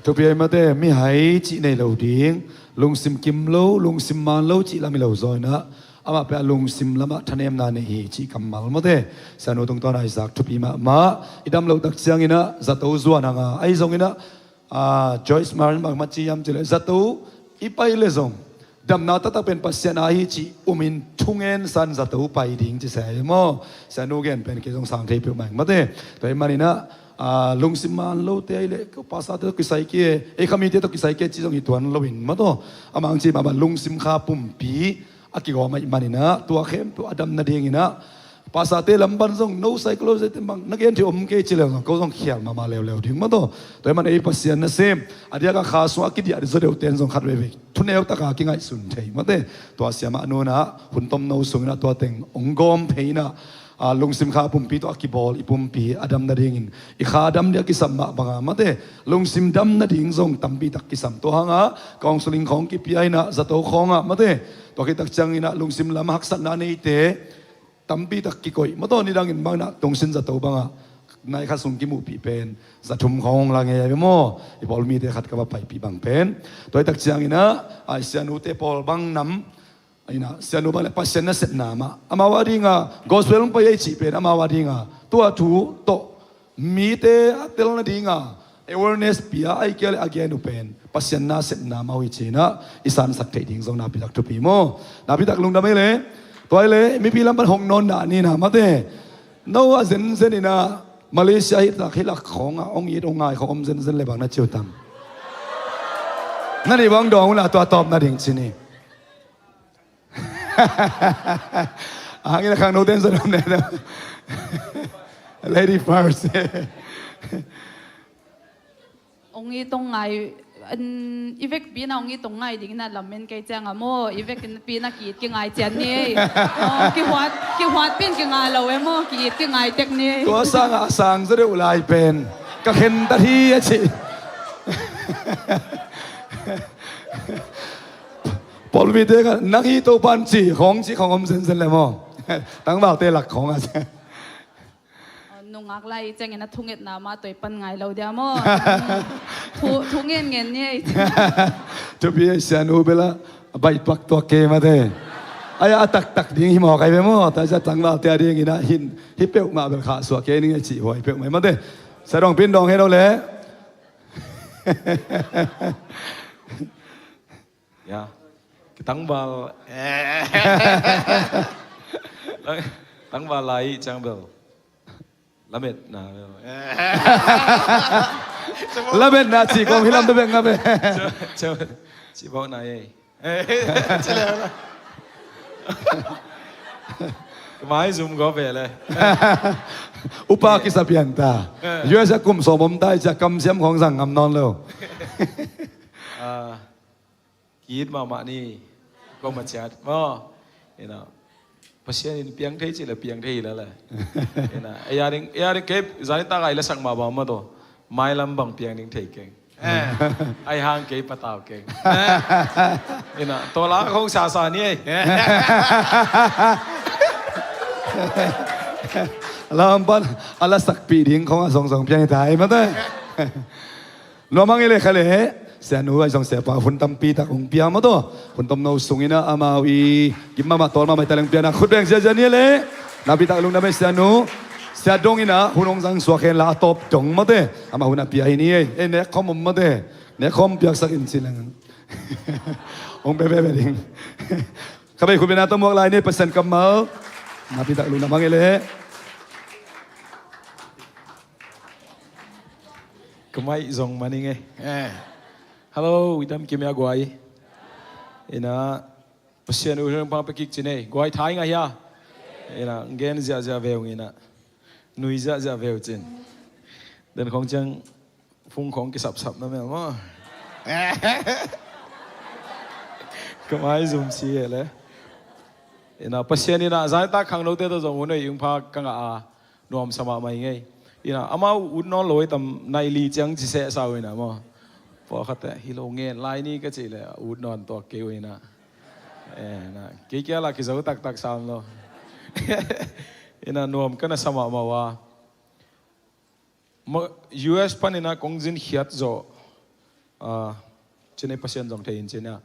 Thupi ai mate, mihai cih nei lo ding, lungsim kim lo, lungsim man lo cih lam hi lo zaw inah amah pia lungsim lamah thanemna nei hi cih kammal mate. Sianu tungtawn a i zak thupi mahmah. I dam loh tak cianginah zato zuan hanga ahi zonginah, ah, Joyce Meyer bang mah ci hiam cih leh zato i pai le zong damna taktak pen Pasian a hi cih umin thungen san zato pai ding ci se hi maw. Sianu gen pen kei zong sang thei peuhmah ing mate. Tua ahih maninah, ah, lungsim man lote ahi leh pastorte tawh kisai kei, ei khamite tawh kisai kei ci zong hi tuan loin maw taw. Amah ang ci mahmah lungsim kha pumpi a kigawm ahih maninah tua khempeuh a dam nadinginah pastorte lam pan zong no psychology te bang na gen thei om kei ci leng zong ko zong khial mahmah leuleu ding maw taw. Tua ahih man ei Pasian nasem a diakah kha sungah a kidiah zaw deuhte in zong khat veivei thuneu taka kingaihsun thei mate. Tua siamah nunah hun tomno sunginah tua teng hong gawm phei inah, ah, lungsim kha pumpi tawh a kibawl i pumpi a dam nadingin i kha dam ding a kisam mah banga mate, lungsim dam nading zong tampi tak kisam. Tua hanga counseling khawng kipia inah zato khawngah mate, tua khit tak cianginah lungsim lam haksatna neite tampi tak kikoih maw taw. Nidangin bang inah tungsin zato bangah nai khat sung kimuhpih pen za thum khawng hong la ngei ai ve maw. I pawl mite khat ka va paipih bang pen tua hi tak cianginah, ah, i sianute pawl bang nam inah sianu bang le Pasian nasepna mah amau a dinga gospel hong pai ei cih pen amau a dinga tua thu tawh mite a tel nadinga awareness pia ai kia le a gen uh pen Pasian nasepna mah uh hi cinah i sansak theih ding zong napitak thupi maw. Napitak lungdam ei le. Tua hi le mipi lam pan hong nawn dah ni na mate. No a zenzen inah Malaysia hi tak hi lak khawngah hong it hong ngai khawng om zenzen le bang na ciu tam. Na nih bang dawng uh la tua tawp nading ci ni. Hangin a khangnote in zon om ne. Lady first. Hong it hong ngai, i vekpi na hong it hong ngai ding na lamen kei ciang a maw, i vekpi na ki-it kingai cian ni ei. Aw, kihuat, kihuatpi in kinga lo e maw, ki-it kingai tek ni ei. Tua sangah a sang zaw deuh lai pen ka khentat hi a ci. Pawlmite kha nang hi Topan ci khawng ci khawng om zenzen le maw. Tangvalte lak khawng a ci. Nungak lai i ciangin a thungetna mah tawh i pan ngai lo dia maw. Thu, thu ngen ngen ni ei. Thupi ei sianu bela a baih tuaktuak kei mate. Ai a taktak ding hi mawk ai ve maw. Tua cia tangvalte a dinginah hin hi peuhmah bel khah suak kei ning a cih huai peuhmah mate. Sia dong pin dong hen o le. Ya. Kitangval. Tangval lai i ciang bel. Lametna. Lametna ci kong hilam tu bek nga be. Ci bawk na ei. Mai zum go be le. Upa kisa pian ta. U S a kum sawm om ta i cia kamsiam khawng zang ngam nawn lo. Ki-it mahmah ni. Kong maciat maw. Ina Pasian in piang thei cih le piang thei hi la le. Ina ei a ding, ei a ding kei zanin taka i lasak mah bang maw taw. Mailam bang piang ding thei keng. Ai hang kei patau keng. Ina tawla khong sasa ni ei. Lam pan a lasakpih ding khong a zongzong piang hi ta ei mate. Nuam hang i le kha le. Sianu ai zong siapa hun tampi tak hong pia maw taw. Hun tomno sungin ah amau i gim mahmah tawl mahmah i taleng piana khut beng ziazia ni le. Napi tak lungdam ei sianu. Sia dong in ah hun hong zang suak hen la a tawp dong mawte. Amah hun a pia hi ni ei. Ei nek khawm om mawte. Nek khawm piaksak in ci leng hong pe pe pe ding. Kha bei khut beng na tawh muak lai ni ei Pasian kammal. Napi tak lungdam hang i le. Ka maih zong maning e. Hello, i dam kim hia guai? Ina Pasian uh hong pang pekik cin ei. Guai thai ngah hia. Ina gen ziahziah veu ngina. Nui ziahziah veu cin. Den khong ciang fung khong kisapsap na mel maw. Ka mai zum si e le. Ina Pasian ina zaitak khangnote tawh zong hun ei ung pha ka ngah a. Nuamsa mahmah ing ei. Ina amau ut nawn lo ei tam nai li ciang ci sehsa uh ina maw. Pawlkhatte hi lo ngen lai ni ka cih le ut nawn tuak kei uh ina. Ina kei kia la kizo taktak sam lo. Ina nuam ka na sa mahmah uh a. U S pan ina kong zin khiat zawh. Cinei Pasian zong thei in cinei a.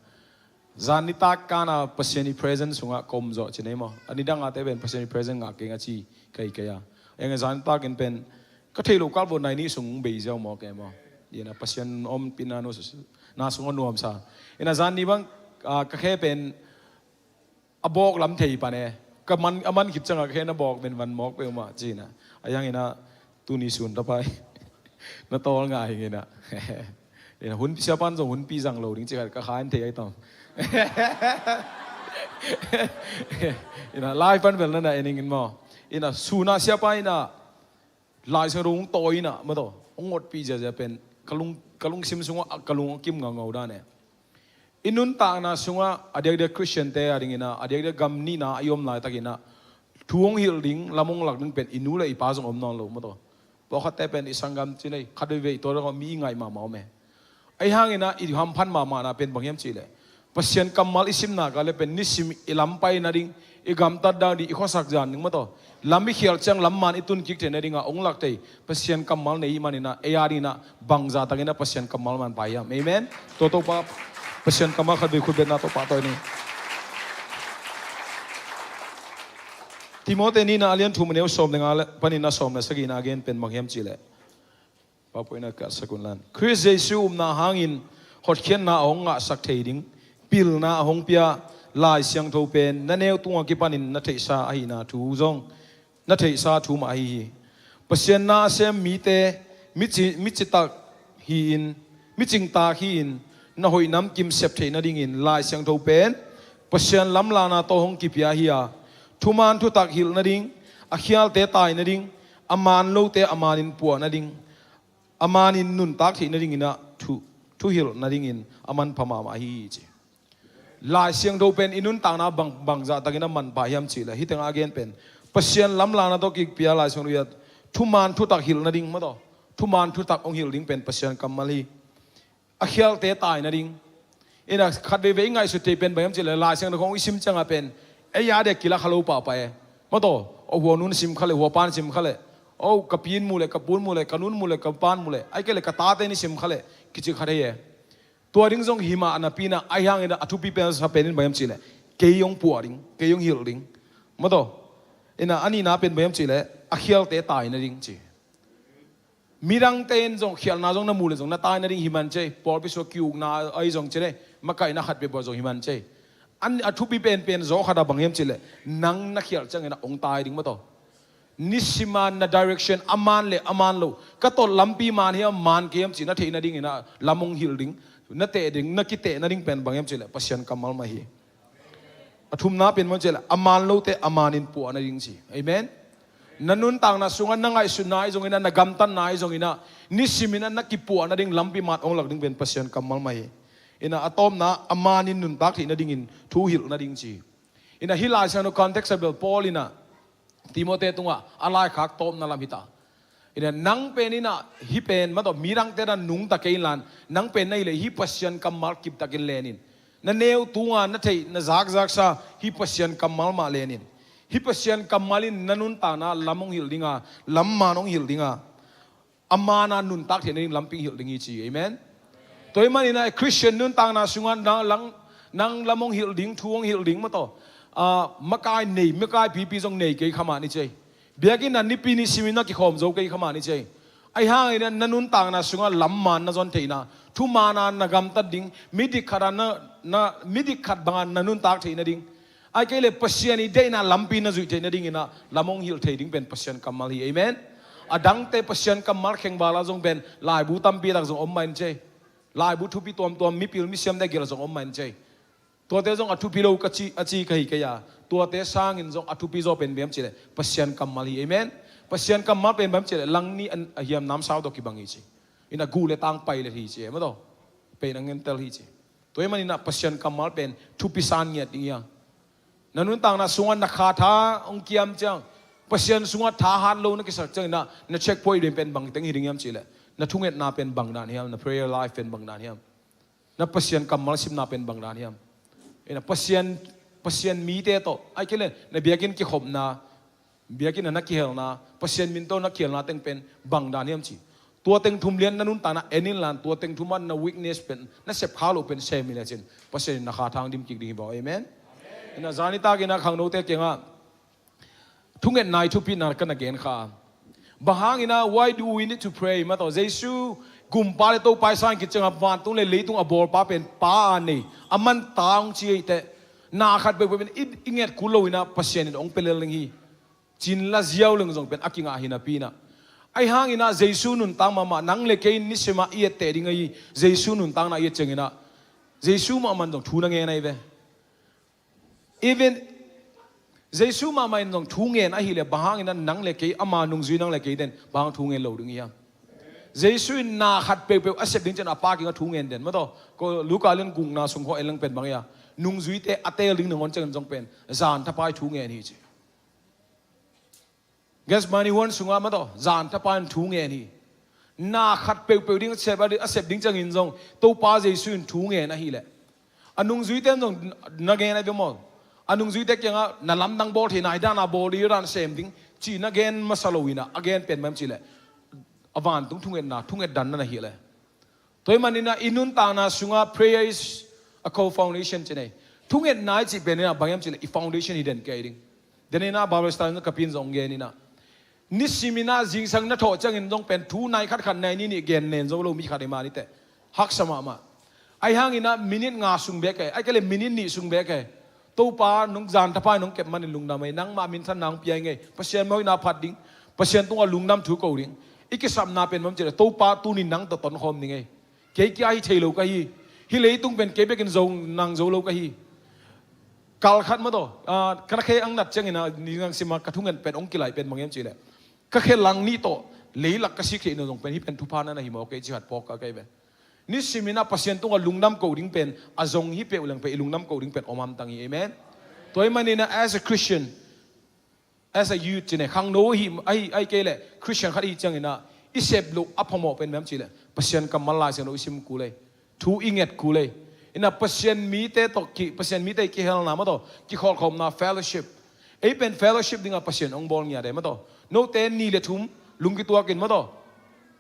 Zan nitak kana Pasian i present sungah ka om zawh cinei maw. A nidang a te pen Pasian i present ngah keng a ci kai kai a. Eng zan nitak in pen ka thei lo kal vawh nai nih sung bei ziau maw kei maw. Ina Pasian om pina nu na sung a nuamsa. Ina zan ni bang ka khe pen a bawk lam thei pan e. Ka man a man khit ciangah ka khen a bawk men van mawk peuhmah cina. A yang ina tuni sun tapai na tawl ngai ing ina. Ina hun siapan zong hun pi zang lo ding cikhat ka kha in thei ai tam. Ina lai pan bel na na ening in maw. Ina suna siapa ina Lai Siangtho hong tawi ina maw taw hong ngotpih ziazia pen ka lung ka lungsim sungah ka lung a kim ngaungau dan e. I nuntakna sungah a diakdiak Khristiante a dingina a diakdiak gam nihna a i om laitakina thu hong hilh ding lam hong lak ding pen i nu le i pa zong om nawn lo maw taw. Pawlkhatte pen i sanggam cinei khat veivei tua dangah mi i ngaih mahmah om e. Ahi hangina i hamphan mahmahna pen bang hiam cihleh Pasian kammal i simna ka le pen nisim i lam pai nading i gamtat dan ding i khuasak zan ding maw taw. Lam i khial ciang lam man i tun kik thei nadinga ong lak thei Pasian kammal nei i manina ei a dingina bangza takina Pasian kammal man pai hiam. Amen. Tua Topa Pasian kammal khat vei khutbetna Topa tawi ni. Timote nihna a lian thum a neu sawm le nga le panin a sawm le sagihna a gen pen bang hiam cihleh Papuina ka sakun lan Khrist Jesu upna hangin hotkhiatna a hong ngahsak thei ding pilna a hong pia Lai Siangtho pen na neu tunga kipanin na theihsa ahihna thu zong na theihsa thu mah ahi hi. Pasian na a sem mite mici, micitak hi-in micingtak hi-in na hoih namkim sep theih nadingin Lai Siangtho pen Pasian lamlana tawh hong kipia hi a thuman thutak hilh nading a khialte tai nading a man lote a manin puah nading a manin nuntak theih nadinginah thu, thuhilh nadingin a manpha mahmah ahi hi ci. Lai Siangtho pen i nuntakna bang, bangzah takin a manpha hiam cihleh hih tengah a gen pen Pasian lamlana tawh kikpia Lai Siangtho hi a thuman thutak hilh nading maw taw. Thuman thutak hong hilh ding pen Pasian kammal hi. A khialte tai nading. Ina khat veivei i ngaihsut thei pen bang hiam cihleh Lai Siangtho khong i sim ciangah pen ei a dek kilak kha lo pahpah e. Maw taw, o hua nun sim kha leh hua pan sim kha leh o ka pin mu leh ka pun mu leh ka nun mu leh ka pan mu leh ai kei leh ka tate ni sim kha leh kici kha thei e. Tua ding zong himah a napina ahi hangina a thupi pen sa penin bang hiam cihleh kei hong puah ding kei hong hilh ding. Maw taw, ina a nihna pen bang hiam cihleh a khialte tai nading ci. Midangte in zong khialhna zong na muh le zong na tai nading hi man cei. Pawlpi sua kiukna ahi zong cei le makaihna khat bepbuah zong hi man cei. An a thupi penpen zaw khata bang hiam cihleh nang na khialh ciangin a ong tai ding maw taw. Nisima na direction a man le a man lo ka tawt lampi man hiam man kei hiam ci na theih nadingin a lam ong hilh ding na teh ding na kiteh nading pen bang hiam cihleh Pasian kammal mah hi. A thumna pen maw cihleh a man lote a manin puah nading ci. Amen. Na nuntakna sungah na ngaihsutna ahi zongina na gamtatna ahi zongina nisiminah na kipuah nading lampi man ong lak ding pen Pasian kammal mah hi. Ina a tawpna a manin nuntak theih nadingin thu hilh nading ci. Ina hih Lai Siangtho context a bel Paul ina Timote tungah a laikhak tawpna lam hita. Ina nang pen ina hih pen maw taw midangte na nungta kei inlan nang pen na hileh hih Pasian kammal kiptakin lenin na neu tunga na theih na zakzaksa hih Pasian kammal mah lenin hih Pasian kammal in na nuntakna lam hong hilh dinga lam man hong hilh dinga a mana nuntak theih nading lampi hilh ding hi ci. Amen. Tua hi manina Christian nuntakna sungah nang lam hong hilh ding thu hong hilh ding maw taw. Makai nei makai pipi zong nei kei khamah ni cei. Biakinn a nipi ni simin na kikhawm zo kei khamah ni cei. Ahi hangin na nuntakna sungah lam man na zon theihna thumana na gamtat ding midik khata na midik khat banga na nuntak theih nading. Ai kei le Pasian i deihna lampi na zuih theih nadinginah lam hong hilh thei ding pen Pasian kammal hi. Amen. A dangte Pasian kammal khengvala zong pen laibu tampi lak zong om mahin cei. Laibu thupi tuamtuam mipil misiamte gel zong om mahin cei. Tuate zong a thupi lo ka ci, a ci ka hi kei a. Tuate sangin zong a thupi zaw pen bang hiam cih leh Pasian kammal hi. Amen. Pasian kammal pen bang hiam cih leh langnih a hiam namsau tawh kibang hi ci. Ina guh le tang pai le hi ci. Maw taw. Pen a ngentel hi ci. Tua ahih manin ah Pasian kammal pen thupi san ngiat ding hi a. Na nuntakna sungah na kha tha hong kiam ciang, Pasian sungah tha hat lo na kisak ciangin ah na checkpoint pen bang teng hi ding hiam cih leh, na thungetna pen bang dan hiam, na prayer life pen bang dan hiam, na Pasian kammal simna pen bang dan hiam. Ina Pasian, Pasian mite tawh, ahih kei leh na biakinn kikhopna, biakinn a na kihelna, Pasian min tawh na kihelna teng pen bang dan hiam ci. Tua teng thum lian na nuntakna en inla, tua teng thum ah na weakness pen, na sep kha loh pen sem hi lecin, Pasian in na kha tha hong dim kik ding hi baw. Amen. Ina zan nitak ina khangnote kiangah thungetna i thupina ka na gen kha. Bang hangin ah, why do we need to pray? Maw taw, Jesu gumpa le Topa i sang khit ciangah vantung le leitung a bawlpa pen Pa a nei, aman Ta hong ci hi teh, na khat peuhpeuh pen i, i nget kul lo in ah Pasian in hong pia lel ding hi. Cin la ziau leng zong pen a kingah hi napi in ah. Ahih hangin ah Jesu nuntak mahmah, nang le kei in nisim ah i etteh ding ahi, Jesu nuntakna i et ciangin ah Jesu mahmah in zong thu na ngen ahi ve. Even Jesu mahmah in zong thu ngen ahih leh bang hangin ah nang le kei, ama nungzui nang le kei ten bang hang thu ngen lo ding hiam? Jesu in na khat peuhpeuh a sep ding ciang a Pa kiangah thu ngen den. Maw taw, ko Luka lian gukna sung khawng en leng pen bang hi a, nungzuite a teel ding nangawn ciangin zong pen zan thapai thu ngen hi ci. Gethsemane huan sungah, maw taw, zan thapai in thu ngen hi. Na khat peuhpeuh ding a sep, a sep ding ciangin zong Topa Jesu in thu ngen ahih leh, a nungzuite in zong na ngen ahi ve maw? A nungzuite kiangah na lamdang bawl thei, na hi dan a bawl ding, hi dan sem ding ci na gen masa lo in ah, a gen pen bang hiam cih leh, a vantung thungetna, thunget dan na na hi leh. Tua ahih manin ah i nuntakna sungah prayer is a core foundation ci nei. Thungetna i cih pen in ah bang hiam cih leh i foundation hi den kei ding. Den in ah Bible study ka pi in zong gen in ah, nisim in ah zingsang na thawh ciangin zong pen thu nai khat khat nai nih nih gen nen zo lo mi khat hi mah ni teh. Haksa mahmah. Ahih hangin ah minute nga sung bek e, ahih kei leh minute nih sung bek e, Topa, nong zan thapai nong kep manin lungdam ei, nangmah minthanna hong pia ing ei, Pasian mawhna phat ding, Pasian tungah lungdam thu ko ding. I kisapna pen bang hiam cih leh, Topa, tuni nang tawh tonkhawm ning ei. Kei kia hi thei lo ka hi. Hih leitung pen kei bekin zo, nang zo lo ka hi. Kal khat maw taw, ah, ka na khe ang nat ciangin ah, ni nang sim a ka thungen pen hong kilai pen bang hiam cih leh, ka khe lang nih tawh leilak ka sik theih na zong pen hih pen thupha na na hi maw, kei ci khat phawk ka kei ve. Nisim in ah Pasian tungah lungdam ko ding pen a zong hi peuh leng pen i lungdam ko ding pen om hamtang hi. Amen. Tua ahih manin ah as a Christian, as a youth ci nei, khangno hi, ahih, ahih kei leh Christian khat i hi ciangin ah i sep loh a phamawh pen bang hiam cih leh, Pasian kammal Lai Siangtho i sim kul ei, thu i nget kul ei. In ah Pasian mite tawh ki, Pasian mite kihelna maw taw, kikholhkhopna, fellowship. Ei pen fellowship dingah Pasian hong bawl ngiat ei maw taw. Note ni le thum lungkituakin maw taw,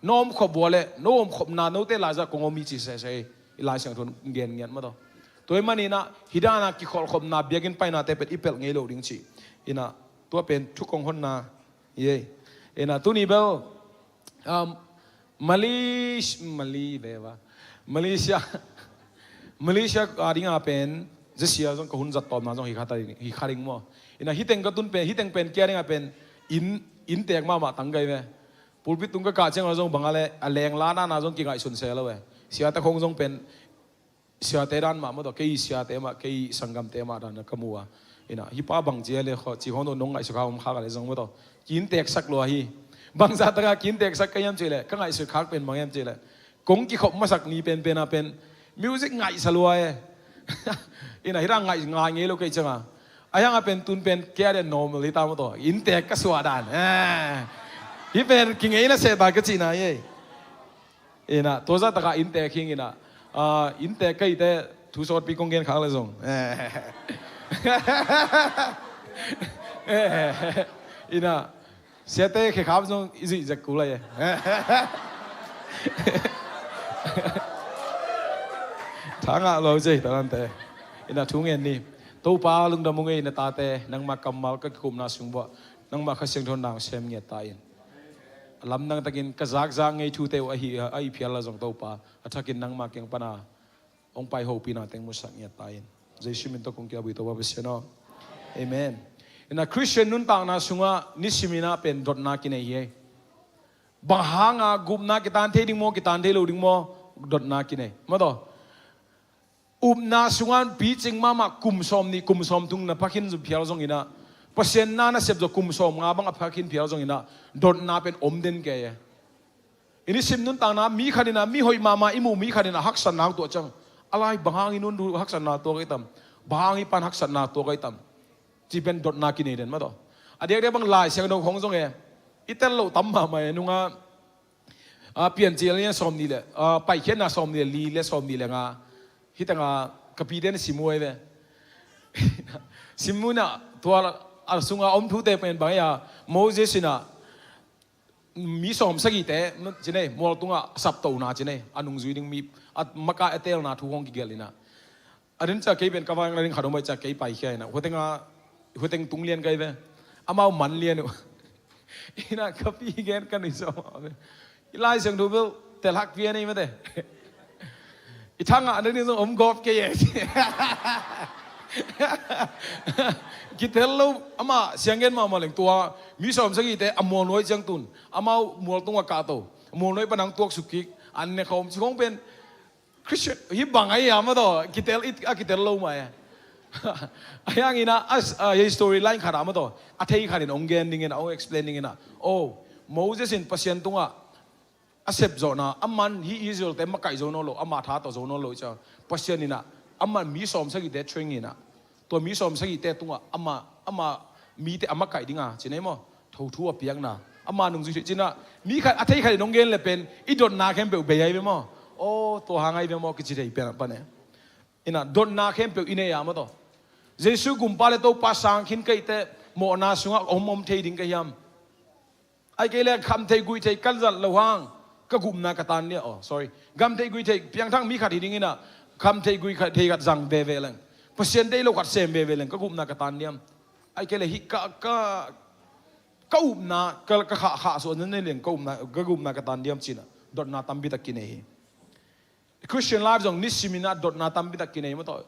na omkhop uh leh no omkhopna, note laizah kong om hi ci sese ei. I Lai Siangtho in gen ngiat maw taw. Tua ahih manin ah hih dan a kikholhkhopna, biakinn painate pen i pelh ngei lo ding ci. In ah tua pen thu kong honna hi ei. In ah tuni bel, um, Malaysia, Malay ve va. Malaysia, Malaysia a ding a pen zasia zong ka hun zat tawpna zong hi kha ta ding, hi kha ding maw. In ah hih teng ka tun pen, hih teng pen kei a ding a pen inn, inntek mahmah tang ka hi ve. Pulpit tung ka kah ciang a zong bang a leh, a leng la na na zong kingaihsun se lo e. Siate khawng zong pen siate dan mah maw taw, kei siate mah, kei sanggamte mah dan ka mu a. In ah hih pa bang ci a leh khaw, ci khawng tawh nong ngaihsut kha om kha ka leh zong maw taw, ki inntek sak lua hi. Bangzah tak a ki inntek sak ka hiam cih leh, ka ngaihsut khak pen bang hiam cih leh, kong kikhop masak ni penpen a pen music ngaihsa lua e. In ah hih dan ngaih, ngai ngei lo kei ciang a, a hiang a pen tun pen kei a ding normal hi ta maw taw, inntek ka suah dan. Eh. Hih pen kingei na seh ta ka cihna hi ei. In ah tua zah tak a inntek hi ing in ah, ah, inntek ka hihte thu sawtpi kong gen khak leh zong. Eh. Eh. In ah siate khekhap zong i zuih zek kul lai e. Tha ngah lo zei ta nante. In ah thu ngen ni. Topa lungdam ung ei, na tate nangmah kammal ka kikhopna sung uah nangmah Kha Siangtho nang sem ngiat ta in. A lamdang takin ka zakzak ngei thute uh ahi, ahi phial a zong Topa, a thakin nangmah kiang pana hong pai hopihna teng musak ngiat ta in. Jesu min tawh kong kiabui Topa Pasian aw. Amen. In ah Christian nuntakna sungah nisim in ah pen dotna kinei hi ei. Bang hanga gupna kitan thei ding maw, kitan thei lo ding maw, dotna kinei. Maw taw. Upna sungah picing mahmah kum sawm nih kum sawm thum na phakhin phial zongin ah, Pasian na nasep zawh kum sawm nga bang a phakhin phial zongin ah, dotna pen om den kei e. I nisim nuntakna mi khat in ah, mi hoih mahmah i muh mi khat in ah haksatna tuah ciang, a lai bang hang i nun haksatna tuak ahi tam, bang hang i pan haksatna tuak ahi tam, ci pen dotna kinei den mah tawh. A diakdiak bang Lai Siangtho khong zong e, i tel loh tam mahmah e, nungah, a, Piancil ni sawm nih le, a, Paikhiatna sawm nih le li le sawm nih le nga, hi tangah ka pite na sim uh ahi ve. Sim uh in ah, tua a sungah om thute pen bang ahi a, Moses in ah mi sawm sagihte, ci nei, mual tungah saptohna ci nei, a nungzui ding mi, a makaih a teelna thu hong kigelh in ah. A den ciang kei pen ka vang na ding khat om ahi ciang kei paikhia in ah, huteng a, huteng tung lian ka hi ve. Amau man lian uh. In ah ka pi gen ka nui sawm a ve. I Lai Siangtho bel tel hak pian ei mate. I thangah na ding zong om gawp kei e. Kitel lo, amah siang gen mahmah leng tua, mi sawm sagihte a mual nuai ciang tun, amau mual tungah kahto, mual nuai pan hong tuaksuk kik, an ne khawm ci khong pen, Christian, hi bang ahi a mah tawh, kitel it, a kitel lo mah e. Ahi hangin ah, a, a, hi story line khat ah mah tawh, a thei khat in hong gen dingin, hong explain dingin ah. Oh, Moses in Pasian tungah a sepzawhna, aman hih Israel-te makaih zo nawn lo, ama tha tawh zo nawn lo i ciang, Pasian in ah, aman mi sawm sagihte train in ah, tua mi sawm sagihte tungah ama, ama mite a makaih ding a, ci nei maw? Tho thu a piakna. Ama nungzui thei cin ah, mi khat, a thei khat in hong gen le pen, i dotna khempeuh bei ahi ve maw? Aw, tua hang ahi ve maw, kici thei pian pan e. In ah, dotna khempeuh i nei a mah tawh. Jesu gumpa le Topa sang khin kei teh, mawhna sungah om om thei ding ka hiam? Ahih kei leh kham thei guih thei ka zat loh hang, ka gupna ka tan liam. Oh, sorry. Kham thei guih thei, piangthak mi khat hi dingin ah, kham thei guih khat, thei khat zang veve leng, Pasian deih lo khat sem veve leng, ka gupna ka tan liam. Ahih kei leh hih ka, ka, ka upna, ka, ka khah, khah suah na nei leng, ka upna, ka gupna ka tan liam ci-in ah, dotna tampi tak kinei hi. Christian life zong nisim in ah dotna tampi tak kinei mah tawh.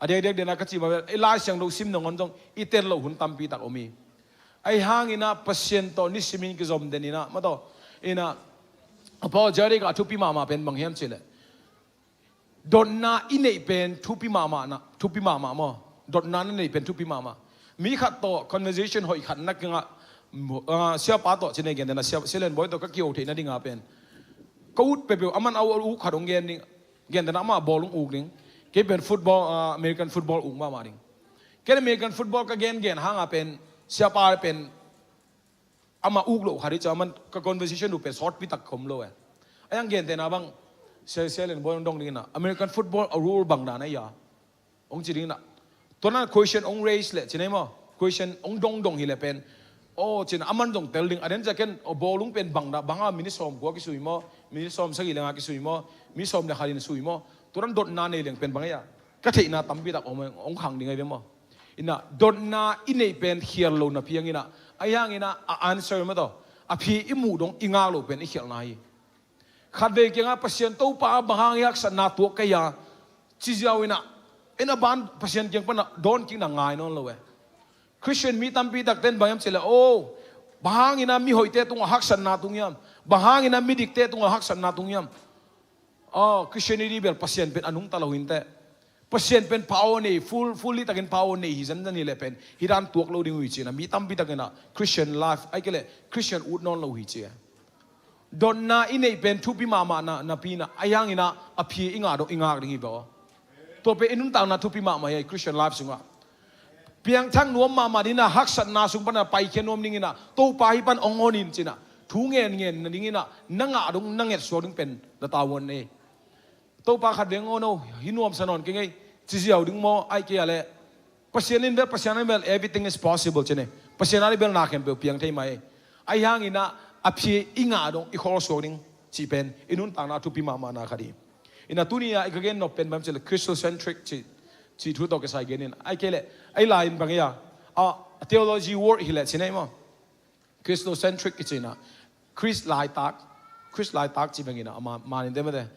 A diakdiak den ah ka cih mah bel, i Lai Siangtho sim nangawn zong i tel loh hun tampi tak om hi. Ahi hangin ah Pasian tawh nisim in kizom den in ah mah tawh. In ah, apologetic ah thupi mahmah pen bang hiam cih leh, dotna i neih pen thupi mahmah na, thupi mahmah maw? Dotna na neih pen thupi mahmah. Mi khat tawh conversation hoih khat na kiangah, ah, siapa tawh ci nei, gentehna, sia, Sia Lian Bawi tawh ka kiho theih nading a pen, ka ut peuhpeuh, aman a ut khat hong gen ding, gentehna amah ball hong uk ding. Kei pen football, ah, American football uk mahmah ding. Kei American football ka gengen hang a pen, siapa pen, amah uk loh khat hi ciang, aman ka conversation uh pen sawtpi tak khom lo e. Ahi hang gentehna bang, Sia, Sia Lian Bawi hong dong dingin ah, American football a rule bang dan ahi a, hong ci dingin ah. Tua na question hong raise leh, ci nei maw? Question hong dongdong hi leh pen, aw, ci-in ah aman zong tel ding. A den ciang ken, aw, bawlung pen bang dah, bang hang a minute sawm kua kisui maw, minute sawm sagih le nga kisui maw, minute sawm le khat in sui maw? Tua dan dotna nei leng pen bang ahi a, ka theihna tampi tak om, hong khang ding ahi ve maw? In ah, dotna i neih pen khial lo napi hang in ah, ahi hangin ah, a answer mah tawh, a phi i muh dong i ngak loh pen i khialhna hi. Khatvei kiangah Pasian, Topa, bang hang hiam haksatna tuak ka hia, ci ziau in ah, in a ban Pasian kiang pan ah dawn kikna ngai nawn lo e. Christian mi tampi takte in bang hiam cih leh, oh, bang hangin ah mihoihte tungah haksatna tung hiam, bang hangin ah midikte tungah haksatna tung hiam. Oh, Christianity bel Pasian pen a nungta lo hi inteh. Pasian pen power nei, full, fully takin power nei hi zenzen hi leh pen, hih dan tuak lo ding uh hi ci-in ah, mi tampi takin ah Christian life, ahih kei leh Christian ut nawn lo uh hi ci e. Dotna i neih pen thupi mahmah na, napi in ah, ahi hangin ah a phi i ngak dong i ngak ding hi ve aw. Tua pen i nuntakna thupi mahmah hi, Christian life sungah. Piangthak nuam mahmah dingin ah, haksatna sung pan ah paikhia nuam dingin ah, Topa hih pan hong hon in ci-in ah, thu ngenngen nadingin ah, na ngah dong, na ngetsuak ding pen na tavuan ei. Topa khat veng, oh no, hi nuamsa nawn keng ei, ci ziau ding maw? Ahih kei leh, Pasian in bel, Pasian in bel, everything is possible ci nei. Pasian a ding bel na khempeuh piang thei mah ei. Ahi hangin ah, a phi i ngah dong i kholsuak ding cih pen i nuntakna thupi mahmahna khat hi. In ah tuni-a i ka gen nop pen bang hiam cih leh Christocentric cih, cih thu tawh kisai gen in. Ahih kei leh, ei lai in bang hiam, a, theology word hi leh ci nei maw? Christocentric i cih in ah, Khrist laitak, Khrist laitak cih bangin ah, a ma-, manin te mate.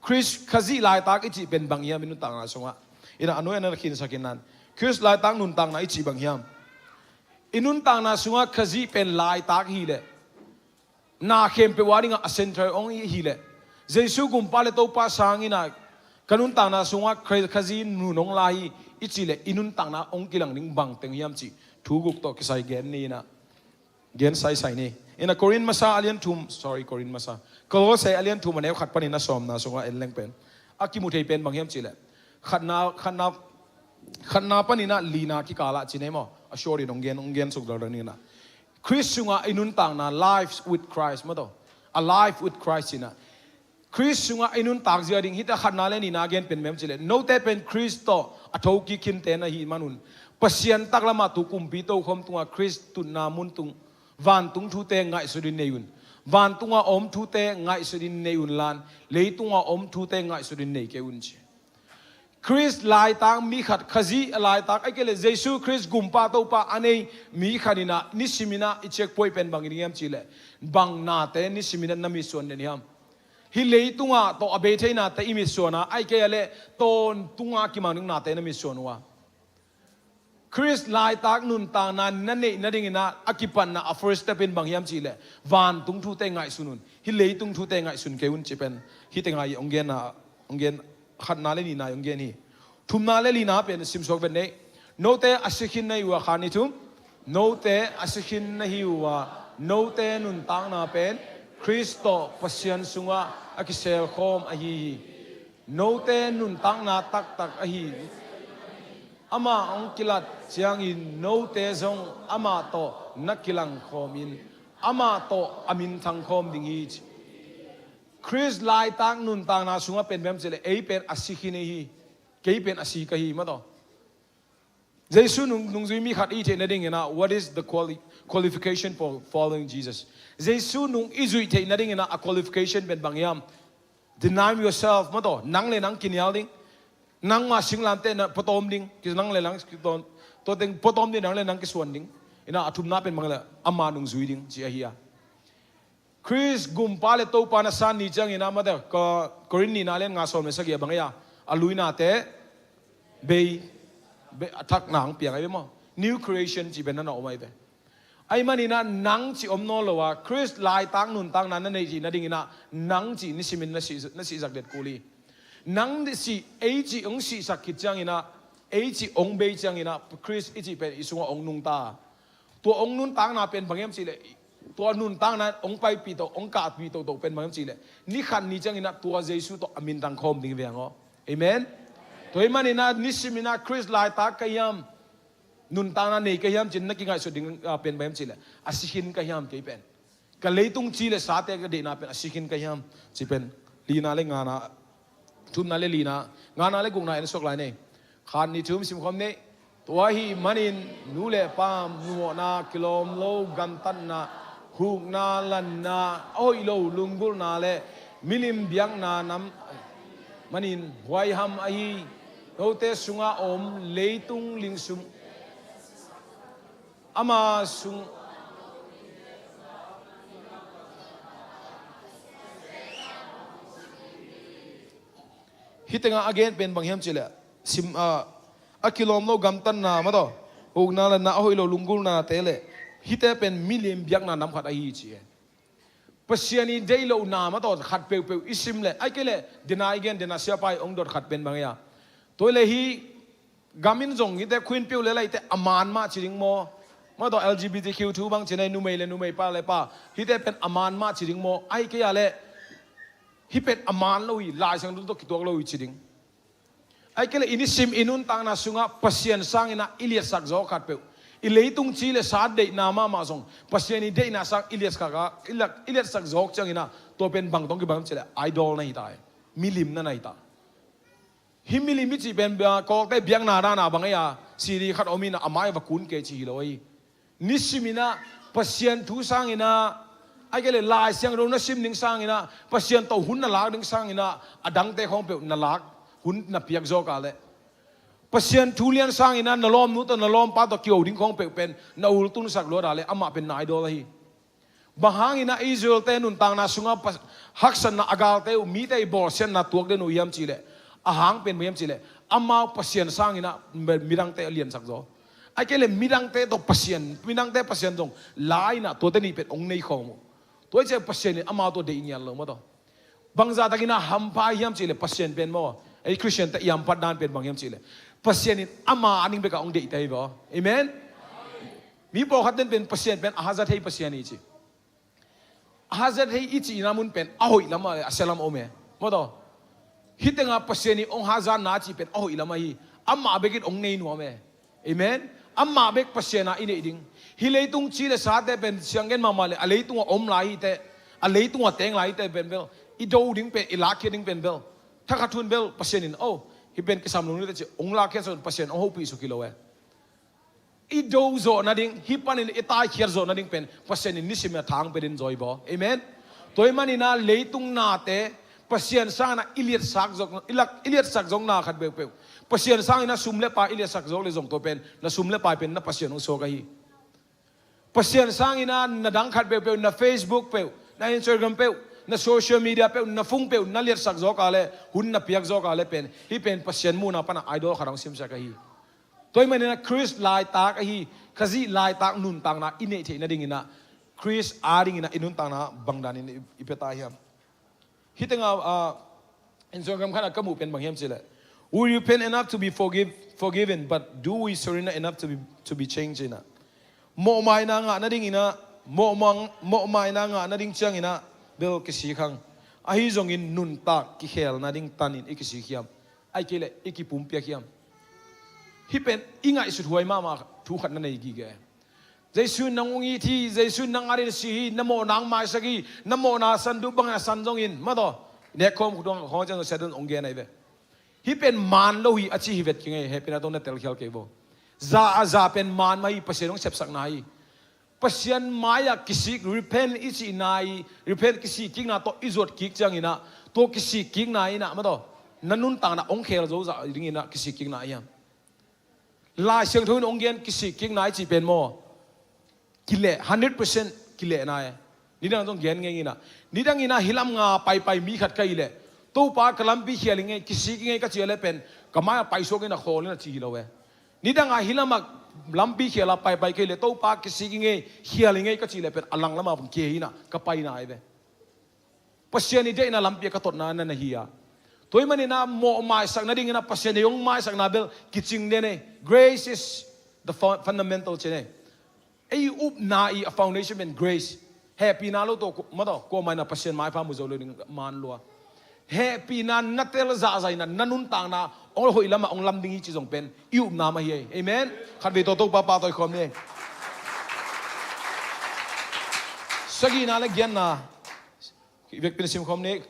Khrist Khazih laitak i cih pen bang hiam i nuntakna sungah? In ah a nuai-ah na khinsak in ah, Khrist laitak nuntakna i cih bang hiam? I nuntakna sungah Khazih pen laitak hi leh, na khempeuh a dingah a centre hong hi leh, Jesu gumpa le Topa sangin ah, Ka nuntakna sungah Khazih nun hong la hi i cih leh i nuntakna hong kilang ding bang teng hiam cih thu guk tawh kisai gen ni inah, gen saisai ni. Inah Korin masa a lian thum, sorry, Korin masa, Kolose a lian thum a neu khat panin a sawmna sungah en leng pen a kimu thei pen bang hiam cih leh khatna, khatna, khatna panin ah lina kikalah ci nei maw, a short in hong gen, hong gen suk daldal ni inah. Khrist sungah i nuntakna, life with Christ maw tawh, a life with Christ inah Khrist sungah i nuntak zia ding hita khatna le nihna gen pen bang hiam cih leh note pen Khrist tawh a thokik khinte na hih manun Pasian taklamah tu kumpi tokhom tungah Khrist tutna mun tung vantung thute ngaihsutin nei un. Vantungah a om thute ngaihsutin nei un lan leitungah a om thute ngaihsutin nei kei un ci. Khrist laitak mi khat, Khazih a laitak, ahih kei leh Jesu Khrist Gumpa Topa a nei mi khat inah nisim inah i checkpoint pen bang i ding hiam cih leh bang nate nisim inah na mitsuan den hiam? Hih leitungah tawh a bei thei nate i mitsuan a, ahih kei leh tawntunga kimang ding nate na mitsuan uh a. Khrist laitak nuntakna na neih nading inah a kipatna, a first step in bang hiam cih leh vantung thute ngaihsun un, hih leitung thute ngaihsun kei un ci pen hih tengah i hong gen a, hong gen, khatna le nihna i hong gen hi. Thumna le lina pen simsuak vet nei. Note a si khin na hi uh a, khat, nih, thum. Note a si khin na hi uh a, note nuntakna pen Khrist tawh Pasian sungah a kiselkhawm ahi hi. Note nuntakna taktak ahi hi. Amah hong kilat ciangin note zong amah tawh na kilangkhawmin amah tawh a minthangkhawm ding hi ci. Khrist laitak nuntakna sungah pen bang hiam cih leh ei pen a si khin ei hi. Kei pen a si ka hi maw tawh. Jesu nung, nungzui mi khat i theih nading inah, what is the quali-, qualification for following Jesus? Jesu nung i zuih theih nading inah a qualification pen bang hiam? Deny yourself maw tawh, nang le nang kinial ding. Nangmah singlamteh na pawtawm ding, ki nang le nang ki tawm, tua teng pawtawm ding, nang le nang kisuan ding. Inah a thumna pen bang leh ama nungzui ding ci ahi a. Khrist Gumpa le Topa na san ni ciangin ah mate, Ko-, Korin nihna lian nga sawm le sagih ah bang ei a, a luinate bei, bei, a thakna hong piang ahi ve maw. New creation cih pen na na om ahi ve. Ahih manin ah nang cih om nawn lo a, Khrist laitak nuntakna na neih cih nadingin ah nang cih nisimin na sih, na sihsak det kul hi. Nang cih, ei cih hong sihsak khit ciangin ah, ei cih hong bei ciangin ah Khrist i cih pen i sungah hong nungta. Tua hong nuntakna pen bang hiam cih leh, tua nuntakna hong paipih toh, hong kahpih tohtoh pen bang hiam cih leh, ni khat ni ciangin ah tua Jesu tawh a minthang khawm ding hi ve hang aw. Amen. Tua ahih manin ah nisimin ah Khrist laitak ka hiam, nuntakna nei ka hiam cih na kingaihsut ding, ah, pen bang hiam cih leh, a si khin ka hiam kei pen. Ka leitung ci le sate ka deihna pen a si khin ka hiam cih pen. Lina le ngana, thumna le lina, ngana le gukna en suak lai ni. Khat, nih, thum simkhawm ni. Tua ahih manin nu le pa, numawhna, kilawm lo gamtatna, hukna, lanna, a hoih lo lunggulhna le milim biakna nam manin huaiham ahi, note sungah om leitung lingsum ama sung. Hih tengah a gen pen bang hiam cih leh, sim, ah, a kilawm lo gamtatna mate, hukna, lanna, a hoih lo lunggulhnate le, hihte pen milim biakna nam khat ahi ci e. Pasian i deih lohna mate khat peuhpeuh i sim leh, ahih kei leh, dena i gen, dena siapa i hong dot khat pen bang ei a. Tua leh hih gam in zong hihte Queen Pio le laite a man mah ci ding maw. Mate L G B T Q thu bang ci nei, numei le numei, pa le pa. Hihte pen a man mah ci ding maw. Ahih kei a leh, hih pen a man lo hi, Lai Siangtho tawh kituak lo hi ci ding. Ahih kei leh i nisim i nuntakna sungah Pasian sangin ah i liatsak zaw khatpeuh, i leitung ci le sa deihna mahmah zong Pasian i deihna sang i liatsak a, i lak, i liatsak zawk ciangin ah tua pen bang tawh kibang cih leh idol na hi ta hi. Milim na na hi ta. Hih milim i cih pen, ah, kawkte biakna dan a bang ei a, siri khat om in ah a mai va kun kei cih hi lo hi. Nisimin ah Pasian thu sangin ah, ahih kei leh Lai Siangtho na sim ding sangin ah, Pasian tawh hun na lak ding sangin ah, a dangte khawng peuh na lak, hun na piak zawk a leh, Pasian thu lian sangin ah na lawmnu tawh na lawmpa tawh kiho ding khawng peuh pen na ultunsak luat a leh, amah pen na idol ahi. Bang hangin ah Israelte nuntakna sungah pa-, haksatna a galte uh, mite i bawlsiatna tuak den uh hiam cih leh, a hang pen bang hiam cih leh, amau Pasian sangin ah mi-, midangte a liansak zaw. Ahih kei leh midangte tawh Pasian, midangte Pasian zong la in ah tuate nih pen hong nei khawm uh. Tua hi ciang Pasian in amau tawh deih ngiat lo mate. Bangzah takin ah hampha hiam cih leh Pasian pen maw, Ei Khristian te i ampat dan pen bang hiam cihleh, Pasian in ama a ding bek a hong deihte hi ve aw. Amen. Mi pawlkhat ten pen Pasian pen a haza thei Pasian hi ci. A haza thei i cihna mun pen a hoih lam a, a sia lam a om e. Maw taw. Hih tengah Pasian in hong hazatna cih pen a hoih lam ahi. Amah bek in hong nei nuam e. Amen. Amah bek Pasian a i neih ding. Hih leitung ci le sate pen siang gen mahmah le a leitung a om lai hi teh, a leitung a teng lai hi teh pen bel i do ding pen, i lakkhiat ding pen bel, thakhat hun bel Pasian in, oh, hih pen kisam lo ni teh ci hong lakkhiat suk, Pasian hong hopih suk hi lo e. I do zawh nading, hih panin i taikhiat zawh nading pen Pasian in nisim a thang pia den zaw hi baw. Amen. Tua ahih manin ah leitung nate Pasian sangin ah i liatsak zawk, i lak, i liatsak zawkna khat peuhpeuh, Pasian sangin ah sum le pai i liatsak zawk le zong tua pen na sum le pai pen na Pasian hong suak ahi. Pasian sangin ah na dang khat peuhpeuh, na Facebook peuh, na Instagram peuh, na social media peuh, na phone peuh na liatsak zawk a le, hun na piak zawk a le pen, hih pen Pasian muhna pan ah idol khat hong simsak ahi. Tua ahih manin ah Khrist laitak ahi, Khazih laitak nuntakna i neih theih nadingin ah Khrist a dingin ah i nuntakna bang danin i, i pia ta hiam? Hih tengah, ah, Instagram khat ah ka muh pen bang hiam cihleh, we repent enough to be forgive, forgiven, but do we surrender enough to be, to be changed? Inah mawhmaina ngah nadingin ah, mawhmang, mawhmaina ngah nading ciangin ah bel kisik hang. Ahi zongin nuntak kikhel nading tanin i kisik hiam? Ahih kei leh i kipumpiak hiam? Hih pen i ngaihsut huai mahmah thu khat na nei gige. Jesu in nang hong it hi, Jesu in nang adingin si hi, na mawhna hong maisak hi, na mawhna san duh bangin a san zongin, maw taw, nekkhawm khawng ciang zong Satan hong gen ahi ve. Hih pen maan lo hi a ci hi vet kei ing ei, hehpihna tawh na telkhial kei vo. Za a za pen maan mah hi, Pasian hong sepsakna hi. Pasian mai-ah kisik, repent i cihna hi, repent, kisik kikna tawh i zuat kik ciangin ah, tua kisik kikna in ah, maw taw, na nuntakna hong khel zo zah dingin ah kisik kikna hiam? Lai Siangtho in hong gen kisik kikna i cih pen maw, kileh, hundred percent kilehna e. Nidang zong gen ngei inah, nidang inah hih lam nga paipai mi khat ka hih leh, Topa ka lampi khial ing ei, kisik ing ei ka cih a le pen, ka mai-ah paisuak inah khawl inah ci hi lo e. Nidang a hih lamah lampi khial a paipai ka hih leh, Topa kisik ing ei, khial ing ei ka cih leh pen a lang lamah vung kia inah ka paina ahi ve. Pasian i deihna lampi a ka totna na na hi a. Tua ahih manin ah mawh maisak nadingin ah Pasian ei hong maisakna bel kicing den ei. Grace is the fu-, fundamental ci ei. Ei upna i a foundation pen grace. Hehpihna lo tawh ku-, maw taw, kuamah inah Pasian maipha mu zo lo ding maan lua. Hehpihna na tel zahzah inah na nuntakna hong hoih lamah hong lam ding hi ci zong pen i upna mah hi ei. Amen. Khatvei tawh Topa pahtawi khawm ni ei. Sagihna le giatna. Hih vekpi na simkhawm ni.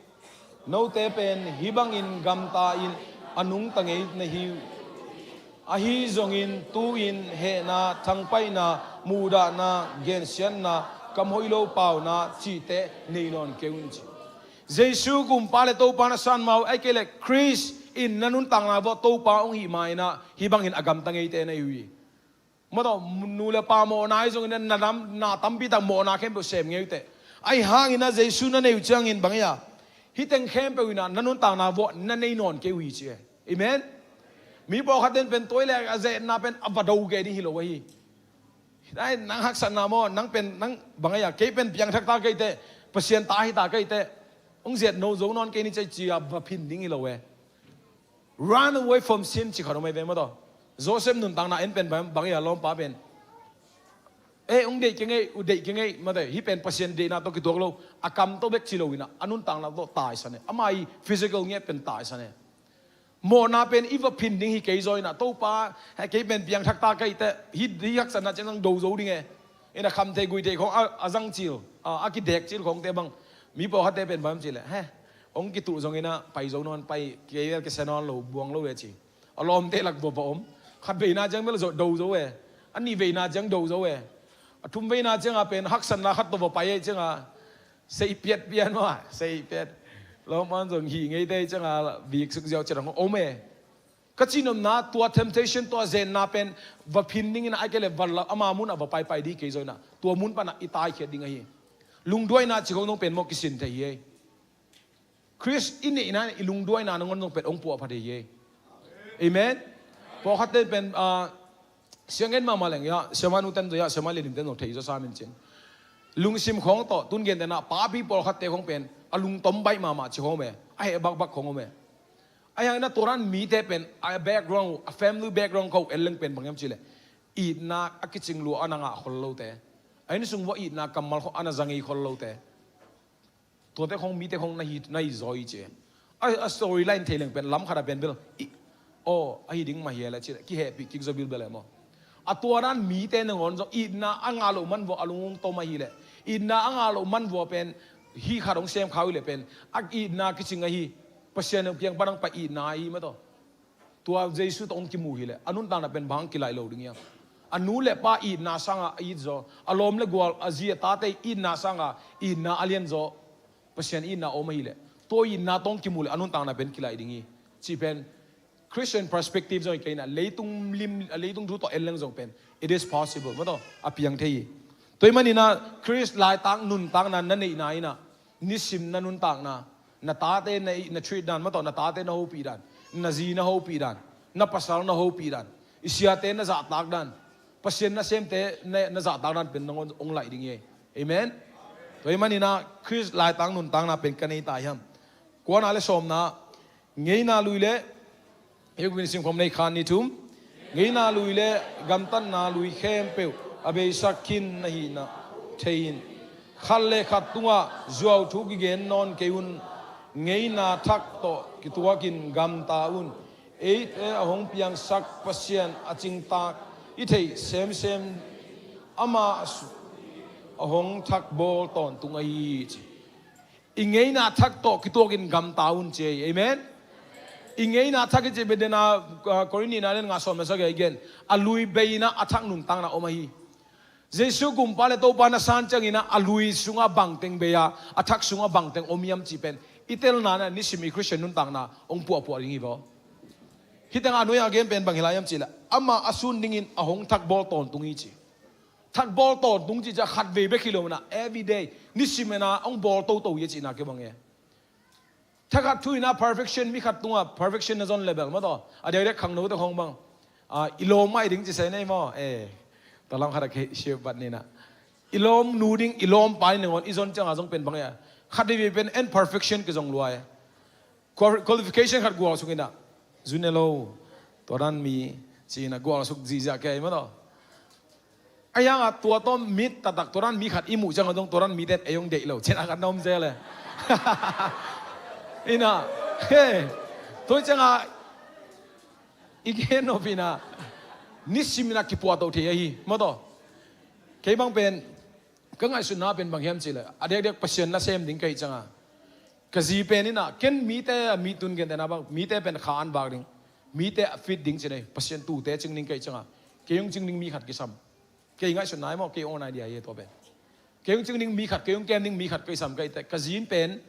Note pen hih bangin gamta in a nungta ngei na hi uh. Ahi zongin tu-in hehna, thangpaihna, muhdahna, gensiatna, kam hoih lo pauna cihte nei nawn kei un ci. Jesu Gumpa le Topa na san ma uh, ahih kei leh Khrist in na nuntakna vuah Topa hong hih ma inah hih bangin a gamta ngeite na hi uh hi. Maw taw, nu le pa mawhna ahi zongin na dam, na tampi tak mawhna khempeuh sem ngei uh teh. Ahi hangin ah Jesu na nei uh ciangin bang hi a, hih teng khempeuh inah na nuntakna vuah na nei nawn kei uh hi ci e. Amen. Mi pawlkhat ten pen tua hi leh a zetna pen a va do kei ding hi lo ahi. Nai, nang haksatna maw, nang pen, nang bang hi a, kei pen piangthak ta kei teh, Pasian ta hi ta kei teh, hong zet no zo nawn kei ni ci a va phin ding hi lo e. Run away from sin ci khat om ahi ve maw taw. Joseph nuntakna en pen bang, bang hi a, lawmpa pen, eh, hong deih kei ing ei, u deih kei ing ei, maw taw, hih pen Pasian deihna tawh kituak lo. A kam tawh bek ci lo inah a nuntakna tawh taisan e. Ama i physical ngiat pen taisan e. Mawhna pen i va phin ding hi kei zaw inah, Topa, he, kei pen piangthak ta kei teh, hih, hih haksatna ciang zang do zo ding e. Inah khamtheih guihtheih khawng a, a zang cil, a, a kidek cil khawngte bang, mi pawlkhatte pen bang cih leh, he, hong kituh zong inah pai zo nawn, pai kei vel kisia nawn lo, buang lo ve ci. A lawmte lak vua va om. Khat veina ciang bel zo, do zo e. A nih veina ciang do zo e. A thum veina ciang a pen haksatna khat tawh va pai e ciang a, sei piat pian maw, sei piat. Lawmman zong hih ngeite ciang a, bik suk ziau ciat hong om e. Ka cihnopna, tua temptation, tua zenna pen va phin ding inah, ahih kei leh va la, ama mun ah va paipai ding kei zaw inah, tua mun pan ah i taikhiat ding ahi. Lungduaina ci khawng zong pen maw kisin thei hi ei. Khrist i neihna in i lungduaina nangawn zong pen hong puahpha thei hi ei. Amen. Pawlkhatte pen, ah, siang en mahmah leng, ya, siamah nu ten zong, ya, siamah Lian Lim ten zong thei zaw sam in cin. Lungsim khawng tawh, tun gentehna, papi pawlkhatte khawng pen a lungtom baih mahmah ci khawng om e. A heh bakbak khawng om e. Ahi hangin a tua dan mite pen a background, a family background ko en leng pen bang hiam cih leh, itna a kicing lua a na ngah khol lote, a innsung uah itna kammal khol a na za ngei khol lote, tuate khong mite khong na hi, na hi zaw hi ci. A, a story line thei leng pen lam khat a pen bel, i, aw, a hi ding mah hi a leh ci leh kihehpih kik zaw bilbel e maw. A tua dan mite nangawn zong itna a ngah loh man vua a lung hong tom ahih leh, itna a ngah loh man vua pen hih khat hong sem kha uh leh pen a itna kicing ahi, Pasian kiang pan hong pai itna ahi mah tawh. Tua Jesu tawh hong kimu hi leh a nuntakna pen bang hong kilaih lo ding hiam? A nu le pa itna sangin a it zaw, a lawm le gual, a zi a tate itna sangin itna a lian zaw, Pasian itna om ahih leh tua itna tawh hong kimu leh a nuntakna pen kilaih ding hi. Cih pen Christian perspective zong hi kei in a, leitung lim, leitung thu tawh en leng zong pen it is possible mah tawh a piang thei hi. Tua ahih manin a Khrist laitak nuntakna na neihna in a, nisim na nuntakna, na tate na, na treat dan mah tawh, na tate na hopih dan, na zi na hopih dan, na pasal na hopih dan, i siate na zahtak dan, Pasian nasemte na, na zahtak dan pen nangawn hong laih ding hi. Amen. Tua ahih manin a Khrist laitak nuntakna pen ka nei ta hiam? Kuana le sawmna, ngeina lui le, hi kua kin sim khawm nei khan ni thum. Ngeina lui le gamtatna lui khempeuh a beisak khin na hihna thei in, khat le khat tungah zuau thu kigen nawn kei un. Ngeina thak tawh kituakin gamta un. Eite a hong piangsak Pasian a cingtak i theih semsem, amah a su-, a hong thakbawl tawntung ahi hi ci. I ngeina thak tawh kituakin gamta un ci hi. Amen. I ngeina thak i cih pen dena, ah, Korin nihna le nga sawm le sagih a i gen, a lui bei in a thak nuntakna om ahi. Jesu kumpa le Topa na san ciangin a, a lui sungah bangteng bei a, a thak sungah bangteng om hiam cih pen i telna in a nisim i Christian nuntakna hong puahpuah ding hi vaw. Hih tengah a nuai a gen pen bang hi lai hiam cih leh, amah a sun dingin a hong thakbawl tawntung hi ci. Thakbawl tawntung cih ciang khatvei bek hi lo in a, everyday, nisim in a hong bawl toto hi a cihna kibang e. Thakhat thu in a perfection, mi khat tungah perfection na zon level mah tawh, a diakdiak khangnote khong bang, ah, i lawm mah hi ding ci se nei maw? Eh, tua lam khat a kei siupat ni in a, i lawm nu ding, i lawm pa ding nangawn i zon ciangah zong pen bang e, khatvei pen en perfection kizong lua e. Qual-, qualification khat gualsuk in a, zun e lo, tua dan mi ci in a gualsuk zihziah kei mah tawh. Ahi hangin tua tawh mit taktak tua dan mi khat i muh ciangah zong tua dan mite in ei hong deih lo cihna khat na om zel e. In a, he, tua ciangah i gen nop in a, nisim in a kipuahto thei ahi mah tawh. Kei bang pen ka ngaihsutna pen bang hiam cih leh, a diakdiak Pasian nasem ding ka hih ciangah, ka zi pen in a, ken mite a mi tun gentehna bang, mite pen kha an vak ding, mite a fit ding ci nei, Pasian tuute cing ding ka hih ciangah, kei hong cing ding mi khat kisam. Kei ngaihsutna hi maw, kei own idea hi tua pen. Kei hong cing ding mi khat, kei hong kem ding mi khat ka kisam ka hih teh, ka zi in pen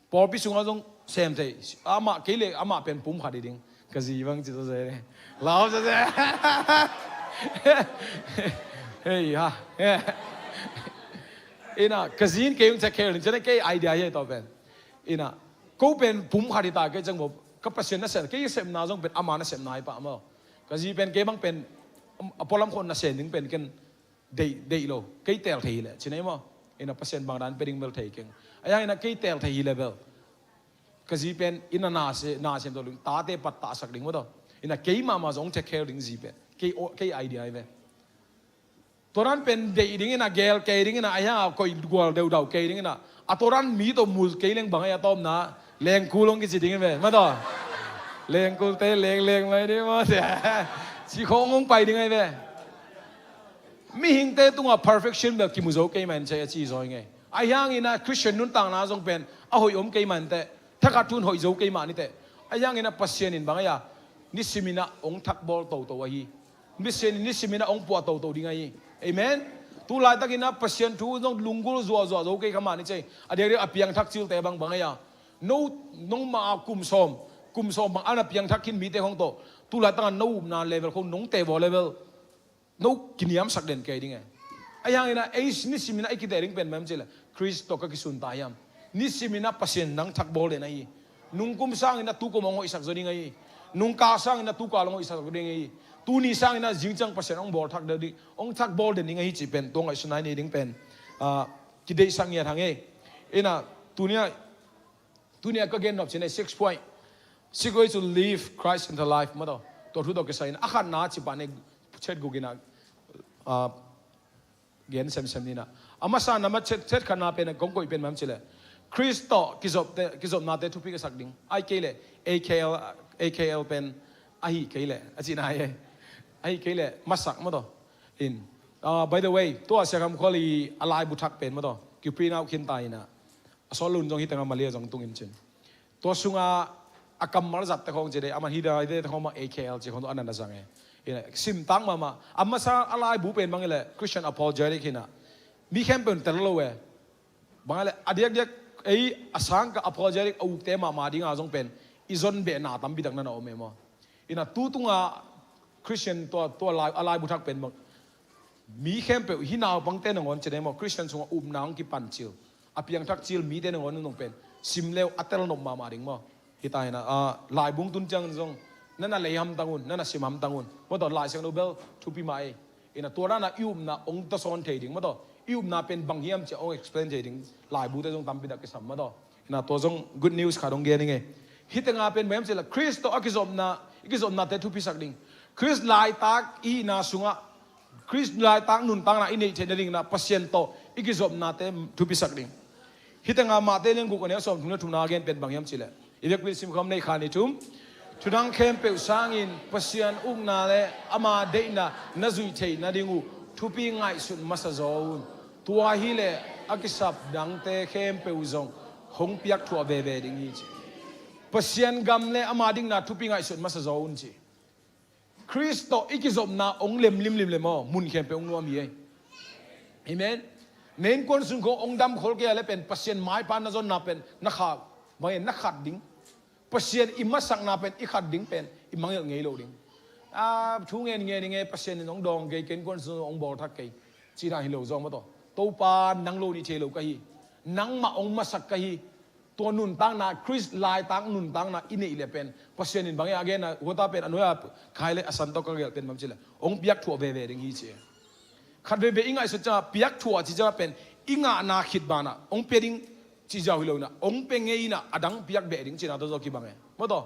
pawlpi sungah zong sem thei. Amah kei le amah pen pum khat hi ding. Ka zi bang ci zaw se. Lau zaw se. Hei ha. In a, ka zi in kei hong check kei ding. Ci nei kei idea hi tua pen. In a, ko pen pum khat hi ta kei ciang bo, ka Pasian nasem, kei sepna zong pen ama nasepna hi pah maw. Ka zi pen kei bang pen a pualam khong nasem ding pen ken deih, deih lo, kei teel thei hi leh, ci nei maw? In a Pasian bang dan pia ding bel thei keng. Ahi hangin a kei teel thei hi leh bel, ka zi pen in a na se, na sem to ling, tate pattahsak ding maw tawh. In a kei mahmah zong take care ding zi pen. Kei o-, kei idea hi ve. Tua dan pen deih ding in a gel kei ding in a, ahi hang a koih gual deudau kei ding in a, a tua dan mi tawh mul kei leng bang ahi a tawpna, lengkul hong kici ding hi ve, maw tawh. Lengkulte lengleng mai ding maw, ci khong hong pai ding ahi ve. Mihingte tungah perfection bel kimu zo kei mah in ci a ci zaw hi ngei. Ahi hangin a Christian nuntakna zong pen a hoih om kei mah in teh, thakhat thu in hoih zo kei mah ni teh. Ahi hangin a Pasian in bang ahi a, nisim in a hong thakbawl toto ahi. Nisim, nisim in a hong puah toto ding ahi. Amen. Tu laitakin a Pasian thu zong lunggulh zuahzuah zo kei kha mah ni ci. A diakdiak a piangthak cilte bang bang ahi a, no, nong mah a kum sawm, kum sawm bang a na piangthak khin mite khong tawh, tu laitakin a no upna level khong nong teh vaw level, no kiniamsak den kei ding e. Ahi hangin a ei nisim in a i kiteh ding pen bang hiam cih leh, Khrist tawh ka kisun ta hiam? Nisim in a Pasian nang thakbawl den ahi. Nung kum sangin a tu kum hong hoihsak zaw ding ahi. Nung kal sangin a tu kal hong hoihsak zaw ding ahi. Tuni sangin a zing ciang Pasian hong bawl thak den ding, hong thakbawl den ding ahi cih pen tua ngaihsutna i nei ding pen, ah, kideihsak ngiat hang e. In a, tuni a, tuni a ka gen nop ci nei six point. Seek way to live Christ in the life, maw taw. Tua thu tawh kisai in a khatna cih pan i chet guk in a, ah, gen semsem ni na. A masa na ma chet, chet khatna pen kong koih pen bang hiam cih leh, Khrist tawh kizopte, kizopnate thupi ka sak ding. Ahih kei leh A K L, A K L pen ahi kei leh, a cihna hi. Ahi kei leh masak, maw taw. In, ah, by the way, tua Sia Kham Khual i a laibu thak pen, maw taw, kiprint out khin ta in a, a sawt lo in zong hi teng a Malaysia zong tung in cin. Tua sunga a kammal zatte khawng ci dei, a man hi dai te khawng mah A K L ci khawng tua a na na zang e. Hi na, sim tak mahmah. A masa a laibu pen bang hi leh Christian apologetic hi na. Mi khempeuh in tel lo e. Bang hi leh a diakdiak ei a sang ka apologetic a ukte mahmah dinga zong pen i zon behna tampi tak na na om e maw. Hi na, tu tunga Christian tua, tua lai, a laibu thak pen bang, mi khempeuh, hih naupangte nangawn ci dei maw, Christian sungah upna hong kipan cil, a piangthak cil mite nangawn nong pen sim leu a tel nop mahmah ding maw. Hi ta hi na, ah, laibu tun ciang zong na na lei hamtang un, na na sim hamtang un, maw taw. Lai Siangtho bel thupi mah ei. Hi na, tua dan a i upna hong tasawn thei ding, maw taw. I upna pen bang hiam cih hong explain thei ding laibute zong tampi tak kisam, maw taw. Hi na, tua zong good news khat hong gen ing e. Hi teng a pen bang hiam cih leh Khrist tawh a kizopna, i kizopnate thupi sak ding. Khrist laitak i hihna sungah, Khrist laitak nuntakna i neih theihna ding in a Pasian tawh i kizopnate thupi sak ding. Hi teng a Matthai lian guk a neu sawmthum le thumna a gen pen bang hiam cih leh, i vekpi in sim khawm ni, khat, nih, thum. Thu dang khempeuh sangin Pasian ukna le ama deihna na zuih theihna ding uh thupi ngaihsut masa zaw un. Tua hi leh a kisap dangte khempeuh zong hong piak thuah veve ding hi, ci. Pasian gam le ama dikna thupi ngaihsut masa zaw un, ci. Khrist tawh i kizopna hong lem limlim le maw, mun khempeuh hong nuam hi ei. Amen. Na innkuan sung khawng hong dam khol kei a leh pen Pasian maipa na zonna pen na kha, bang e, na khat ding. Pasian i masakna pen i khat ding pen i mangngilh ngei lo ding. A, thu ngen ngen ing e, Pasian in hong dawng kei, ka innkuan sung hong bawlthak kei, cihna hi lo zaw, maw taw. Topa, nang lo nih thei lo ka hi. Nangmah hong masak ka hi. Tua nuntakna, Khrist laitak nuntakna i neih leh pen Pasian in bang e a gen a, hua ta pen a nuai a khai leh a san tawh ka gelh pen bang ci leh, hong piak thuah veve ding hi, ci. Khat veve i ngaihsut ciangah, piak thuah ci ciangah pen i ngahna khit banah hong pia ding ci ziau hi lo in a, hong pia ngei in a, a dang piak beh ding cihna tawh zaw kibang e, maw taw.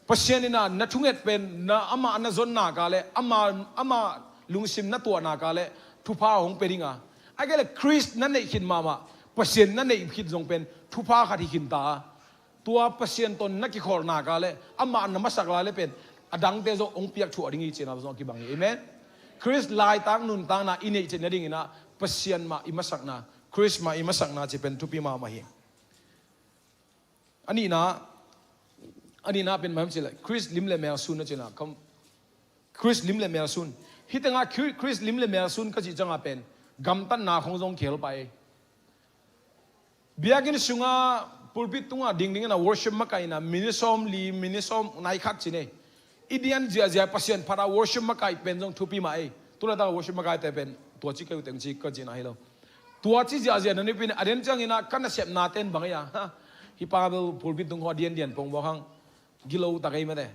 Pasian in a na thunget pen na, amah na zon nak a leh, ama, ama lungsim na tuah nak a leh thupha hong pia ding a. Ahih kei leh Khrist na neih khit mahmah, Pasian na neih khit zong pen thupha khat hi khin ta a. Tua Pasian tawh na kikholh nak a leh, amah na masak lai leh pen a dangte zong hong piak thuah ding hi, cihna zong kibang hi. Amen. Khrist laitak nuntakna i neih theihna ding in a Pasian mah i masakna, Khrist mah i masakna cih pen thupi mahmah hi. A nihna, a nihna pen bang hiam cih leh Khrist lim le mel sun, a cihna khawng. Khrist lim le mel sun. Hi teng a Khri-, Khrist lim le mel sun ka cih ciangah pen gamtatna khawng zong khel pah ei. Biakinn sungah pulpit tungah dingding in a worship makaihna minute sawmli, minute sawm nai khat ci nei. I dian ziahziah Pasian phat a worship makaih pen zong thupi mah ei. Tu laitak a worship makaihte pen tua ci kei uh teng ci ka cihna hi lo. Tua ci ziahziah na nipi in a, a den ciangin a ka nasepnate in bang ei a, ha, hih pa bel pulpit tung khawng a diandian pongmawk hang, gilo tak ei mate,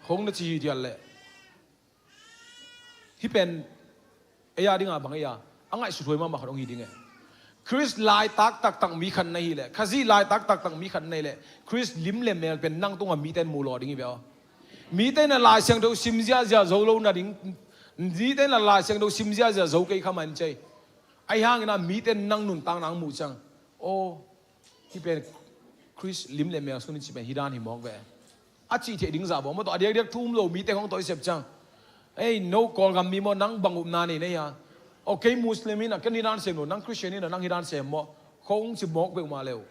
hong na ci hi dial leh. Hih pen ei a dingah bang ei a, a ngaihsuthuai mahmah khat hong hi ding e. Khrist laitak taktak mi khat na hih leh, Khazih laitak taktak mi khat na hih leh, Khrist lim le mel pen nang tungah mite in mu lawh ding hi ve aw. Mite in a Lai Siangtho sim ziahziah zo lo nading, mite in a Lai Siangtho sim ziahziah zo kei kha mah in cei. Ahi hangin a mite in nang nuntakna hong muh ciang, aw, hih pen Khrist lim le mel sun in cih pen hih dan hi mawk ve, a cih theih ding zah bawk maw taw. A diakdiak thu um lo mite khawng tawh i sep ciang, ei, no Kawlgam mi maw, nang bang upna nei na hi a? Aw, kei Muslim in a, ken hih dan sem lo, nang Christian in a, nang hih dan sem maw, khawng ci mawk peuhmah le uh,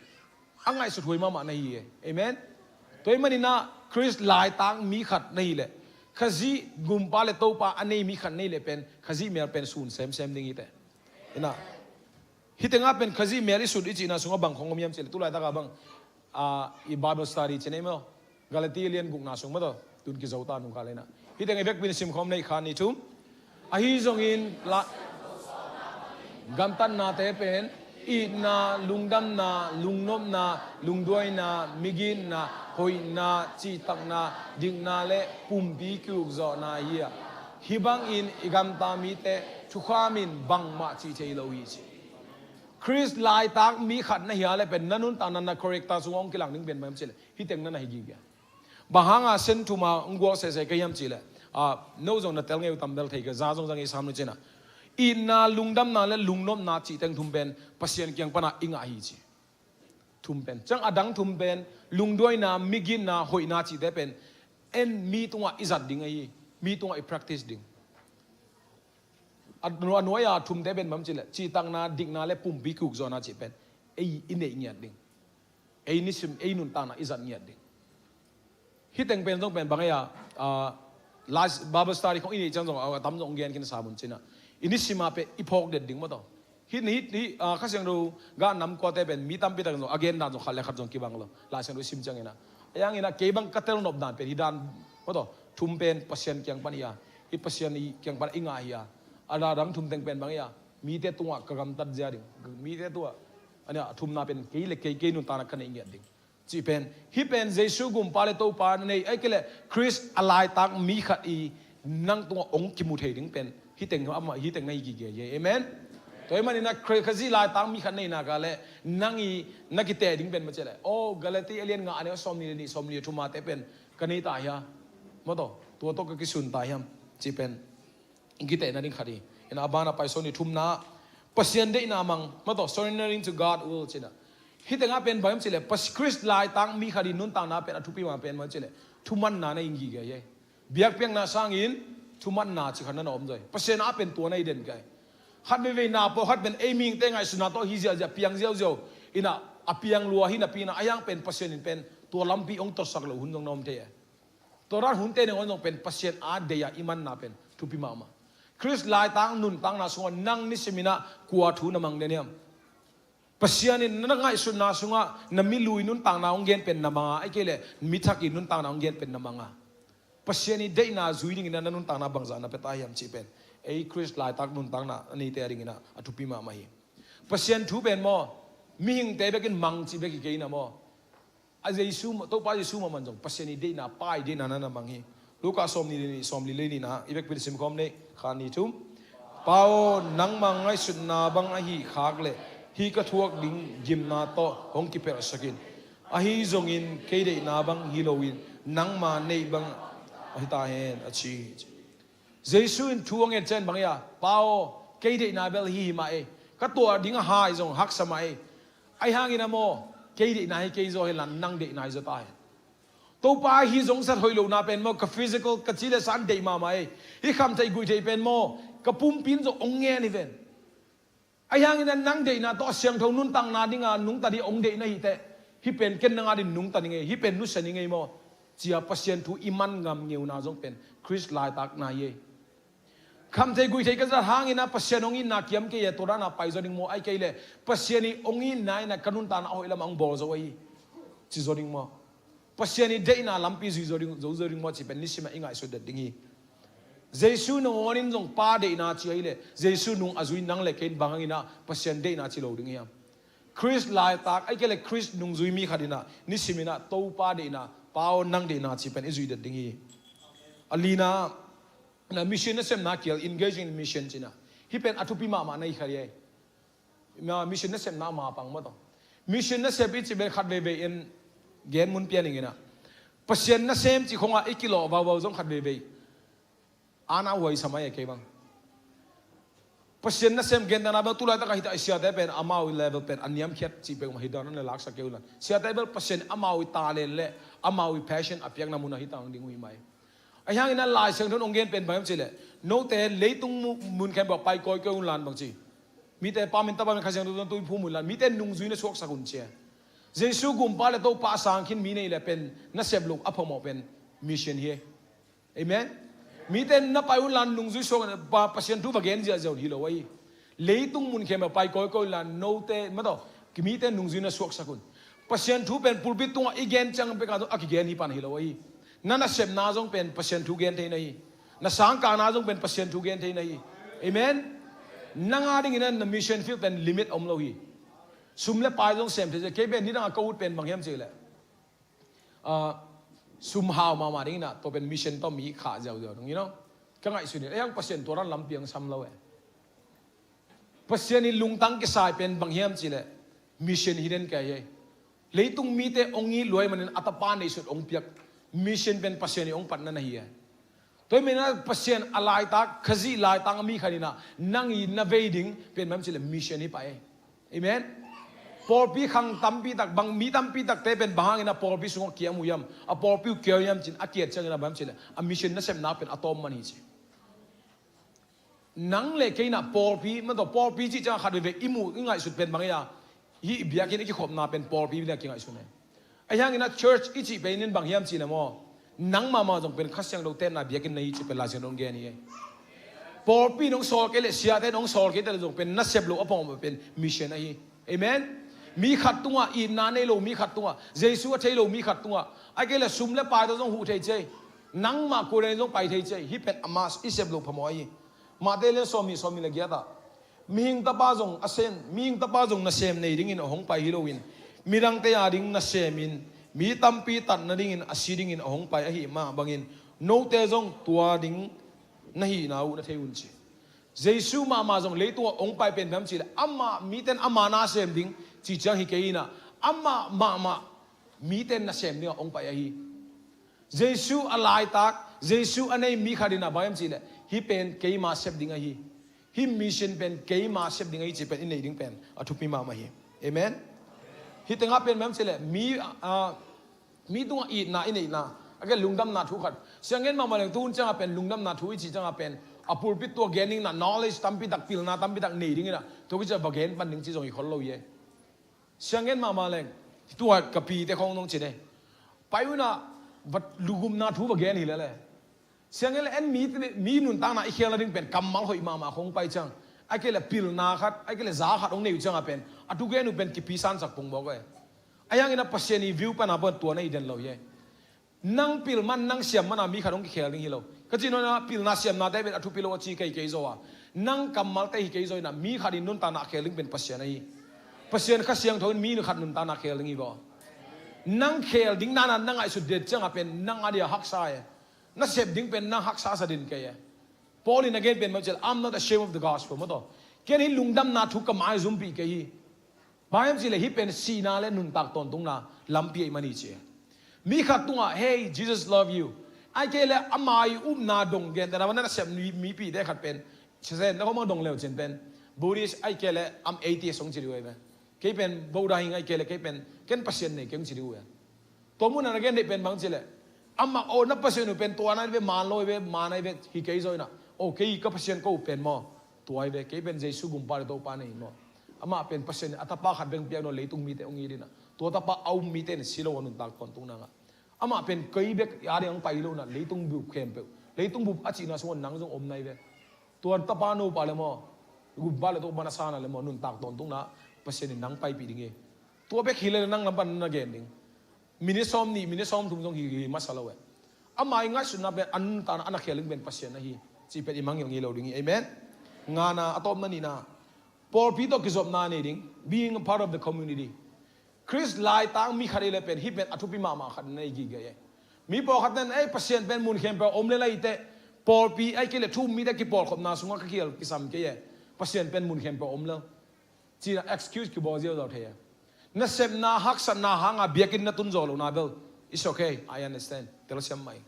a ngaihsuthuai mahmah na hi e. Amen. Tua ahih manin a Khrist laitak mi khat na hih leh, Khazih Gumpa le Topa a nei mi khat na hih leh pen Khazih mel pen sun semsem ding hi teh. Hi na, hih tengah pen Khazih mel i sut i cihna sungah bang khawng om hiam cih leh, tu laitakah bang, ah, i Bible study ci nei maw, Galati lian gukna sung maw taw, tun kizo ta nung kha lei na. Hih teng i vekpi in sim khawm nei, khat, nih, thum. Ahi zongin la, gamtatnate pen itna, lungdamna, lungnopna, lungduaina, migitna, hoihna, cihtakna, dikna le pumpi ki-ukzawhna hi a, hih bangin i gamta mite thukham in bangmah cih thei lo hi, ci. Khrist laitak mi khat na hi a leh pen na nuntakna, na character sungah hong kilang ding pen bang hiam cih leh hih teng na na hi gige. Bang hanga sen thum a hong guak sese ka hiam cih leh, ah, no zong na tel ngei uh, tam bel thei kei, za zong za ngei sam ni cih na. Itna, lungdamna leh lungnopna cih teng thum pen Pasian kiang pana i ngah hi ci. Thum pen. Ciang a dang thum pen lungduaina, migitna, hoihna cihte pen en mi tungah i zat ding ahi, mi tungah i practice ding. A nu-, a nuai-a thumte pen bang hiam cih leh cihtakna, dikna leh pumpi kikupzawhna cih pen ei i neih ngiat ding. Ei nisim, ei nuntakna i zat ngiat ding. Hih teng pen zong pen bang ei a, ah, last Bible study khong i neih ciang zong a tam zong gen khin sa mun cih na. I nisim a pen i phawk det ding maw tawh. Hih, hih, hih, ah, Kha Siangtho gah nam kuate pen mi tampi tak zong a gen dan zong khat leh khat zong kibang lo. Lai Siangtho i sim ciangin a, a yang in a kei bang ka tel nop dan pen hih dan maw tawh. Thum pen Pasian kiang pan hi a, hih Pasian i kiang pan i ngah hi a. A da dang thum teng pen bang ei a, mite tungah ka gamtat zia ding. Mite tungah, a nih a thumna pen kei leh kei, kei nuntakna ka neih ngiat ding. Cih pen, hih pen Jesu Gumpa leh Topa na nei, ahih kei leh Khrist a laitak mi khat i nang tungah hong kimu thei ding pen hih teng, amah hih teng na hi gige hi. Amen. Tua ahih manin a Khri-, Khazih laitak mi khat na hihna ka leh nang i na kiteh ding pen bang hiam cih leh, aw, Galati a lian nga, a neu sawmnih leh nih, sawmnih leh thum a te pen ka nei ta hiam? Maw tawh, tua tawh ka kisun ta hiam? Cih pen i kitehna ding khat hi. Ina a bana pai sawmnih leh thumna, Pasian deihna mang, maw tawh, surrendering to God will cih na. Hih tengah pen bang hiam cih leh, Pas-, Khrist laitak mi khat i nuntakna pen a thupi mah pen bang hiam cih leh, thumanna na hi gige hi. Biakpiakna sangin thumanna cih khat na na om zaw hi. Pasian a pen tua na hi den kei. Khat veivei na pawlkhat pen ei mihingte ngaihsutna tawh hi ziahziah, piang ziauziau. Ina a piang lua hi napi in a, a hiang pen Pasian in pen tua lampi hong totsak loh hun zong na om thei e. Tua dan hunte nangawn zong pen Pasian a deih a i manna pen thupi mahmah. Khrist laitak nuntakna sungah nang nisim in a kua thu na mang den hiam? Pasian in na ngaihsutna sungah na milui nuntakna hong gen pen na mang a, ahih kei leh mi thak i nuntakna hong gen pen na mang a? Pasian i deihna zui dingin a na nuntakna bangzah na pia ta hiam cih pen ei Khrist laitak nuntakna a neite a dingin a, a thupi mahmah hi. Pasian thu pen maw, mihingte bekin mang cih bek hi kei in a maw. A Jesu, Topa Jesu mahmah zong Pasian i deihna, Pa i deihna na na mang hi. Luka sawmnih leh nih, sawmli leh nihna i vekpi in sim khawm ni, khat, nih, thum. Pa aw, nangma ngaihsutna bang ahih khak leh hih ka thuak ding gimna tawh hong kipelhsak in. Ahi zongin kei deihna bang hi loin nangma neih bang ahi ta hen, a ci hi. Jesu in thu a ngen ciang bang hi a, Pa aw, kei deihna bel hih hi mah ei. Ka tuah ding a hai zong haksa mah ei. Ahi hangin a maw, kei deihna hi kei zaw hen la, nang deihna hi zaw ta hen. Topa, hih zong sat hoih lohna pen maw, ka physical, ka ci leh sa in deih mahmah ei. Hih khamtheih guihtheih pen maw, ka pumpi in zong hong ngen hi ven. Ahi hangin a nang deihna tawh a siangtho nuntakna dinga nungta ding hong deih na hih teh, hih pen ken nang a ding nungta ning ei, hih pen nusia ning ei maw, ci-a Pasian thu i man ngam ngeuna zong pen Khrist laitakna hi ei. Khamtheih guihtheih ka zat hangin a Pasian hong itna kiam kei e, tua dana pai zaw ding maw, ahih kei leh Pasian i hong itna in a ka nuntakna a hoih lamah hong bawl zo ahi, ci zaw ding maw? Pasian i deihna lampi zui zaw ding, zo zaw ding maw, cih pen nisim a i ngaihsut det ding hi. Jesu nangawn in zong Pa deihna ci ahih leh Jesu nung a zui nang leh kei in bang hangin a Pasian deihna ci lo ding hiam? Khrist laitak, ahih kei leh Khrist nungzui mi khat in a nisim in a Topa deihna, Pa aw, nang deihna cih pen i zuih det ding hi. A lina, na mission nasepna kial, engaging in mission cih na. Hih pen a thupi mahmah na hi kha hi ei. Ma, mission nasepna mapang maw tawh. Mission nasep i cih pen khat veivei in gen mun pia ning in a. Pasian nasem cih khong a i kilawh vauvau zong khat veivei a na huai sa mai e kei bang. Pasian nasem gentehna bel tulaitak a hih tak i siate pen amau i level pen a niamkhiat cih peuhmah hi dan a na laksak kei uh lan. Siate bel Pasian amau i talent leh amau i passion a piakna mun a hih tak ding uh hi mai. Ahi hangin a Lai Siangtho in hong gen pen bang hiam cih leh, note leitung mu-, mun khempeuh ah pai kawikawi un lan bang ci. Mite Pa min, Tapa min, Kha Siangtho tawh tui phum un lan. Mite nungzui na suaksak un ci e. Jesu Gumpa leh Topa a sang khin mi na hih leh pen nasep loh a phamawh pen mission hi e. Amen. Mite na pai un lan nungzui suak un, Pa, Pasian thu va gen ziahziah un hi lo ahi. Leitung mun khempeuh ah pai kawikawi un lan, note, maw tawh, mite nungzui na suaksak un. Pasian thu pen pulpit tungah i gen ciang pek a kigen hi pan hi lo ahi. Na nasepna zong pen Pasian thu gen thei na hi. Na sangkahna zong pen Pasian thu gen thei na hi. Amen. Nang a dingin a na mission field pen limit om lo hi. Sum leh pai zong sem thei, kei pen nidang a ka ut pen bang hiam cih leh, ah, sum hau mahmah ding in a, tua pen mission tawh mi khah ziauziau ding, you know. Ka ngaihsut in, ei, hang Pasian tua dan lampi hong sam lo e. Pasian in lungtang kisai pen bang hiam cihleh, mission hi den kei hi. Leitung mite hong it luai manin a tapa neihsut hong piak. Mission pen Pasian in hong patna na hi hi. Tua hi manin ah Pasian a laitak, Khazih laitak a mi khat in ah nang i na vei ding pen bang hiam cihleh mission hi pah hi. Amen. Pawlpi khang tampi tak, bang mi tampi takte pen bang hangin a pawlpi sungah kiam uh hiam, a pawlpi uh kiam uh hiam ci-in a kiat ciangin ah bang hiam cihleh a mission nasepna pen a tawm man hi ci. Nang le kei in ah pawlpi, man tawh pawlpi cih ciang khat veve i muh i ngaihsut pen bang hi a, hih biakinn i kikhopna pen pawlpi in a kingaihsun hi. Ahi hangin ah church i cih pen in bang hiam cihleh maw, nang mahmah zong pen Kha Siangtho tenna biakinn na hi cih pen Lai Siangtho in gen hi. Pawlpi in hong sawl kei leh, siate in hong sawl kei leh zong pen nasep loh a pawng pen mission ahi. Amen. Mi khat tungah itna nei lo, mi khat tungah Jesu a thei lo, mi khat tungah, ahih kei leh sum le pai tawh zong huh thei ci hi. Nangmah kua dan in zong pai thei ci hi. Hih pen a mas i sep loh phamawh ahi. Matthai lian sawmnih, sawmnih le giat ah, mihing tapa zong a sem, mihing tapa zong nasem nei dingin a hong pai hi loin, midangte a ding nasem in mi tampi tat nadingin a si dingin a hong pai ahih mah bangin note zong tua ding na hihna uh na thei un ci. Jesu mahmah zong leitungah hong pai pen bang hiam cihleh amah mite in ama na sem ding cih ciang hi kei in ah, amah mahmah mite in nasem dingah hong pai ahi. Jesu a laitak, Jesu a nei mi khat in ah bang hiam cihleh, hih pen keima sep ding ahi. Hih mission pen keima sep ding ahi cih pen i neih ding pen a thupi mahmah hi. Amen. Hih tengah pen bang hiam cihleh, mi, ah, mi tungah itna i neihna, ahih kei leh lungdamna thu khat. Sianggen mahmah leng tuhun ciangah pen lungdamna thu i cih ciangah pen a pulpit tua gen ding in ah knowledge tampi tak, pilna tampi tak nei ding in ah, tua kici a va gen pan ding ci zong hi khol lo hi. Sianggen mahmah leng, tua ka pite khong nong ci ne, pai un ah va lungdamna thu va gen hi lele. Sianggen le en mi, mi nuntakna i khel nading pen kammal hoih mahmah khong pai ciang, ahih kei leh pilna khat, ahih kei leh za khat hong nei uh ciangah pen a thugen uh pen kipi sansak pong bawk e. Ahi hangin ah Pasian i view pan ah pen tua na hi den lo hi. Nang pil man, nang siam man a mi khat hong kikhel ding hi lo. Ka cih nuam in ah pilna siamnate pen a thupi lo a ci kei kei zaw a, nang kammalte hi kei zaw in ah mi khat in nuntakna a khel ding pen Pasian ahi. Pasian Kha Siangtho in mi khat nuntakna a khel ding hi vaw. Nang khel ding nana na ngaihsut det ciangah pen nang a dia haksa e. Na sep ding pen nang haksa sa den kei e. Paul in a gen pen bang hiam cihleh, "I'm not ashamed of the gospel," maw tawh. Ken hih lungdamna thu ka maizum pih kei hi. Bang hiam cihleh hih pen sihna le nuntak tawntungna lampi ahih man hi ci. Mi khat tungah, "Hey, Jesus love you," ahih kei leh ama i upna dong gentehna bang na sep mi, mipite khat pen, Christian na khong bang dong leu cin pen, Buddhist ahih kei leh am atheist hong ci ding uh ahi ve. Kei pen Buddha hing ahih kei leh kei pen ken Pasian nei kei hong ci ding uh ahi. Tua mun ah na gen deih pen bang cihleh, amah, "Oh, na Pasian uh pen tua na hi ve, man lo hi ve, man ahi ve," hi kei zaw in ah, "Oh, kei ka Pasian ko uh pen maw, tua hi ve, kei pen Jesu Gumpa le Topa na hi maw. Amah pen Pasian in a tapa khat bek piak nawn, leitung mite hong it in ah, tua tapa a um mite in si lo a nuntak tawntung nangah, amah pen kei bek a ding hong pai hi lo in ah, leitung bup khempeuh, leitung bup a cihna sungah nang zong om na hi ve. Tua tapa no pa le maw, Gumpa le Topa na sa na le maw, nuntak tawntungna Pasian in nang paipih ding hi. Tua bek hi le nang lam pan na gen ding. Minute sawmnih, minute sawmthum zong hi, hi masa lo e." Ama i ngaihsutna pen a nuntakna a na khel ding pen Pasian ahi cih pen i mangngilh ngei lo ding hi. Amen. Ngana, a tawpna nihna, pawlpi tawh kizopna nei ding, being a part of the community. Khrist laitak mi khat i le pen, hih pen a thupi mahmah khat na hi gige e. Mi pawlkhat ten, "Ei, Pasian pen mun khempeuh om le lai teh, pawlpi ahih kei leh thu um mite kipawlkhopna sungah ka kial kisam kei e. Pasian pen mun khempeuh om le," ci-in ah excuse kibawl ziauziau thei e. Na sepna haksatna hanga biakinn na tun zawh lohna bel, "It's okay, I understand," telsiam mah hi.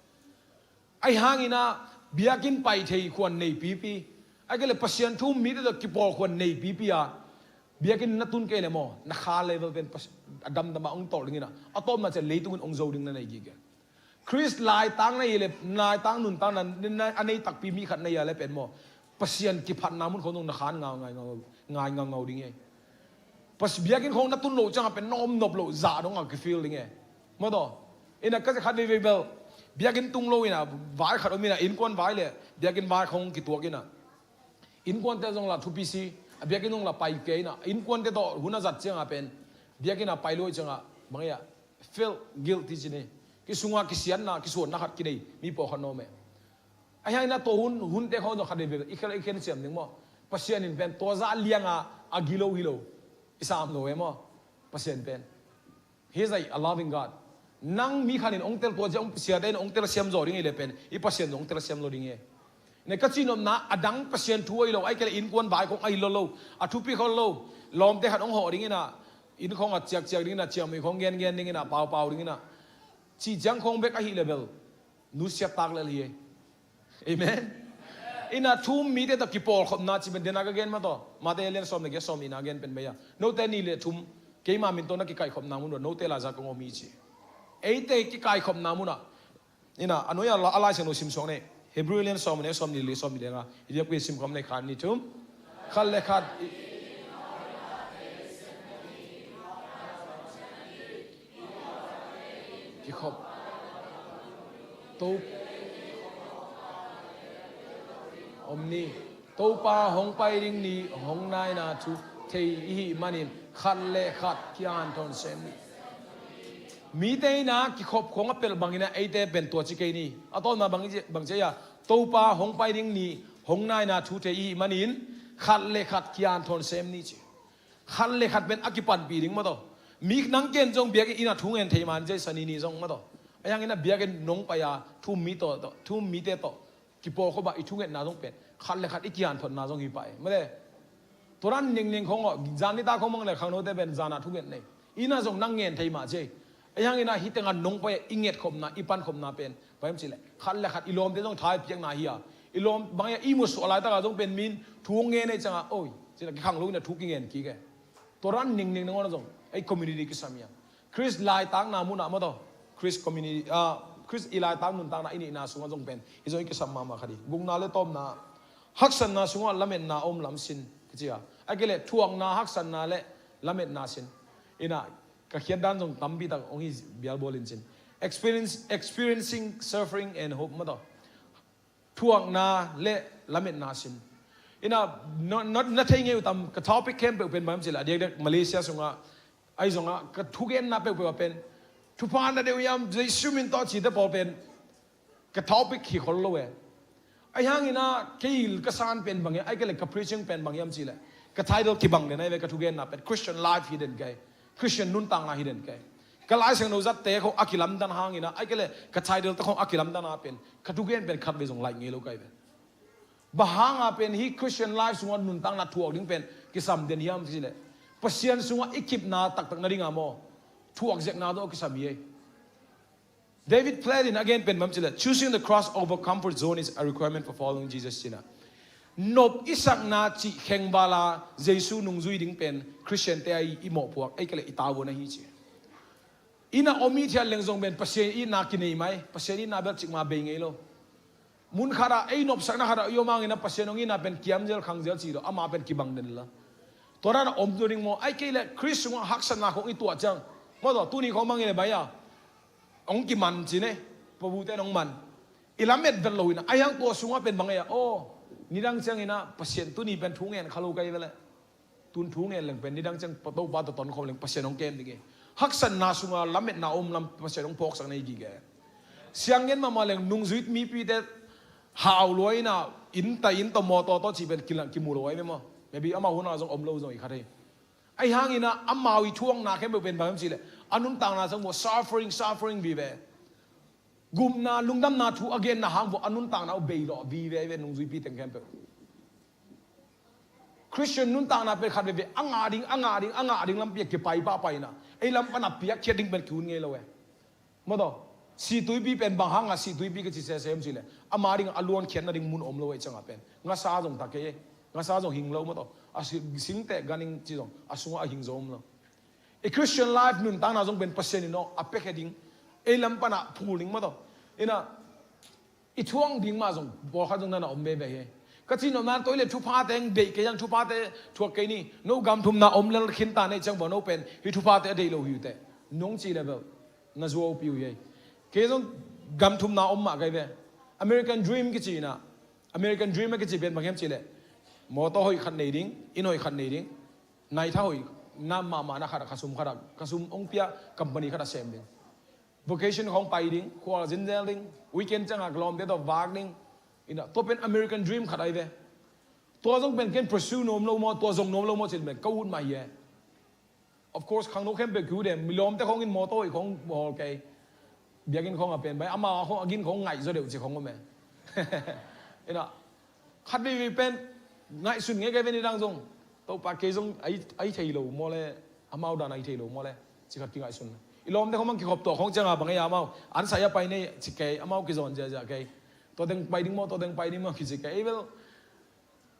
Ahi hangin ah biakinn pai thei khuan nei pipi, ahih kei leh Pasian thu um mite tawh kipawl khuan nei pipi a biakinn na tun kei leh maw, na kha level pen Pas-, a damdam ah hong tawlh ding in ah, a tawpna ciang leitung in hong zo ding na nei gige. Khrist laitak na hi leh, laitak nuntakna na, na, a nei takpi mi khat na hi a le pen maw, Pasian kiphatna mun khong zong na khan ngau, ngai ngau, ngai ngau ngau ding hi. Pas-, biakinn khong na tun loh ciangah pen na om nop loh zah dongah kifeel ding e. Maw tawh. Ina ka zia khat veivei bel, biakinn tung lo ina, vai khat om ina, innkuan vai le biakinn vai khong kituak ina, innkuante zong lah thupi si, a biakinn zong lah pai kei ina, innkuante tawh hun a zat ciangah pen, biakinn ah pai lo ciangah bang ia, feel guilty ci ni. Kisunga kisiatna, kisuanna khat kinei mi pawlkhat na om e. Ahi hangin ah tua hun, hunte khong zong khat veivei i khel, i khen siam ding maw. Pasian in pen tua zah lianga a gilo hi lo. I sam lo e maw. Pasian pen, He's like a loving God. Nang mi khat in hong tel, tua zia hong siate in hong telsiam zaw ding hi le pen, i Pasian zong hong telsiam lo ding hi. Ne ka cihnopna a dang Pasian thu ahi lo, ahih kei leh innkuan vai khong ahi lo lo, a thupi khol lo, lawmte khat hong hawh ding inah, inn khong a ciakciak ding inah, ciahmui khong gengen ding inah, paupau ding inah, cih ciang khong bek ahi leh bel nusiat tak lel hi. Amen. Inah thu-um mite tawh kipawlkhopna cih pen dena ka gen mah tawh, Mate lian sawm le giat, sawm nihna gen pen bei a, note nih le thum keima min tawh na kikaikhopna mun uh ah note laizat kong om hi ci. Eite kikaikhopna munah, inah a nuai-a a Lai Siangtho sim suak ni. Hebrew lian sawm le sawm nih le sawm nih le nga, i diak pi sim khawm nei, khat, nih, thum. Khat le khat kikhop. To om ni. Topa hong pai ding ni hong naina thu thei i hih manin khat le khat kihanthawn sem ni. Mite inah kikhop khong a pelh bangin ah eite pen tua ci kei ni. A tawpna bang ci, bang ci a, Topa hong pai ding ni hong naina thu thei i hih manin khat le khat kihanthawn sem ni ci. Khat le khat pen a kipanpih ding mah tawh. Mi nang ken zong biakinn ah thu ngen thei man ci a, Sani ni zong mah tawh. Ahih hangin ah biakinn nong pai a thu-um mi tawh, thu-um mite tawh kipawlkhop a i thungetna zong pen khat le khat i kihanthawnna zong hi pah e. Mate, tua dan ningning khong aw, zan nitak khong mang le khangnote pen zan a thunget nei. Inn ah zong nang ngen thei mah ci. Ahih hangin ah hih tengah nong pai a i ngetkhopna, i pankhopna pen bang hiam cih leh khat le khat i lawmte zong tha i piakna hi a, i lawm bang hiam i musuah laitak ah zong pen min thu hong ngen ahih ciangah, oi, ci-in ah kikhang lo inah thu kingen kik e. Tua dan ningning nangawn ah zong ei community kisam hi a. Khrist laitakna munah mah tawh, Khrist community, ah, Khrist i laitak nuntakna i neihna sungah zong pen hih zong i kisam mahmah khat hi. Gukna le tawpna, haksatna sungah lametna a om lam sin ka ci a. Ahih kei leh thuakna, haksatna le lametna sin. Inah ka khiat dan zong tampi tak hong hi bialbawl in cin. Experience, experiencing suffering and hope mah tawh. Thuakna le lametna sin. Inah na, na, na thei ngei uh tam, ka topic khempeuh pen bang hiam cih leh a diakdiak Malaysia sungah, ahi zongah ka thugenna peuhpeuh ah pen thupha na deih uh hiam, Jesu min tawh cite pawl pen ka topic hi khol lo e. Ahih hangin ah kei ka san pen bang hiam, ahih kei leh ka preaching pen bang hiam cih leh ka title kibang den ahi ve, ka thugenna pen Christian life hi den kei. Christian nuntakna hi den kei. Ka Lai Siangtho zatte khong a kilamdan hangin ah, ahih kei leh ka title te khong a kilamdan a pen ka thugen pen khatvei zong laih ngei lo kei ve. Bang hanga pen hih Christian life sungah nuntakna thuak ding pen kisam den hiam cih leh Pasian sungah i kipna taktak nadinga maw, thuak zekna tawh kisam hi ei. David Platt in a gen pen bang hiam cih leh, "Choosing the cross over comfort zone is a requirement for following Jesus," ci-in ah. Nop i sakna cih khengval a Jesu nungzui ding pen Christian te a i, i mawhpuak, ahih kei leh i tavuan ahi ci. Inn ah om i thiat leng zong pen Pasian itna kinei mai, Pasian itna bel cikmah bei ngei lo. Mun khat ah ei nopsakna khat ah i om hangin ah Pasian hong itna pen kiam zel khang zel ci lo, ama pen kibang den lo. Tua dan a om tua ding maw, ahih kei leh Khrist sungah haksatna khong i tuah ciang, maw tawh, tuni khong mangin leh bai a hong kiman ci ne, pabute in hong man. I lamet vet lo inah, ahih hang tua sungah pen bang ei a, aw, nidang ciangin ah Pasian tuni pen thu ngen kha lo ka hi ve leh. Tun thu ngen leng pen nidang ciang Topa tawh tonkhawm leng Pasian hong kem ding hi. Haksatna sunga lametna om lam Pasian hong phawksak na hi gige. Siang ngen mahmah leng nungzui mipite hau lua inah, inn ta, inn tawh, mawtaw tawh cih pen kilang kimu lo ahi ve maw. Maybe amau hun ah zong om lo zong hi kha thei. Ahih hangin ah amau i thuakna khempeuh pen bang hiam cih leh a nuntakna zong maw, suffering, suffering vive. Gupna, lungdamna thu a genna hang vua a nuntakna uh bei lawh vive, vive nungzuipi teng khempeuh. Christian nuntakna pen khat veve a ngah ding, a ngah ding, a ngah ding lampi a kipai pahpah inah ei lam pan a piakkhiat ding pen ki-un ngei lo e. Maw tawh, sihtuipi pen bang hanga sihtuipi ka ci sese hiam cih leh ama ding a luankhiat nading mun om lo ahih ciangah pen ngasa zong ta kei e. Ngasa zong hing lo, maw tawh, a si-, singteh gan ing ci zong a sungah a hing zo om lo. I Christian life nuntakna zong pen Pasian in aw a piakhia ding, ei lam pan a phul ding, maw tawh. Inah i thuak ding mah zong pawlkhat zong na na om veve hi. Ka cihnopna, tua hi leh thuphate hong deih kei hang, thuphate thuak kei ni. No gam thumna om lel khin ta na hih ciang bang no pen hih thuphate a deih lo hi uh teh, nong cih leh bel na zuaupi uh hi. Kei zong gam thumna om mah ka hi ve. American dream kici inah, American dream a kici pen bang hiam cih leh mawtaw hoih khat nei ding, inn hoih khat nei ding, naitha hoih, na mahmah na khat ah, khasum khat ah, khasum hong pia company khat ah sem ding. Vacation khong pai ding, khua zinzel ding, weekend ciangah ka lawmte tawh vak ding. Inah tua pen American dream khat ahi ve. Tua zong pen ken pursue nuam lo maw, tua zong nuam lo maw cih pen ka ut mah hi e. Of course, khangno khempeuh ki ut e, mi lawmte khong in mawtaw hoih khong bawl kei. Biakinn khong a pen bai, ama khong a gin khong ngaih zaw deuh ci khong om e. Inah Khat veivei pen ngaihsun ngei ka hi ve, nidang zong Topa kei zong a hi thei lo maw le, amau dan a hi thei lo maw le, ci khat kingaihsun. I lawmte khong bang kikhop tuah khong cianga bang ei a amau an sai a pai nei ci kei, amau kizawn ziahziah kei. Tua teng pai ding maw, tua teng pai ding maw kici kei. Ei bel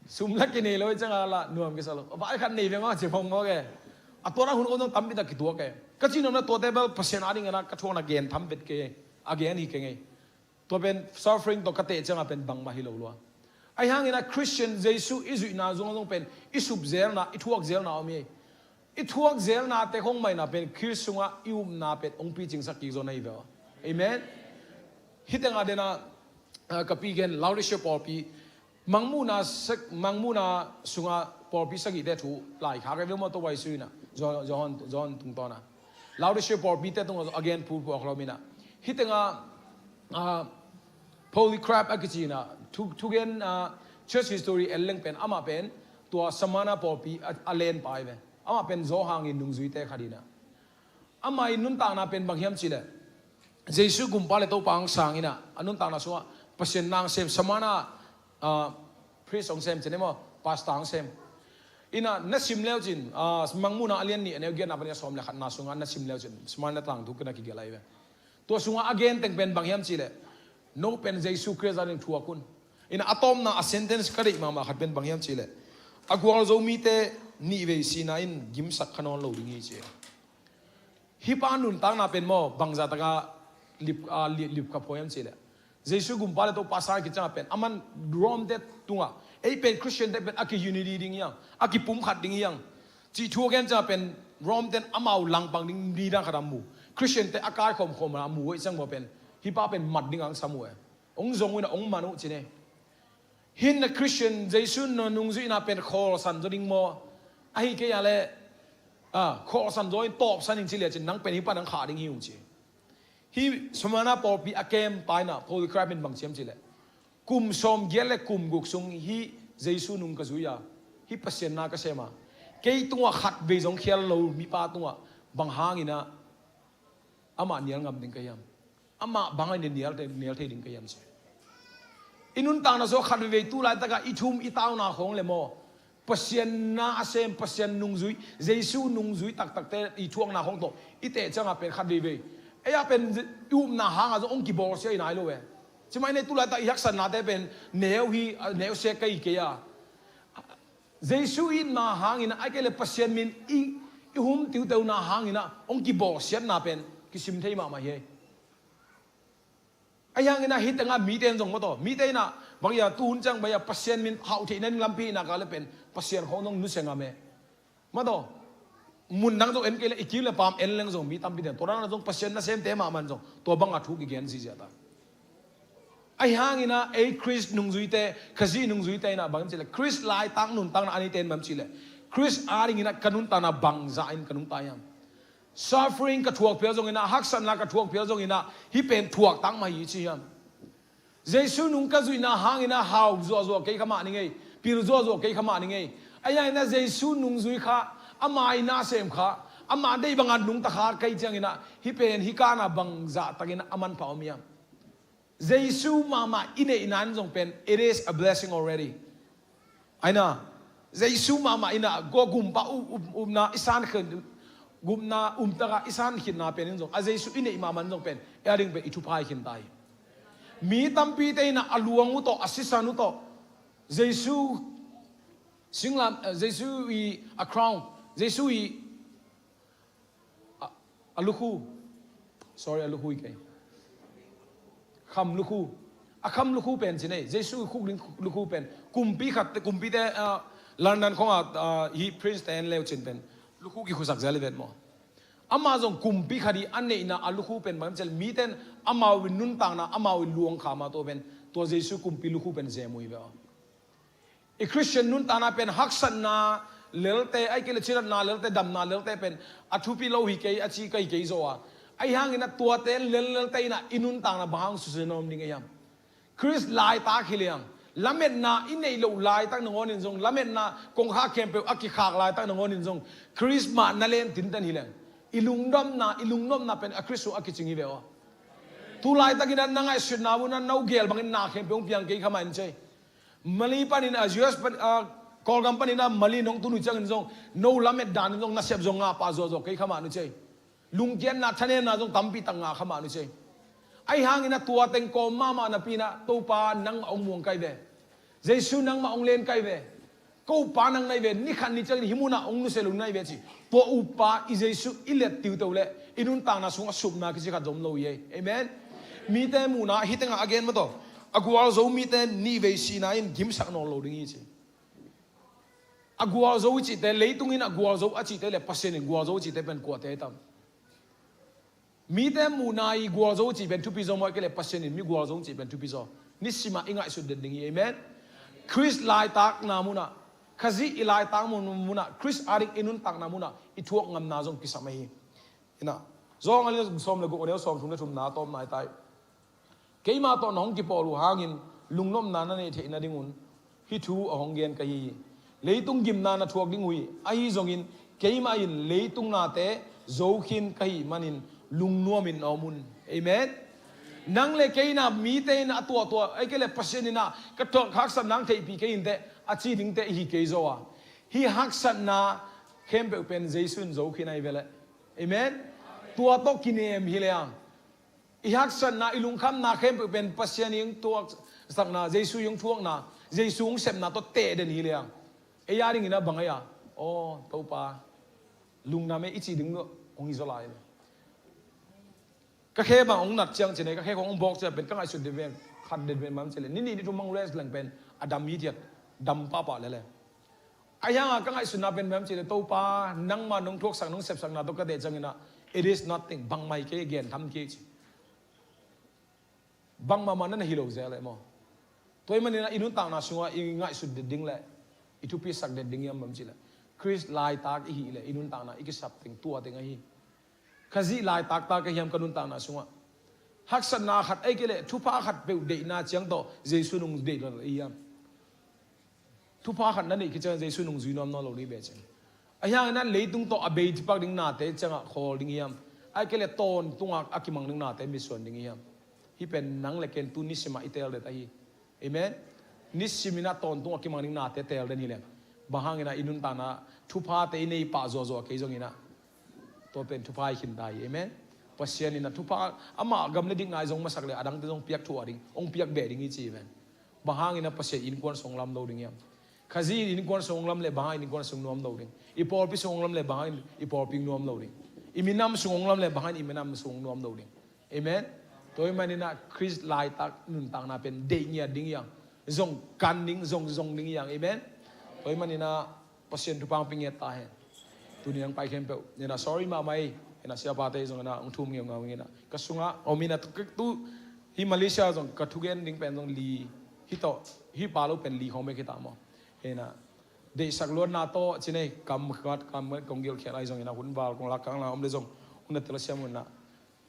sum la kinei lo i cianga la nuam kisa lo. A vai khat nei ve maw ci phong maw ke. A tua na hun khong zong tampi tak kituak ke. Ka ci nuam na tuate bel Pasian a ding ina ka thuakna gen tham vet kei. A gen hi kei ngei. Tua pen suffering tawh ka teh cianga pen bangmah hi lo lua. Ahi hangina Christian Jesu i zuihna zong zong pen i sup zelna, i thuak zelna om hi. I thuak zelnate khong maina pen Khrist sungah i upna pen hong picingsak kik zaw na hi ve aw. Amen. Hitenga dena, ah, ka pi gen Laodicea pawlpi Mangmuhna sek, Mangmuhna sunga pawlpi sagihte thu laikhak e ve maw, tua vai suina John, John, John tungtawna Laodicea pawlpite tungah a gen phuphu a khlawmina. Hitenga, ah, Polycarp a kicina thu, thugen, ah, church history el leng pen amah pen tua Smyrna pawlpi a, a lenpa hi ve. Amah pen Zawhang in nungzuite khat ina. Amah in nuntakna pen bang hiam cileh Jesu gumpa le Topa ang sang ina a nuntakna sungah Pasian nang sem Smyrna, ah, priest ang sem cine maw, pastor ang sem. Ina na sim leu cin, ah, Mangmuhna a lian nih a neu giatna pan a sawm le khatna sungah na sim leu cin Smyrna tangthu kina kigelh ahi ve. Tua sungah a gen teng pen bang hiam cileh no pen Jesu Khrist a ding thuak un. Ina a tawpna a sentence ka deih mahmah khat pen bang hiam cileh a gualzo mite nih vei sina in gimsak kha nawn lo ding hi ci. Hih pa nuntakna pen maw bangzah taka lip, ah, lip, lip kha phuai hiam cileh Jesu gumpa le Topa sang kicanga pen aman Rome te tungah ei pen Christian te pen a ki unity ding hiang, a kipum khat ding hiang. Cih thu a gen cianga pen Rome ten amau langpang ding nidang khat a mu. Christian te a kaikhawm khawm a mu uh ei ciang maw pen hih pa pen mat ding ang sam uh e. Ong zong uh ina ong man uh cine. Hih na Christian Jesu na nungzuihna pen khawlsan zaw ding maw? Ahi kei a le, ah, khawlsan zaw in tawpsan in ci lia cin nang pen hih pa nang khah ding hi ung ci. Hih Smyrna pawlpi a kem paina Polycarp in bang ciam cileh kum sawm giat le kum guk sung hih Jesu nung ka zui a, hih Pasian na ka sem a, kei tungah khat vei zong khial lo mipa tungah bang hangina amah nial ngam ding ka hiam? Amah bangin nial, nial thei ding ka hiam ci. I nuntakna sungah khat veivei tu laitakah i thum i tauna khong le maw Pasian na a sem, Pasian nungzui, Jesu nungzui taktakte i thuakna khong tawh i teh cianga pen khat veivei ei a pen i upna hanga zong ong kibawlsia i nai lo e. Cimai nei tu laitak i haksatnate pen neu hi, neu se ka hi kei a. Jesu itna hangina ai kei le Pasian min i, i hum tiuteuna hangina ong kibawlsiatna pen kisim thei mahmah hi. Ahi hangina hih tengah mite in zong maw taw, mite ina bang ia tuhun ciang bang ia Pasian min hauh theihna ding lampi ina ka le pen Pasian khong zong nusia ngam e. Maw taw, mun dang zong en kei le i kil le paam en leng zong mi tampi den tua dana zong Pasian nasemte mahmah in zong tua banga thu kigen zihziah ta. Ahi hangina ei Khrist nungzuite, Khazih nungzuite ina bangin cileh Khrist laitak nuntakna a neite in bang cileh Khrist a dingina ka nuntakna bangzah in ka nungta hiam? Suffering ka thuak phial zongina, haksatna ka thuak phial zongina, hih pen thuak tak mah hi ci hiam? Jesu nung ka zuihna hangina hau zuahzuah kei kha mah ni ngei, pil zuahzuah kei kha mah ni ngei. Ahi hangina Jesu nungzui kha, ama i nasem kha, ama deih banga nungta kha kei ciangina hih pen hih kana bangzah takina a manpha om hiam? Jesu mahmah i neihna in zong pen it is a blessing already. Aina Jesu mahmah ina gua gumpa up, up, upna i san khin, gupna umtaka i san khinna pen in zong a Jesu i neih mahmah in zong pen ei a ding pen i thupha i khin ta hi. Mi tampite ina a luang uh tawh, a sisan uh tawh Jesu singlam, eh, Jesu i a crown, Jesu i a, a lukhu. Sorry, a lukhu i kei. Kham lukhu. A kham lukhu pen cin ei. Jesu i khuk ding lukhu pen. Kumpi khat, kumpite, ah, London khonga, ah, hi prince te en leu cin pen lukhu kikhusak zel i vet maw? Ama zong kumpi khat i a neihna a lukhu pen bang cel miten amau i nuntakna, amau i luang kha ma tua pen tua Jesu kumpi lukhu pen zem uh i ve aw. I Christian nuntakna pen haksatna lelte, ai kei le cinatna lelte, damna lelte pen a thupi lo hi kei, a ci ka hi kei zaw a. Ahi hangina tuate lel lelte ina i nuntakna bang hang susia nawm ding a hiam? Khrist laitak hi liang. Lametna i neih loh laitak nangawnin zong, lametna kongkhak khempeuh a kikhak laitak nangawnin zong, Khrist mah na len tinten hi leng. I lungdamna, i lungnopna pen a Khrist sung a kicing hi ve aw. Tu laitakin a na ngaihsutna uh na no gel bangin na khempeuh hong piang kei kha mah in cei. Mali panin a U S pan, a, Kawlgam panin a Mali nong tun uh ciangin zong, no lamet danin zong nasep zong ngah pah zuahzuah kei kha mah nu cei. Lungkiatna thanemna zong tampi tak ngah kha mah nu cei. Ahi hangin a tua teng kawm mahmah napi-in a Topa nangmah hong muang kai ve. Jesu nangmah hong len kai ve. Ko Pa nang nai ve, ni khat ni ciangin hih munah hong nusia lo nai ve ci. Tua uppa i Jesu i let tiuto leh i nuntakna sungah supna kici khat zong om lo hi ei. Amen. Mite muhna hih tengah a gen mah tawh, a gualzo mite nihvei sihna in gimsak nawn lo ding hi ci. A gualzo i cihte, leitung in a gualzo a cihte le Pasian in gualzo a cihte pen kuate hi tam? Mite muhna i gualzo cih pen thupi zaw maw, ahih kei leh Pasian in mi gualzo cih pen thupi zaw? Nisimah i ngaihsut den ding hi. Amen. Khrist laitakna munah, Khazih i laitak mun, munah, Khrist ading i nuntakna munah i thuak ngamna zong kisam ahi. Inah, Johan a lian sawm le guk, a neu sawmthum le thumna a tawpna hi ta hi. Keimah tawh na hong kipawl uh hangin lungnopna na neih theih nadingun hih thu a hong gen ka hi hi. Leitung gimna na thuak ding uh hi. Ahi zongin keimah in leitung nate zo khin ka hih manin lungnuamin na om un. Amen. Nang le kei inah mite in a tuahtuah, ahih kei leh Pasian inah ka tuah haksatna hong theihpih kei inteh a ci dingte i hi kei zaw a, hih haksatna khempeuh pen Jesu in zo khin ahi ve leh. Amen. Tua tawh kinem hi leh ang, i haksatna, i lungkhamna khempeuh pen Pasian i hong thuaksakna, Jesu i hong thuakna, Jesu hong sepna tawh teh den hi leh ang, ei a dingin a bang ahi a, aw Topa, lungnuam ei i cih ding hong hi zaw lai. Ka khe bang hong nat ciang ci-in ei, ka khe khong hong bawk ciang pen ka ngaihsut den pen khat den pen bang ci leh, ni nih ni thum bang rest leng pen a dam hi thiat, dam pahpah lel e. Ahi hangin ka ngaihsutna pen bang hiam cih leh, Topa, nangmah nong thuaksak, nong sepsakna tawh ka teh ciangin ah, it is nothing, bangmah hi kei, gen tham kei ci. Bangmah mah na hi lo zel e maw. Tua ahih manin ah i nuntakna sungah i ngaihsut den ding leh i thupisak den ding hiam bang hiam cih leh, Khrist laitak i hih leh i nuntakna i kisap teng tua teng ahi. Khazih laitak ta ka hiam ka nuntakna sungah? Haksatna khat ahih kei leh thupha khat peuh deihna ciang tawh Jesu nung deih lo i hiam? Thupha khat na neih khit ciang Jesu nung zui nuam nawn lo ding hi ve cin. Ahi hangin ah leitung tawh a bei cipak ding nate ciangah khawl ding hiam? Ahih kei leh tawntungah a kimang ding nate mitsuan ding hiam? Hih pen nang le ken tu nisimah i teel den ahi. Amen. Nisimin ah tawntungah a kimang ding nate teel den hi leng, bang hangin ah i nuntakna thuphate i nei pah zuahzuah kei zongin ah, tua pen thupha hi khin ta hi. Amen. Pasian in ah thupha, amah gam le dik ngai zong masak leh a dangte zong piak thuah ding, hong piak beh ding hi ci hi ven. Bang hangin ah Pasian innkuan sung hong lam lo ding hiam? Khazih innkuan sung hong lam leh bang hangin innkuan sung nuam lo ding? I pawlpi sung hong lam leh bang hangin i pawlpi nuam lo ding? I minam sung hong lam leh bang hangin i minam sung nuam lo ding? Amen. Tua ahih manin ah Khrist laitak nuntakna pen deih ngiat ding hiam? Zong kan ding, zong zong ding hiam? Amen. Tua ahih manin ah Pasian thupha hong pia ngiat ta hen. Tuni nang pai khempeuh, nena sorry mahmah ei, nena siapate zong nena hong thum ngeungau nena. Ka sungah om in ah tu, tu, hih Malaysia zong ka thugen ding pen zong li, hih tawh, hih pa lo pen li khawng bek hi ta maw. Nena, deihsak luatna tawh ci-in ei, kam khat, kam khat kong gilkhiat lai zong nena, hun val kong lak kang la om leh zong, hun a tel a siam hun na.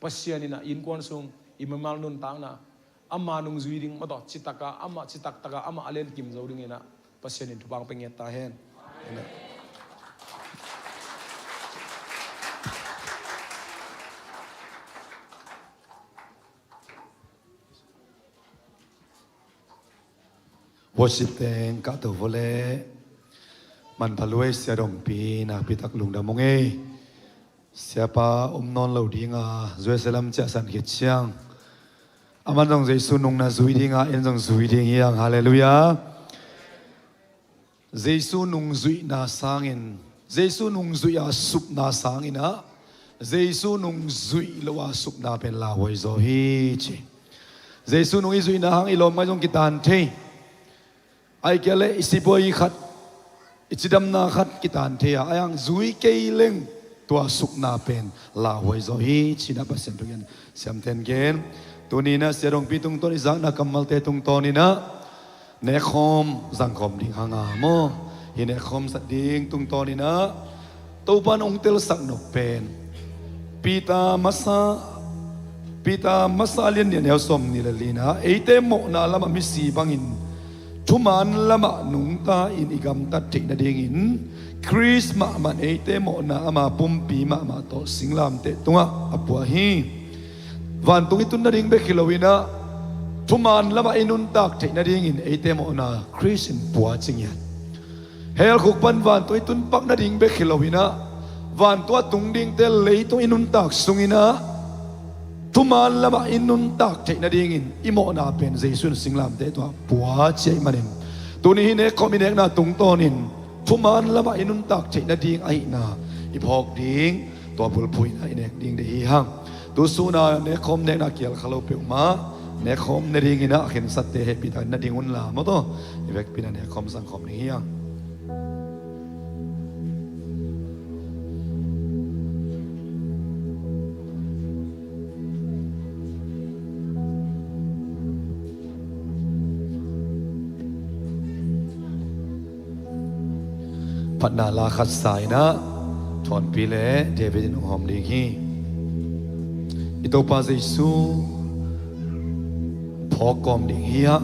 Pasian in ah innkuan sung, i mimal nuntakna, ama nung zui ding mah tawh, citak a, ama citak tak a, ama a len kim zo dingin ah Pasian in thupha hong pia ngiat ta hen. Amen. Worship teng kahto vua leh. Manpha luai Sia Dongpi, nakpi tak lungdam ung ei. Siapa om nawn lo ding a, U S lam ciahsan khit ciang, aman zong Jesu nung na zui ding a, en zong zui ding hi hang. Halleluiah. Jesu nungzuihna sangin, Jesu nungzuih a supna sangin ah, Jesu nungzuih lo a supna pen lauhuai zaw hi ci. Jesu nung i zuihna hang i lawm ngai zong kitan thei. Ahih kei leh i sipuai khat, i cidamna khat kitan thei a, ahi hang zui kei leng tua supna pen lauhuai zaw hi ci-in ah Pasian thu gen siamten gen. Tuni-in ah Sia Dongpi tungtawn, i zakna kammalte tungtawn in ah nekkhawm zangkhawm ding hang a maw. Hih nekkhawm zat ding tungtawn in ah Topa in hong telsak nop pen, Peter masa, Peter masa lian nih a neu sawmnih le li-na, eite mawhna lamah misi bangin thuman lamah nungta in i gamtat theih nadingin Khrist mahmah in eite mawhna ama pumpi mahmah tawh singlamteh tungah a pua hi. Vantung i tun nading bek hi lo-in ah Thuman lamah i nuntak theih nadingin eite mawhna Khrist in pua ci ngiat. Hell khuk pan vantung i tun pak nading bek hi loinah, vantung a tung dingte leitung i nuntak sunginah thuman lamah i nuntak theih nadingin i mawhna pen Jesu in singlamteh tungah pua ci ahih manin, tuni hi nekkhawm i nekna tungtawnin thuman lamah i nuntak theih nading ahihna i phawk ding, tua bulphuhna i nek ding deih hi hang. Tusuna nekkhawm nekna kial kha lo peuhmah nekkhawm ne dinginah a khensatte hehpihtakin na ding unla maw taw, i vekpi-in a nekkhawm zangkhawm ding hi hang. Phatna la khat sa inah Thawnpi le David in hong hawm ding hi. I Topa Jesu phawk kawm ding hi-ah,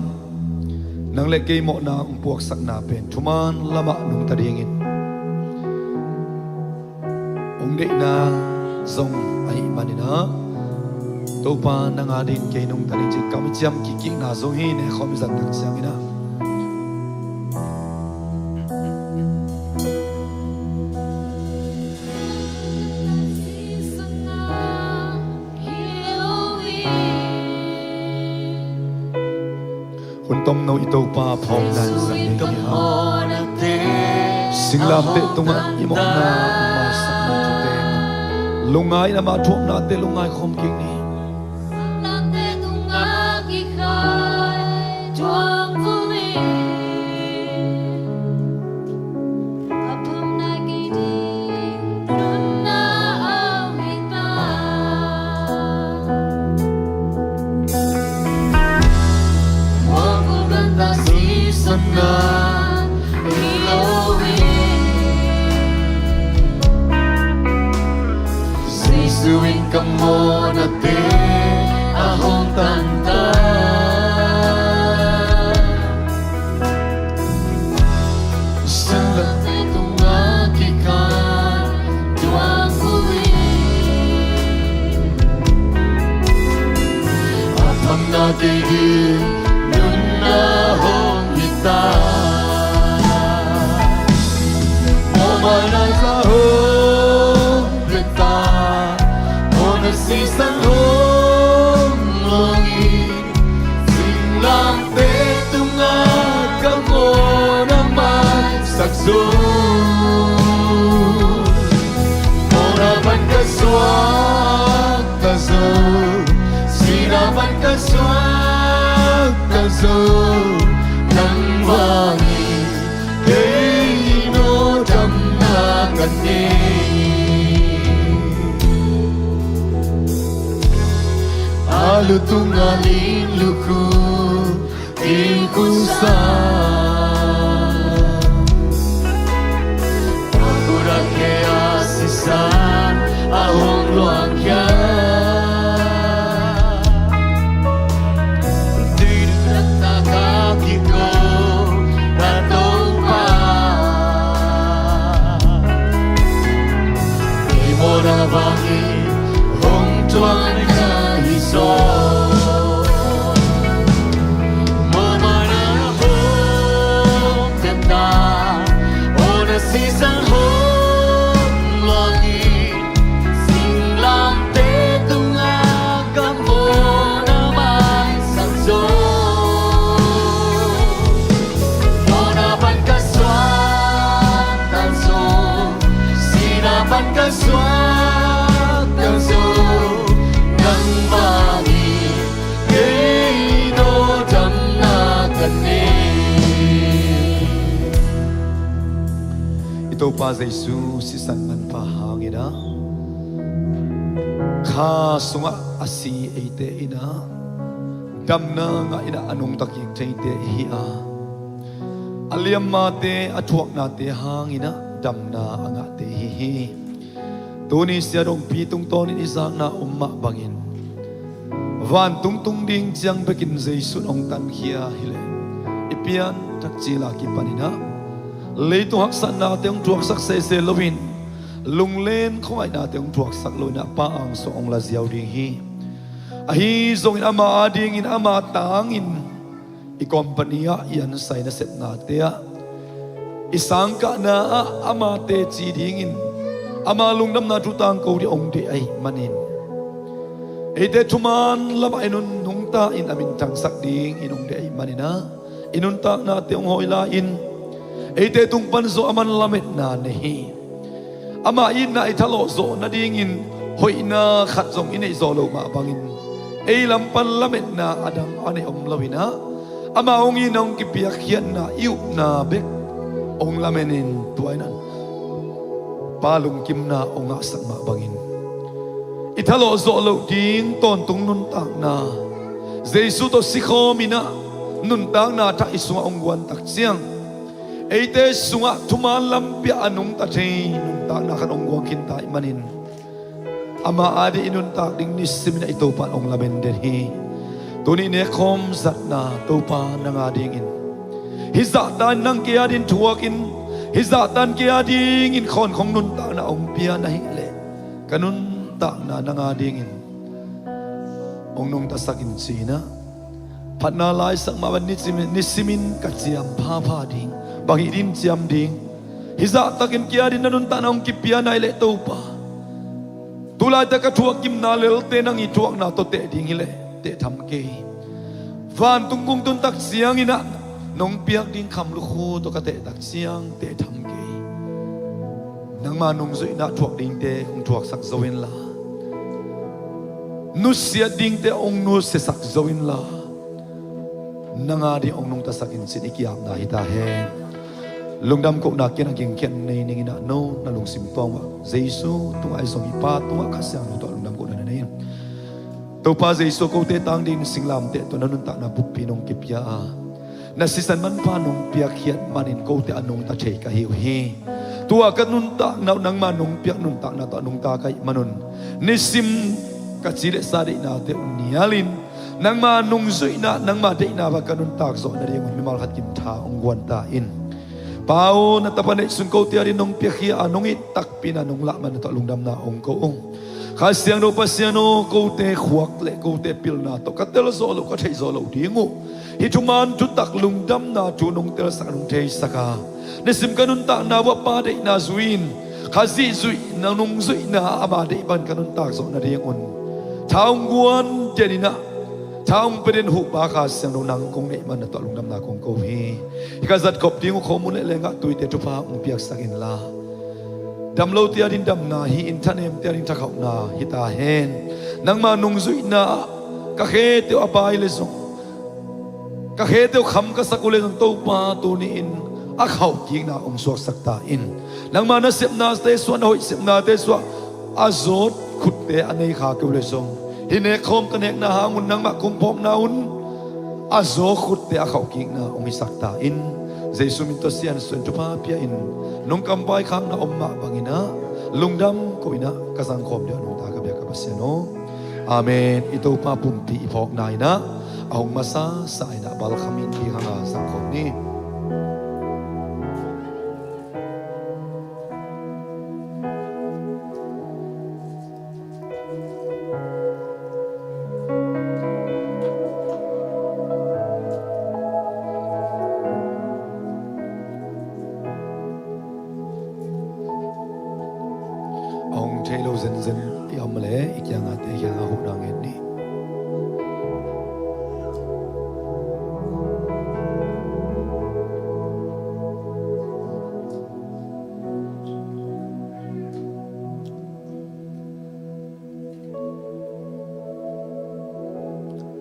nang le kei mawhna hong puaksakna pen thuman lamah nungta dingin hong deihna zong ahih maninah, Topa nang adingin kei nungta ding ci-in kam i ciam kikkikna zong hi. Nekhawm i zat tak cianginah hun tomno i Topa phawk dan zang ding hi hang. Singlamteh tungah i mawhna maisakna thute, lungngai in ama thuaknate lungngai khawm kik ni. Jesu in ka mawhnate a hong tangtak. Singlamteh tungah kikhan tuang kul in, a phamna kei ding nunna hong hi ta. Mawhmaina za hong pia ta. Mawhna sisan hong luang in, singlamteh tungah ka mawhna maisak zo. Mawhna pan ka suakta zo, sihna pan ka suakta zo, nang vangin kei no damna ka nei. A lu tungah ling lukhu, ling khusa. A khuta khe a sisan a hong luang khia. Dui dui tak tak a kiko na Topa. Kei mawhna vangin hong tuang na hi zaw. Mawhmaina hong pia ta. Mawhna sisan hong luang in, singlamteh tungah ka mawhna maisak zo. Mawhna pan ka suakta zo, sihna pan ka suakta zo, nang vangin kei no damna ka nei. I Topa Jesu sisan manpha hangin ah, kha sungah a si eite in ah damna ngah in ah a nungta kik theite ihi a, a liammate, a thuaknate hangin ah damna a ngahte ihi hi. Tuni siahdongpi tungtawnin i zakna om mah bangin, vantung tung ding ciang bekin Jesu in hong tankhia hileh, i pianthak cil a kipanin ah leitung haksatnate hong thuaksak sese loin, lunglen khawngaihnate hong thuaksak loin ah Pa angsuah hong la ziau ding hi. Ahi zongin ama adingin ama tangin i company ah i ansai nasepnate ah i sangkahna ah ama teci dingin ama lungdamna thu tangko ding hong deih ahih manin, eite thuman lamah i nun nungta in a minthangsak dingin hong deih ahih manin ah, i nuntaknate hong hawi lai-in eite tung pan zawh a man lametna nei hi. Ama itna i thalawh zawh nadingin hoihna khat zong i neih zawh loh mah bangin ei lam pan lametna a dang a neih om loin ah, ama hong itna hong kipiakkhiatna i upna bek hong lamenin tua in ah Pa lungkimna hong ngahsak mah bangin i thalawh zawh loh ding tawntung nuntakna Jesu tawh sikhawm in ah nuntakna thak i sungah hong guan tak ciang, eite sungah thuman lampi ah a nungta thei nuntakna khat hong guang khinta ahih manin, ama ading i nuntak ding nisimin ah i Topa in hong lamen den hi. Tuni nekkhawm zatna Topa nang adingin hih zahtan nang kei adingin thuakin, hih zahtan kei adingin khawnkhong nuntakna hong pia na hih leh ka nuntakna nang adingin hong nungtasak in ci-in ah, phatna laisak mah bang nisimin, nisimin ka ciam phapha ding, bang hih ding ciam ding, hih zahtakin kei adingin na nuntakna hong kipia na hih leh Topa, tu laitak ka thuak gimna lelte nang i thuakna tawh teh ding hi leh teh tham kei. Vantung kong tun tak ciangin ah nong piak ding kham lukhu tawh ka teh tak ciang teh tham kei. Nangma nungzuihna thuak dingte hong thuaksak zo inla, nusiat dingte hong nusiasak zo inla, nang ading hong nungtasak in ci-in i ki-apna hi ta hen. Lungdam kohna kiang a gingkhiat nei ning in ah, no na lungsim tawng uah Jesu tungah ahi zong i Pa tungah Kha Siangtho tawh lungdam kohna nei ning. Topa Jesu, kote tang dingin singlamteh tawh na nuntakna buppi nong kipia a, na sisan manpha nong piakkhiat manin kote a nungta thei ka hi uh hi. Tua ka nuntakna uh nangma nong piak nuntakna tawh a nungta ka hih manun, nisim ka ci le sa deihnate uh nialin, nangma nungzuihna, nangma deihna bang ka nuntak zawh nadingun mimal khat kim tha hong guan ta in. Pa aw, na Tapa neihsun kote adingin nong piakhia a, nong it takpi in ah nong lah man tawh lungdamna hong ko ung. Kha Siangtho Pasian aw, kote khuak le kote pilna tawh ka tel zawh loh, ka theih zawh loh ding uh, hih thuman thutak lungdamna thu nong telsak, nong theisak a, nisim ka nuntakna uah Pa deihna zui-in, Khazih zuihna, nungzuihna, ama deih bangin ka nuntak zawh nadingun tha hong guan den in ah, tha hong pia den uh Pa Kha Siangtho nang kong neih man tawh lungdamna kong ko hi. Hih ka zatkhop ding uh khawm hun le lenggah tuite thupha hong piaksak inla, dam lote adingin damna hi-in, thanemte adingin thakhauhna hi ta hen. Nangma nungzuihna ah ka khete uh a bai le zong, ka khete uh kham ka sak uh le zong, Topa tuni-in a khauhkikna hong suaksak ta in. Nangma nasepnate suah, na hoih sepnate suah a zawt khutte a nei kha kei uh le zong, hih nekkhawm ka nekna hangun nangmah kong phawkna un a zaw khutte a khauhkikna hong hisak ta in. Jesu min tawh siansuah in thupha pia in, nong kamvaikhakna om mah bangin ah lungdam ko in ah ka zangkhawm ding a nungta ka biak ka Pasian aw. Amen. I Topa pumpi i phawkna in ah a hong masasa in ah balkham in bik hanga zangkhawm ni. A hong thei lo zenzen i om leh i kiangah te kiangah huhna ngen ni.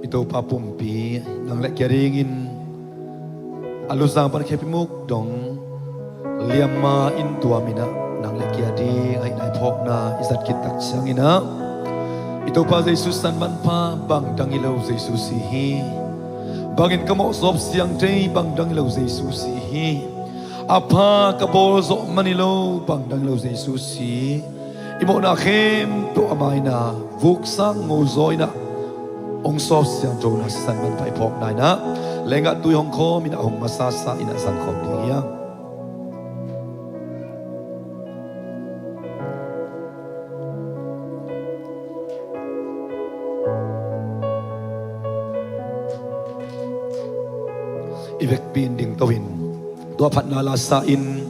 I Topa pumpi nang le kei a dingin a luzang pan khepi muk dong liamma in tuam in ah, nang le kei a ding ahihna i phawkna i zat khit tak ciangin ah, i Topa Jesu san manpha bang dang hi lo Jesu si hi. Bangin ka mawhzawp siang thei bang dang hi lo Jesu si hi. A pha ka bawl zawh man hi lo bang dang hi lo Jesu si. I mawhna khempeuh a mai-in ah vuksak ngozaw in ah hong sawp siangthona sisan manpha i phawkna in ah, lenggah tui hong khawm in ah hong masasa in ah zangkhawm ding hi hang. I vekpi in dingto in, tua phatna la sa-in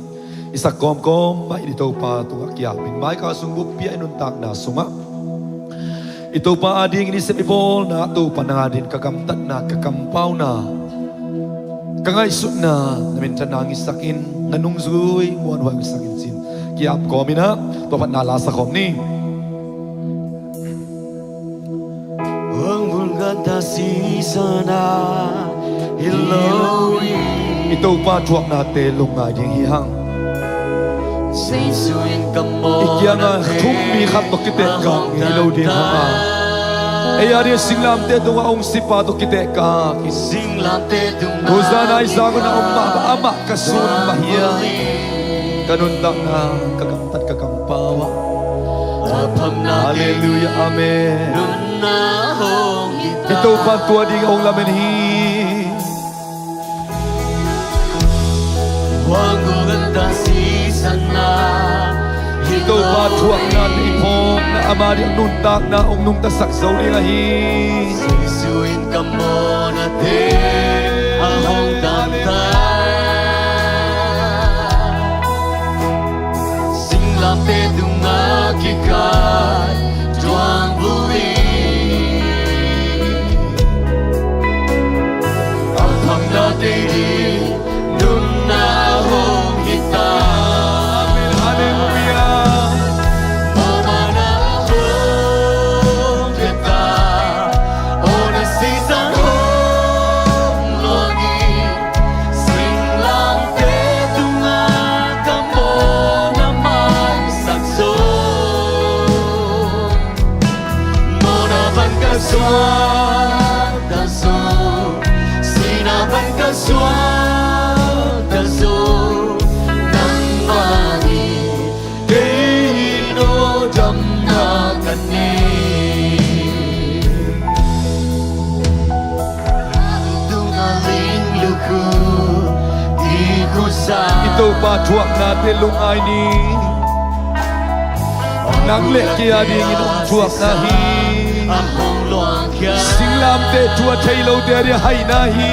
i sak kawmkawm mah in i Topa tungah kiap in, mai kal sung buppi-a i nuntakna sungah i Topa adingin i sep i bawlna, Topa nang adingin ka gamtatna, ka kampauna, ka ngaihsutna na minthanna hong hisak in, na nungzui muanhuai hong hisak in ci-in kiap kawm in ah, tua phatna la sa kawm ni. Huang vulgata sisana hilo hi. I Topa thuaknate lungngai ding hi hang. Jesu in ka mawhna i kiangah thummi khat tawh kitehkak hi lo ding hang a. Ei a ding singlamteh tungah hong sipa tawh kitehkak hi. Singlamteh tungah. Hosanna i sang un a om mah, amah ka sun mah hi a. Ka nuntakna, ka gamtat, ka kampau ah. Halleluiah, amen. I Topa tua ding hong lamen hi. I Topa thuakna, i phawkna, ama ding nuntakna hong nungtasak zo ding ahi. Jesu in ka mawhnate a hong damtak. Singlamteh tungah kikai tuang vui. A phamna tei ding nunna hong hi ta. Amen. Halleluiah. Mawhna hong hi ta. Awna sisan hong luang hi. Singlamteh tungah ka mawhna maisak zo. Mawhna pan ka zuan ta zo. Sihna pan ka zuan ta zo. Nangmah in kei no damna ka nei. Tungah ling lukhu i khusa. I Topa thuaknate lungngai ni. Nang le kei a dingin hong thuakna hi. Singlamteh thu a thei lote a ding haina hi.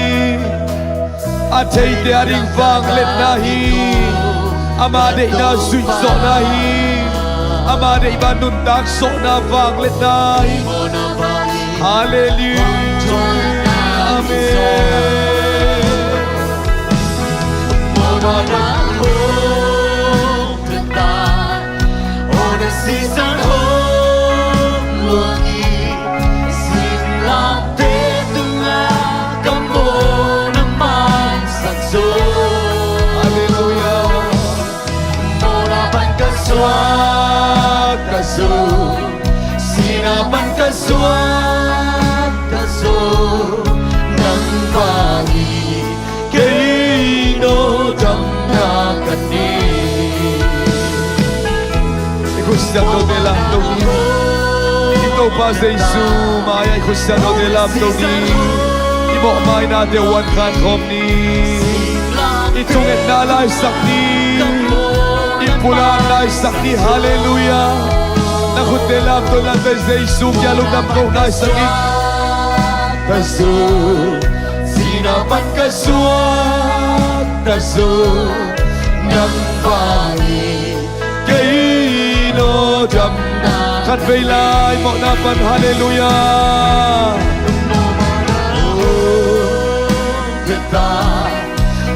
A theite a ding vangliatna hi. Ama deihna zuihzawhna hi. Ama deih bang nuntak zawhna vangliatna hi. Halleluiah. Amen. Awna sisan hong luang hi. Singlamteh tungah ka mawhna maisak zo. Halleluiah. Mawhna pan ka zuan ta zo. Sihna pan ka zuan ta zo. Nangmah in kei no damna ka nei. I khutsiat note lamto ni. I Topa Jesu mai-ah i khutsiat note lamto ni. I mawhmainate uan khan khawm ni. I thungetna laisak ni. I pulak laisak ni. Halleluiah. Na khutte lamto, lamto, Jesu kiang lungdam ko laisak ni. Ta zo, sihna pan ka zuan ta zo, nangmah in kei no damna. Khatvei lai mawhna pan, halleluiah.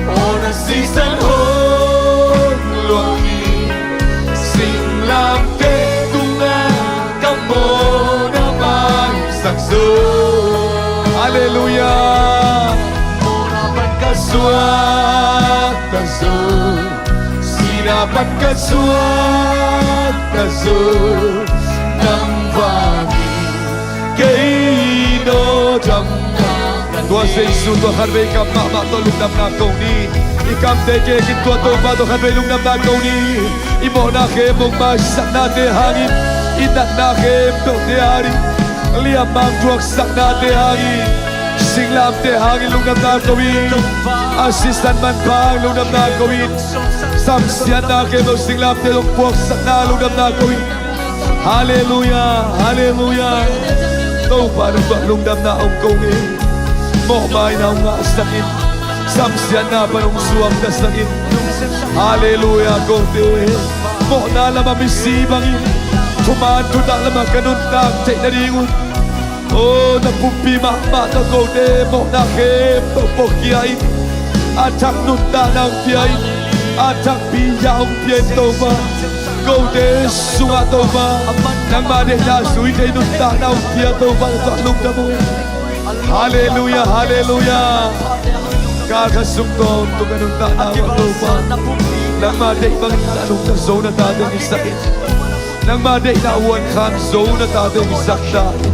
Awna sisan hong luang hi. Singlamteh tungah ka mawhna maisak zo. Halleluiah. Mawhna pan ka zuan ta zo. Sihna pan ka zuan ta zo. Nangmah in kei no damna. Tua Jesu tua khatvei kam mahmah tawh lungdamna ko ni. I kamte kekin tua Topa tawh khatvei lungdamna ko ni. I mawhna khempeuh maisaknate hangin, i natna khempeuhte a ding liammang thuaksaknate hangin, singlamteh hangin lungdamna ko in. A sisan manpha hangin lungdamna ko in. Samsiatna khempeuh singlamteh tawh puaksakna lungdamna ko in. Halleluiah, halleluiah. Topa nang tungah lungdamna hong ko ing. Mawhmaina hong ngahsak in. Samsiatna pan hong suaktasak in. Halleluiah, kote. Mawhna lamah misi bangin thuman thutak lamah ka nuntak theih nadingun, o, na pumpi mahmah tawh kote mawhna khempeuh pawkhia in. A thak nuntakna hong pia in. A thak pinya hong pia in Topa. Kote sungah Topa, nangmah deihna zui thei nuntakna hong pia Topa, na tungah lungdam hong. Halleluiah, halleluiah. Kal khat sung tawntung ka nuntakna uah Topa, nangmah deih bangin a nungta zo na tate hong hisak in. Nangmah deihna uan khan zo na tate hong hisak ta in.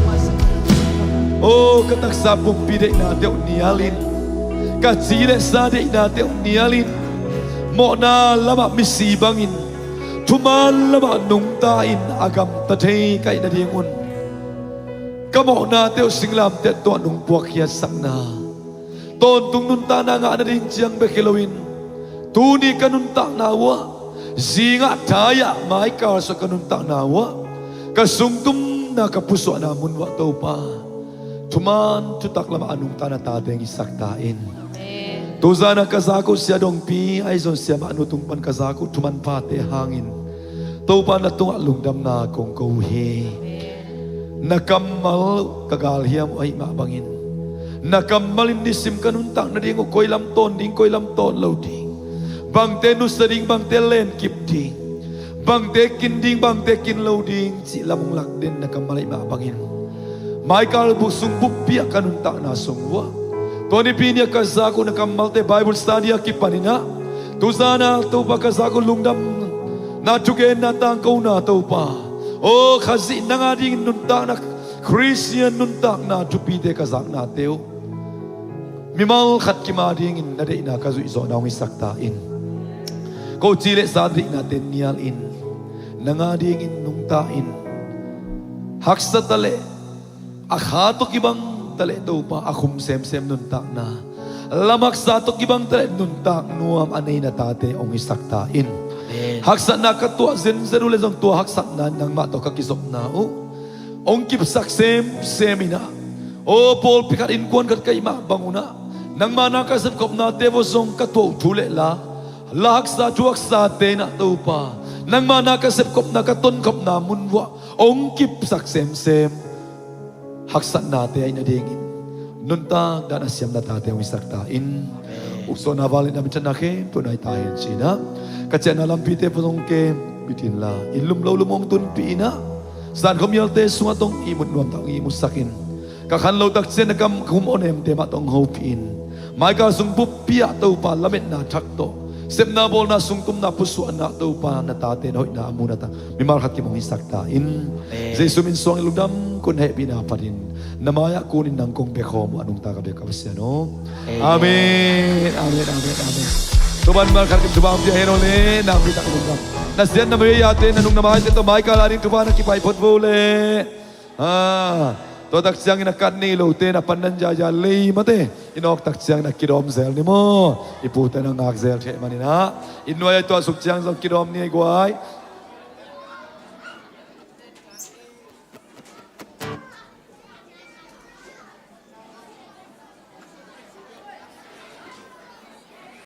O, ka taksa pumpi deihnate uh nial in. Ka ci le sa deihnate uh nial in. Mawhna lamah misi bangin thuman lamah nungta in a gamta thei ka hih nadingun, ka mawhnate uh singlamteh tuah nong puakkhiatsakna, tawntung nuntakna ngah nading ciang bek hi loin, tuni ka nuntakna uah, zingah thai-ah maikal sung ka nuntakna uah, ka sungtumna ka pusuahna mun uah Topa, thuman thutak lamah a nungta na tate hong hisak ta in. Tuzan a ka zak uh Sia Dongpi, ahi zong Sia Mahnu tung pan ka zak uh thuman phate hangin Topa na tungah lungdamna kong ko uh hi. Na kammal ka galhiam uh ahih mah bangin, na kammal in nisim ka nuntak nading uh, koi lam tawn ding, koi lam tawn lo ding, bangte nusia ding, bangte lenkip ding, bangte kin ding, bangte kin lo ding cih lam hong lak den na kammal ahih mah bangin, maikal sung buppi ah ka nuntakna sung uah, tua nipi ni a ka zak uh na kammalte Bible study a kipan in ah, tuzan a Topa ka zak uh lungdamna thugenna tangkona Topa, o Khazih, nang adingin nuntakna, Khristian nuntakna thupite ka zaknate uh mimal khat kim adingin na deihna ka zuihzawhna hong hisak ta in. Ko ci le sa deihnate nial in, nang adingin nungta in. Haksa ta leh, a kha tawh kibang ta leh Topa, a khum semsem nuntakna, lam haksa tawh kibang ta leh nuntak nuam a nei na tate hong hisak ta in. Amen. Haksatna ka tuah zenzen uh leh zong tua haksatna nangmah tawh ka kizopna uh hong kipsak semsem in ah, o, pawlpi khat, innkuan khat ka hih mah bang un ah, nangma na ka sepkhopnate uah zong ka tuah uh thu le la, la haksa thu haksate in ah Topa, nangma na ka sepkhopna, ka tonkhopna mun uah hong kipsak semsem. Haksatnate ahih nadingin nuntak dan a siam na tate hong hisak ta in. Uksuahna, vangliatna, minthanna khempeuh nai ta hen ci-in ah, ka ciahna lampite pua zong kem pit inla, inn lum lo lum hong tunpih in ah, zan khuamialte sungah tawh hong ihmut nuamtak hong ihmutsak in. Ka khan lo tak ciang na kam khum awnemte mah tawh hong hopih in. Maikal sung buppi ah Topa, lametna thak tawh, sepna bawlna, sungtumna pusuahna Topa, na tate na hoihna a mu na ta mimal khat kim hong hisak ta in. Amen. Jesu min suangin lungdam, kun hehpihna phat in, na mai-ah kunin nang kong bia khawm uh a nungta ka biak ka Pasian aw. Amen. Amen, amen, amen, amen. Topa in mimal khat kim thupha hong pia hen aw le, nakpi takin lungdam. Na siat na mei-ate, na nung na maite tawh maikal ading thupha na kipai phot vo le. Ah, tua tak ciangin a kat nei lote na pan nan zaza lei mate, i nawk tak ciangin a kidawm zel ni maw. I pute na ngak zel theh manin ah, i nuai a i tuah suk ciang zong kidawm ni a i guai.